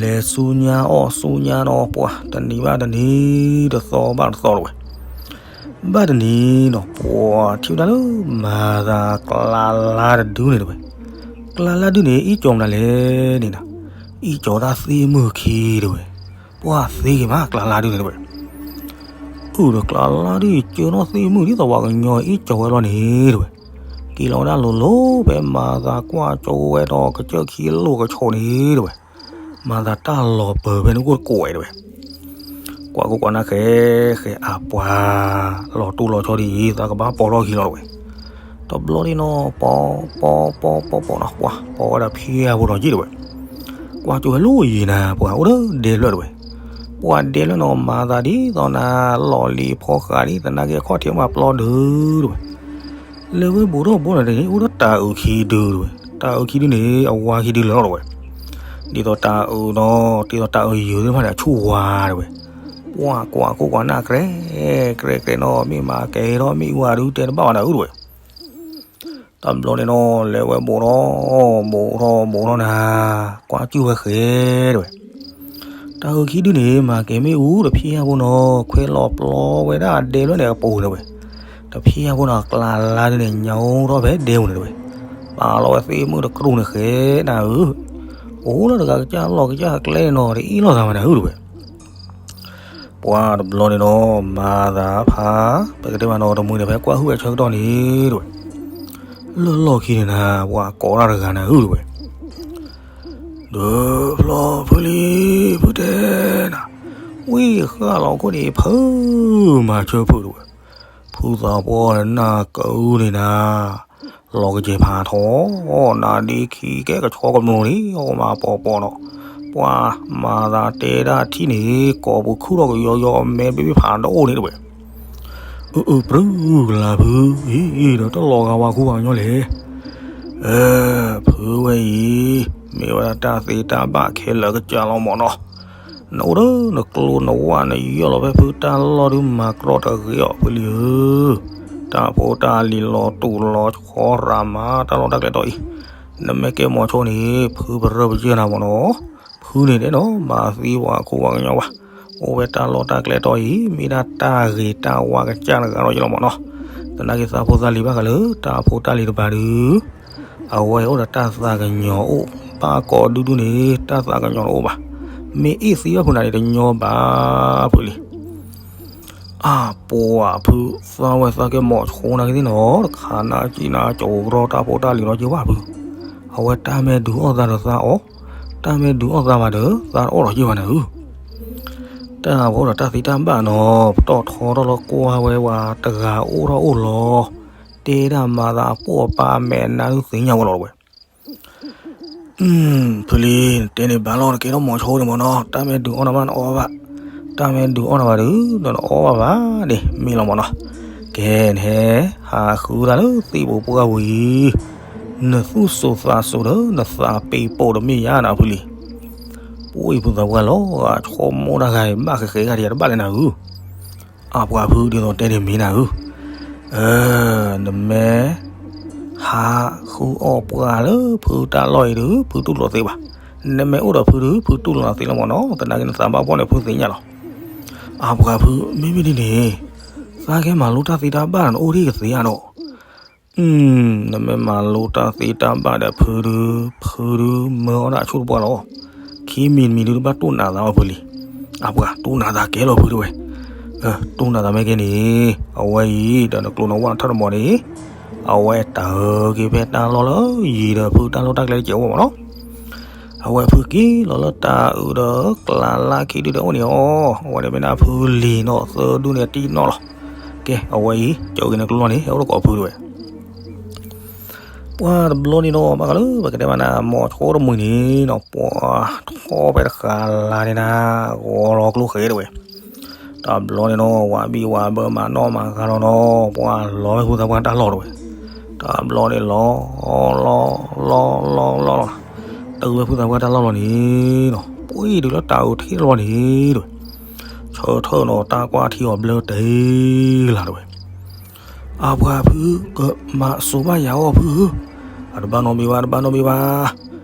လဲၤဆူညါအီၣ်ဆူညါနီၤ ပှၤတနံၤဘၣ်တနံၤ တသီဘၣ်တသီတဝဲ. ဘၣ်တနံၤနီၤ ပှၤထံၣ်ဝဲဒၣ်လၢမၤသးကျါလါတဒုန့ၣ်တဝဲ. ကျါလါဒုန့ၣ် အံၣ်ကၠီမနုၤလဲၣ်န့ၣ်နၤ, အံၣ်ကၠီတၢ်သ့ၣ်မုၣ်ခံတဝဲ. ပှၤသ့ဂ့ၤမး ကျါလါဒုန့ၣ်တဝဲ. အုၣ်ဒီးကျါလါဒု ကၢနီၣ်သ့ၣ်မုၣ်ဒ်သိးပှၤကညီအံၣ်ကၠီဝဲလီၤန့ၣ်တဝဲ. က့ၤလီၤဝဲဒၣ်လိၤလိၤ ဖဲမၤသးကွၢ်ကၠိဝဲဒီးကစၢၢ်ခံအလိၣ်ကဆိးန့ၣ်တဝဲ. မၤသးတၢ်လီၤပၢၤဖဲန့ၣ်အိၣ်တကိးဝဲတဝဲ. ကွၢ်ကိးကွၢ်နၢ်ဃဲဃဲအပှၤ လီၤတိၢ်လီၤဆီဒ်အံၤ သးကဘၣ်ပိာ်ထီၣ်ခံလီၤတဝဲ. တဘျီန့ၣ်နီၤ ပိာ် ပိာ် ပိာ် ပိာ် ပိာ်နီၤ ပှၤပိာ်ဝဲဒီးဖံအဖိဒီးယံာ်တဝဲ. ကွၢ်ကၠိဝဲလၢယံာ်နၤ ပှၤအိၣ်ဒီးဒဲဖျၢၣ်တဝဲ. ပှၤဒဲဖျၢၣ်နီၤ မၤသးဒ်သိးနၤ လီၤလံၤဖီဃးဒ်သနာ်က့အခီၣ်ထံးမးပျီဒုတဝဲ. လဲၤဝဲဘူးထီၣ်ဘူးန့ၣ် အိၣ်ဒီးတၢ်အုးခံဒုတဝဲ. တၢ်အုးခံဒုန့ၣ် အဝါခံဒုလၢာ်လီၤတဝဲ. ဒ်သိးတၢ်အုးနီၤ ဒ်သိးတၢ်အုးယုာ်သ့ၣ်တဖၣ်န့ၣ် အဆူၣ်ဝါတဝဲ. ပှၤကွၢ်ကိးကွၢ်နၢ်ကြဲ ကြဲကြဲနီၤ မ့ၢ်မၤကဲထီၣ်မ့ၣ်အူအါဒု တဲတဘၣ်ဝဲဒၣ်အုတဝဲ. တဘျီန့ၣ်နီၤ လဲၤဝဲဘူးထီၣ် ဘူးထီၣ်ဘူးထီၣ်နၤ ကွၢ်ကၠူၣ်ဝဲဃဲတဝဲ. တၢ်အုးခံဒုန့ၣ် မၤကဲမ့ၣ်အူတဖံအဖိနီၤ ခွဲးလီၤပျီဝဲဒၣ်ဒဲဖျၢၣ်န့ၣ်အပူၤန့ၣ်တဝဲ. တဖံအဖိနီၤ ကျါလါဒုန့ၣ် ညါအိၣ်ထီၣ်ဖဲဒဲပူၤန့ၣ်တဝဲ. ပာ်လီၤဝဲသ့ၣ်မုၣ်တကြူၢ်န့ၣ်ဃဲနၤဧၢ. အိၣ်လၢတဂၤကစၢ်လီၢ်ကစၢ်ကျဲန့ၣ်နီၤ တအ့ၣ်လိာ်သးမးနၤဧၢတဝဲ. ပှၤတဘျီန့ၣ်နီၤ မၤသးဖး ပကတဲမးနီၤ တမှံၤန့ၣ် ဖဲကွၢ်ဟုၣ်ဝဲဆၢကတီၢ်န့ၣ်တဝဲ. လၢလီၢ်ခံန့ၣ်နၤ ပှၤကိးတၢ်တဂၤနၤဧၢတဝဲ. ဒီးဖျီဖုလံ ဖုတဲနၤ, ဝံဃၣ်လီၤခိၣ်န့ၣ် ဖုမၤဆၢဖုတဝဲ. ဖုသးပှၢ်နၢ်ကၢန့ၣ်နၤ, လီၤကစဲၤဖးထီ, နၤဒ့ခံကဲကဆီကမျိၤန့ၣ် အီၣ်မးပီၤပီၤနီၤ. ပှၤမၤသးတဲဒၣ်ထံၣ်န့ၣ် ကိးပူၤခုၣ်ထီၣ်ကယီယီ မဲဘ့ၣ်ဘ့ၣ်ဖးဒိၣ်န့ၣ်တဝဲ. အၢ အၢ ပြုၢ်ကလၤဖု, အံၤ ဒီးတလီၤဂာ်ဝဲခူဝဲကညီလဲၣ်. အၢ ဖုဝဲအံၤ မ့ၢ်ဝဲဒၣ်တၢ်သ့တၢ်ဘၣ်ခဲလၢာ်ကစၢ်လီၤမ့ၢ်နီၤ. နအိၣ်ဒီးနကျိနဝၣ် နယီၢ်လီၤဖဲဖုတၢ်လီၢ်ဒုး မၤကြီတဂ့ၤအီၤ ဖုလံဧၢ. တၢ်ဖိတၢ်လံၤလီၤတူာ်လီၤဆီရၤမး တၢ်လီၢ်တၢ်ကျဲတီၤအံၤ, နမ့ၢ်ကဲမီၤဆိန့ၣ် ဖုပရၢပယၢၢ်နၤမ့ၢ်နီၤ. ဖုန့ၣ်တဲနီၤ မၤသံပှၤခိၣ်ပှၤကညီဘၣ်, အိၣ်ဝဲတၢ်လီၢ်တၢ်ကျဲတီၤအံၤ မ့ၢ်ဒၣ်တၢ်ဂ့ၤတၢ်ဝါကစၢ်တဂၤလီၤယလီၤမ့ၢ်နီၤ. သနာ်က့သးဖိသၣ်လံၤဘၣ်ဃးလၢ တၢ်ဖိတၢ်လံၤတပၤဒုး အဝဲအိၣ်ဒီးတၢ်သးကညီၤအိၣ်, ဘၣ်ကိးဒူဒူန့ၣ် တၢ်သးကညီၤတအိၣ်ဘၣ်. မ့ၢ်အ့ၣ်သံဘၣ်ဖုနၤန့ၣ် တညီဘၣ် ဖုလံ. အၢ ပှၤဖု သးဝဲသးကဲမီၤဆိနာ်က့သ့ၣ်နီၤ, တခါနၤကံနၤကၠီကရီတၢ်ဖိတၢ်လံၤနီၤက့ၤဝဲဖု. အဝဲတၢ်မ့ၢ်ဒုးအီၣ်သးဒီးသးအီၣ်, တၢ်မ့ၢ်ဒုးအီၣ်သးဘၣ်ဒီး သးတအီၣ်လီၤက့ၤဘၣ်နၤဧၢ. တၢ်ဖိဒီးတၢ်သံတၢ်ဘၣ်နီၤ ပတီၢ်ထီထီၣ်လၢကွၢ်ဝဲဝဲတဂၤအိၣ်ထီၣ်အိၣ်လီၤ, တဲဒၣ်မၤသးအပိာ်အပၢ်မဲာ်နါဒုးသ့ၣ်ညါဝဲလီၤတဝဲ ဖုလံ, နတဲန့ၣ်ဘၣ်လီၤ နကဲထီၣ်မီၤဆိဒံးမ့ၢ်နီၤ, တၢ်မ့ၢ်ဒုးအီၣ်နၤဘၣ်နအီၣ်ဘၣ်, တၢ်မ့ၢ်ဒုးအီၣ်နၤဘၣ်ဒီး နတအီၣ်ဘၣ်ဘၣ်န့ၣ် မ့ၢ်လီၤမ့ၢ်နီၤ. ကဲ နဟဲ ဟးဃုတၢ်လၢသ့ၣ်ပူၤပှၢ်ပူၤအံၤ, နသူၣ်စိၤသးစိၤဒီး နသးပ့ၤပိာ်တမ့ၢ်ယါနၤဖုလံ. ပှၤအံၤဖုသးပှၢ်လီၤဂာ် ဆိကမိၣ်တၢ်ဂၤအံၤ ဘၣ်ဃဲးဃဲးဂၤဒံးတဘၣ်လၢနၤဧၢ. အပှၤဖုဒ်သိးတဲန့ၣ်မ့ၢ်နၤဧၢ, နမ့ၢ် ဟးဃုအီၣ်ပှၢ်လၢဖုတၢ်လီၢ်အံၤဒီး ဖုတူၢ်လိာ်သ့ဘၣ်. နမ့ၢ်အိၣ်ဒီးဖုဒီး ဖုတူၢ်လိာ်နၤသ့လီၤမ့ၢ်နီၤ, သနာ်က့နသးဘၣ်ပှၢ်န့ၣ် ဖုသ့ၣ်ညါလီၤ. အပှၤဖု မ့မ့ၢ်ဒ်န့ၣ် သးကဲမၤလိတၢ်သ့တၢ်ဘၣ်ဒီး နအိၣ်ဒံးကသ့ဧါနီၤ. နမ့ၢ်မၤလိတၢ်သ့တၢ်ဘၣ်ဒီးဖုဒီး ဖုဒီးမၢအီၣ်ဒၣ်အဆိတပှၢ်လီၤ. ခံမံၤတမံၤဒုးတဘၣ်တူၢ်နးသးအီၤဖုလံ. အပှၤတူၢ်နးသးကဲလီၤဖုတဝဲ, တူၢ်နးသးမ့ၢ်ကဲန့ၣ် အဝဲအံၤဒီးနကျိၤနဝါထီၣ်တမီၤန့ၣ် အဝဲတၢ်အၢက့ၤဖဲတၢ်လီၢ်လၢယံၤဒီးဖုတၢ်လီၢ်တၢ်ကျဲတစဲးဝဲမ့ၢ်နီၤ. အဝဲဖုက့ၤလီၤလၢတၢ်အုးဒီး ကျးလၢခံဒုဒီးအိၣ်န့ၣ်အီၤ, အဝဲန့ၣ်မ့ၢ်ဒၣ်ဖုလံၤနီၣ်သၢဒုန့ၣ်တံၢ်နီၣ်လီၤ. ကဲ အဝဲအံၤ ကၠီက့ၤနကျိၤလီၤန့ၣ် ဟဲအိၣ်တကိးဖုတဝဲ ပှၤတဘျီန့ၣ်နီၤ ဘၣ်ဃးလၢပကတဲမးနၤ မီၤဆိတမှံၤန့ၣ်နီၤ ပှၤထီၣ်ဖဲတဃာ်လၢ်န့ၣ်နၤ ဂီၤလီၤကျိဃဲတဝဲ. တဘျီန့ၣ်နီၤ ဝၤဘံၣ်ဝၤဘၢမၤနီၣ်မၤဃါလီၤနီၤ ပှၤလီၤဝဲဖုသးပှၢ်တၢ်လီၢ်တဝဲ. တဘျီန့ၣ်လီၤ လီၤ လီၤ လီၤ လီၤ တုၤဝဲဖုသးပှၢ်တၢ်လီၢ်လီၤန့ၣ်နီၤ ပှၤအံၤဒုးလၢတၢ်အုးထံၣ်လီၤန့ၣ်တဝဲ. ဆၢထၢၣ်နီၤ တၢ်ကွၢ်ထံအီၤဘျၢတ့ၢ်လၢ်တဝဲ. အပှၤဖု ကမၤစူၤဘၣ်ယၤအီၤဖုဧၢ, အတဘၣ်နီတမံၤဘၣ် တဘၣ်နီတမံၤဘၣ်.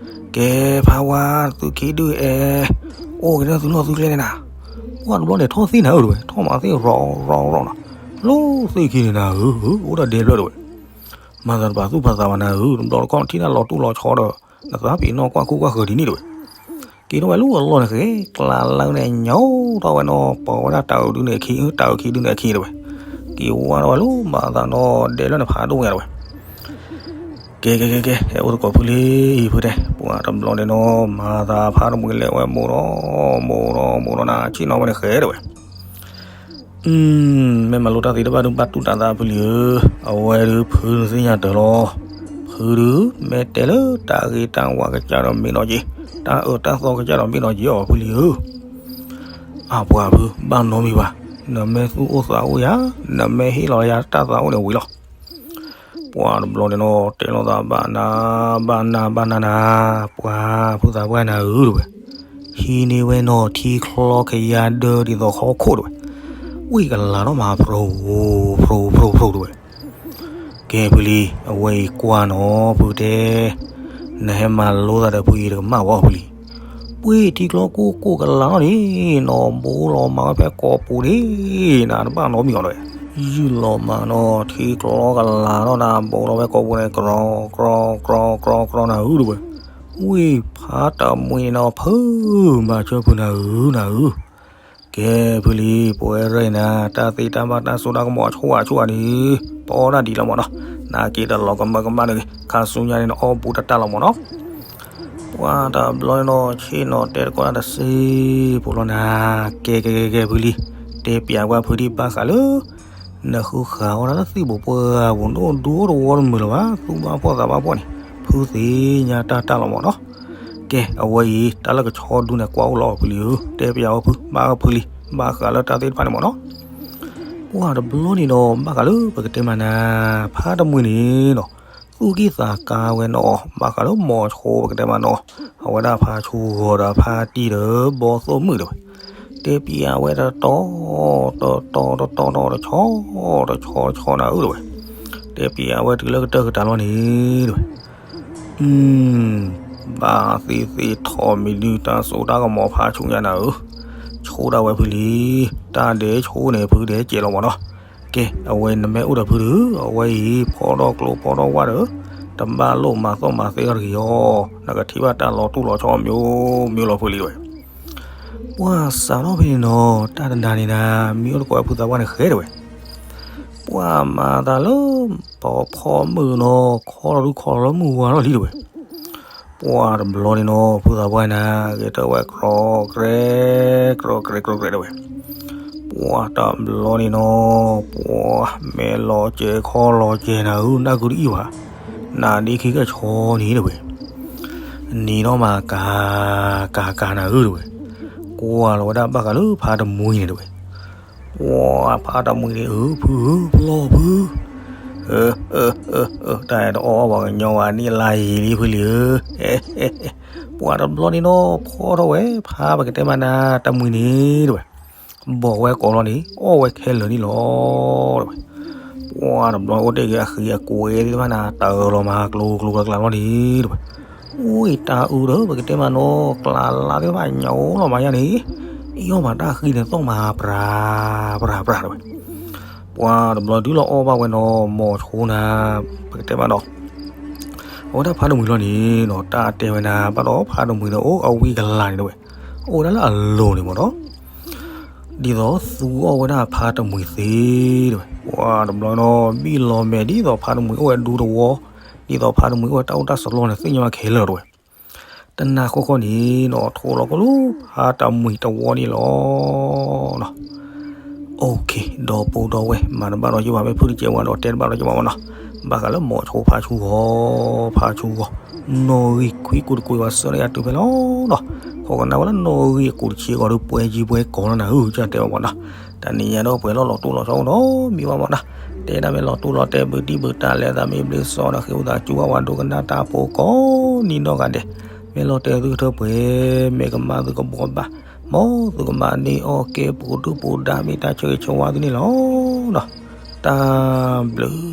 ကဲဖးဝါ သုခံဒုအဲၣ် အိၣ်က့ၤလၢသုလီၢ်သုကျဲန့ၣ်နၤ. ပှၤတဘျီန့ၣ်ထီၣ်သ့ၣ်နၤဧၢတဝဲ ထီၣ်မၤသ့ၣ်ရီၤရီၤရီၤနီၤ လီၤသ့ၣ်ခံန့ၣ်နၤဧၢ အိၣ်ဒီးဒဲဘျၢတဝဲ. မၤသးတပာ်သူၣ်ပာ်သးဘၣ်နၤဧၢ တဘျီတခီၣ်ထံၣ်တၢ်လီၤတူၢ်လီၤဆီဒီး နသးပ့ၤနီၣ်ကွၢ်ခိၣ်ကွၢ်ဃၢၤဒ်န့ၣ်တဝဲ. က့ၤထီၣ်ဝဲလၢအလီၢ်န့ၣ်ဃဲ ကျးလၢန့ၣ် ညိထီၣ်ဝဲနီၤ ပီၤဝဲဒၣ်တၢ်အုးဒုန့ၣ်အခံ တၢ်အုးခံဒုန့ၣ်အခံတဝဲ. က့ၤဝါထီၣ်ဝဲလၢမၤသးနီၤ ဒဲလၢနဖးဒိၣ်ညါတဝဲ. ကဲ ကဲ ကဲ ကဲ ဟဲအိၣ်သကိးဖုလံ ဖုတဲ ပှၤတဘျီန့ၣ်နီၤ မၤသးဖးတမှံၤလဲၤဝဲမိၢ်ဒီး မိၢ်ဒီး မိၢ်ဒီးနၤ ဆ့ၣ်နီၤဝဲန့ၣ်ဃဲတဝဲ. မ့ၢ်မၤလိတၢ်သ့တဘၣ်ဒုးဘၣ်တူၢ်တၢ်သးဖုလံဧၢ, အဝဲဒုးဖုသ့ၣ်ညါတၢ်လီၤ. ဖုဒုး မ့ၢ်တဲလၢတၢ်ဂ့ၤတၢ်ဝါကစၢ်ဒီးမ့ၢ်နီၢ်က့ၤ, တၢ်အၢတၢ်သီကစၢ်ဒီးမ့ၢ်နီၢ်က့ၤအီၤဖုလံဧၢ. အပှၤဖု ဘၣ်နီတမံၤဘၣ်, နမ့ၢ်သူၣ်အိၣ်သးအိၣ်ယၤ, နမ့ၢ်ဟ့ၣ်လီၤယၤတၢ်သးအိၣ်န့ၣ်ဝံၤလီၤ. ပှၤတဘျီန့ၣ်နီၤ တဲလိာ်သးဘၣ်နၤ ဘၣ်နၤ ဘၣ်နၤနၤ, ပှၤဖုသးပှၢ်နၤဧၢတဝဲ, ဟံးန့ၢ်ဝဲနီၤထံချီကယၤဒၢဒ်သိးဟီၣ်ခိၣ်တဝဲ, ဝံၣ်ကလၤထီၣ်မး ဖြိ ဖြိ ဖြိ ဖြိ ဖြိ တဝဲ. ကဲဖုလံ, အဝဲအံၤကွၢ်နီၤဖုတဲ, နဟဲမၤလိသးဒီးဖုအံၤတကမၣ်ဝဲဖုလံ. ပှ့ၤထံချီကိၢ်ကိၢ်ကလၤထီၣ်န့ၣ်, နီၤဘိလီၤမၤဝဲဖဲကိာ်ပူၤန့ၣ်, နတဘၣ်နီတမံၤအီၤတဝဲ. ယုၢ်လီၤမးနီၤ ထံချီကလၤထီၣ်နၤ ဘိလီၤဖဲကိာ်ပူၤန့ၣ် ကြီ ကြီ ကြီ ကြီနၤဧၢတဝဲ. ဝံၣ်ဖးတမှံၤန့ၣ်နီၤ ဖုမၤဆၢဖုနၤဧၢ နၤဧၢ. ကဲဖုလံ ပဝဲရဲၣ်နၤ တၢ်သ့တၢ်ဘၣ်တၢ်စိတၢ်ကမီၤအဆိအဆိအံၤန့ၣ် ပအီၣ်ဒၣ်ဒံးလီၤမးနီၤ, နာ်က့တလီၤကမၢကမၣ်န့ၣ် ခါဆူညါန့ၣ် နအီၣ်ဘူးတၢ်တၢ်လီၤမးနီၤ. ပှၤတဘျီန့ၣ်နီၤ ဆ့ၣ်နီၤတဲတကိးတၢ်တစ့ဖိလီၤနၤ. ကဲကဲကဲကဲဖုလံ တဲပျးကွၢ်ဖုဒံးဘၣ်ဃးလၢ နဃုဃာ်အီၣ်တၢ်လၢသံၣ်ဘိးပှၢ်ပူၤ နအိၣ်ဒူအိၣ်တဝီတမုာ်လၢၤဘၣ် သူၣ်ဘၣ်ဖှီၣ်သးဘၣ်ဖှီၣ်န့ၣ် ဖုသ့ၣ်ညါတၢ်တၢ်လီၤမးနီၤ. ကဲ အဝဲအံၤ တၢ်လၢကဆီဒုန့ၣ် ကွၢ်အိၣ်လီၤဖုလံဧၢ, တဲပျးအီၤဖု ဘၣ်ဖုလံ ဘၣ်ဃးလၢတၢ်သ့ၣ်တဖၣ်န့ၣ်မးနီၤ. ပှၤတဘျီန့ၣ်ဒီး ဘၣ်ဃးလၢပကတဲမးနၤ ဖးတမှံၤန့ၣ်နီၤ သူၣ်ကံၢ်သးကါဝဲနီၤ ဘၣ်ဃးလၢမီၤဆိပကတဲမးနီၤ, အဝဲဒၣ်ဖါဆူဂီၤဒီးဖါတံၢ်ဒီးဘီသိၣ်မုၣ်တဝဲ တဲပျးဝဲတတီ တတီ တတီ တတီ တဆီ တဆီ တဆီနၤဧၢတဝဲ. တဲပျးဝဲတုၤလၢကတၢၢ်ကတၢၢ်လီၤန့ၣ်တဝဲ. ဘၣ်သ့ၣ်သ့ၣ်ထီၣ်မံၤဒုး တၢ်စိတၢ်ကမီၤဖးဆူညါနၤဧၢ, ဆိဒၣ်ဝဲဖုလံ, တၢ်ဒဲးဆိန့ၣ် ဖုဒဲးကဲလီၤမးနီၤ. ကဲ အဝဲနမ့ၢ်အိၣ်ဒီးဖုဒီး အဝဲအံၤ ဖီထီၣ်ကျိဖီထီၣ်ဝၣ်ဒီး တဘၣ်လိၣ်မၤသီၣ်မၤသဲအီၤတဂ့ၤအီၤ, နကထံၣ်ဘၣ်တၢ်လီၤတူၢ်လီၤဆီအမျိုးမျိုးလီၤဖုလံဝဲ. ပှၤစးထီၣ်ဖဲန့ၣ်နီၤ တၢ်တနၤန့ၣ်နၤ မံအိၣ်တကိးဝဲဖုသးပှၢ်န့ၣ်ဃဲတဝဲ. ပှၤမၤသးလၢ ပဖီမုၢ်နီၤ ခီလီၤဒုခီလီၤလၢမုၢ်ဝါထီၣ်လံတဝဲ. ပှၢ်တဘျီန့ၣ်နီၤ ဖုသးပှၢ်နၤ ဂဲၤထၢၣ်ဝဲ ကြီကြဲ ကြီကြဲ ကြီကြဲတဲဝဲ, ပှၢ်တဘျီန့ၣ်နီၤ ပှၢ်မဲာ်လီၤစဲၤခီလီၤစဲၤနၤဧၢ နၢ်ကုဒ်အံၤဘၣ်, နၤဒ့ခံကဆီန့ၣ်တဲဝဲ, နံၤနီၢ်မၤကၤ ကၤကၤနၤဧၢတဲဝဲ, ကွၢ်လီၤဝဲဒၣ်ဘၣ်ဃးလၢဖါတမှံၤန့ၣ်တဲဝဲ, ပှၢ်ဖါတမှံၤန့ၣ် အၢ ဖုဧၢ ပလီၢ်ဖု အၢ အၢ အၢ တၢ်အဲၣ်တအီၣ်အီၣ်ပှၤကညီဝဲန့ၣ်လါယံၤလံဖုလံဧၢ, ပှၢ်တဘျီန့ၣ်နီၤ ဖီထီၣ်ဝဲ ဖါပကတဲမးနၤ တမှံၤန့ၣ်တဲဝဲ, ဘီၣ်ဝဲကိးလီၤန့ၣ် အီၣ်ဝဲခဲလၢာ်န့ၣ်လီၤတဲဝဲ, ပှၢ်တဘျီအိၣ်တ့ၢ်က့ၤအဃံအကွဲသ့ၣ်တဖၣ်န့ၣ် တၢ်အၢၣ်လီၤမၤကျိၤကျိၤကျါကျါလီၤန့ၣ်တဲဝဲ, အိၣ်အံၤတၢ်အုးဒီး ပကတဲမးနီၤ ကျါလါသ့ၣ်တဖၣ်ညါအိၣ်လီၤမးယါန့ၣ်, အီၣ်မးတၢ်ဃံန့ၣ်သီၣ်မးပြၤ ပြၤ ပြၤတဲဝဲ, ပှၢ်တဘျီဒုးလီၤအီၣ်ဘၣ်ဝဲနီၤ မိၤဆိနၤ ပကတဲမးနီၤ အဝဲဒၣ်ဖါတမှံၤလီၤန့ၣ်နီၤ တၢ်တဲဝဲနၤ ဘၣ်ဒီးဖါတမှံၤန့ၣ် အိၣ်အဝံကလၤန့ၣ်တဲဝဲ, အိၣ်ဝဲဒၣ်လၢအလိၤန့ၣ်မးနီၤ, ဒ်သိးသူအီၣ်ဝဲဒၣ်ဖါတမှံၤသ့တဲဝဲ, ပှၢ်တဘျီနီၤ ဘံၣ်လီၤမဲာ်ဒ်သိးဖါတမှံၤအိၣ်ဝဲဒူသဝီ, ဒ်သိးဖါတမှံၤအိၣ်ဝဲတၢ်အိၣ်တၢ်စလီၢ်န့ၣ် သ့ၣ်ညါဝဲခဲလၢာ်တဲဝဲ, တနၤဃီဃီန့ၣ်နီၤ ထိးလီၤကလူ ဖါတမှံၤတဝီန့ၣ်လီၤ OK, ဒီပုၢ်ဒီဝဲၢ် မၤတဘၣ်ဒီးယဘၣ် မ့ၢ်ဖုတကဲဝဲဒီးတဲတဘၣ်ဒီးယဘၣ်မးနီၤ, ဘၣ်ဃးလၢမိၤဆိဖါဆူဂီၤ, ဖါဆူဂီၤ, နီၣ်ဂံၢ်ခွံကူတကွံာ်ဝဲဆၢထၢၣ်ယၤတုၤဖဲလီၤနီၤ, ဃိးကနၣ်ဝဲလၢနီၣ်ဂံၢ်အကူတဆံဂီၤဒီး ပှဲၤကံပှဲၤကီၤလီၤနၤဧၢ ကတဲဝဲမးနီၤ, တနံၤညါဒီးပှဲၤလီၤလီၤတိၢ်လီၤဆီဒီး မံဘၣ်မးနီၤ, တဲဒၣ်မ့ၢ်လီၤတိၢ်လီၤတဲာ် ဘုဒံၣ်ဘုတၢ်လဲၤသးမ့ၢ်ဘျ့စီဒီး ဃ့ဝံသးစူၤဝဲဒိကနၣ်တၢ်ဖိကိးနံၤနီၢ်ဂၤဒဲး, မ့ၢ်လီၤတဲာ်သုကထၢပှဲၤ, မ့ၢ်ကမၣ်သုကဘှီဘၣ်, မ်သုကမၤန့ၢ်အီၣ်ကဲ ပူၤဒုၣ်ပူၤဒါ မ့ၢ်တၢ်ဆိၣ်ဂ့ၤဆိၣ်ဝါသုန့ၣ်လီၤနီၤ, တၢ်ဘျုး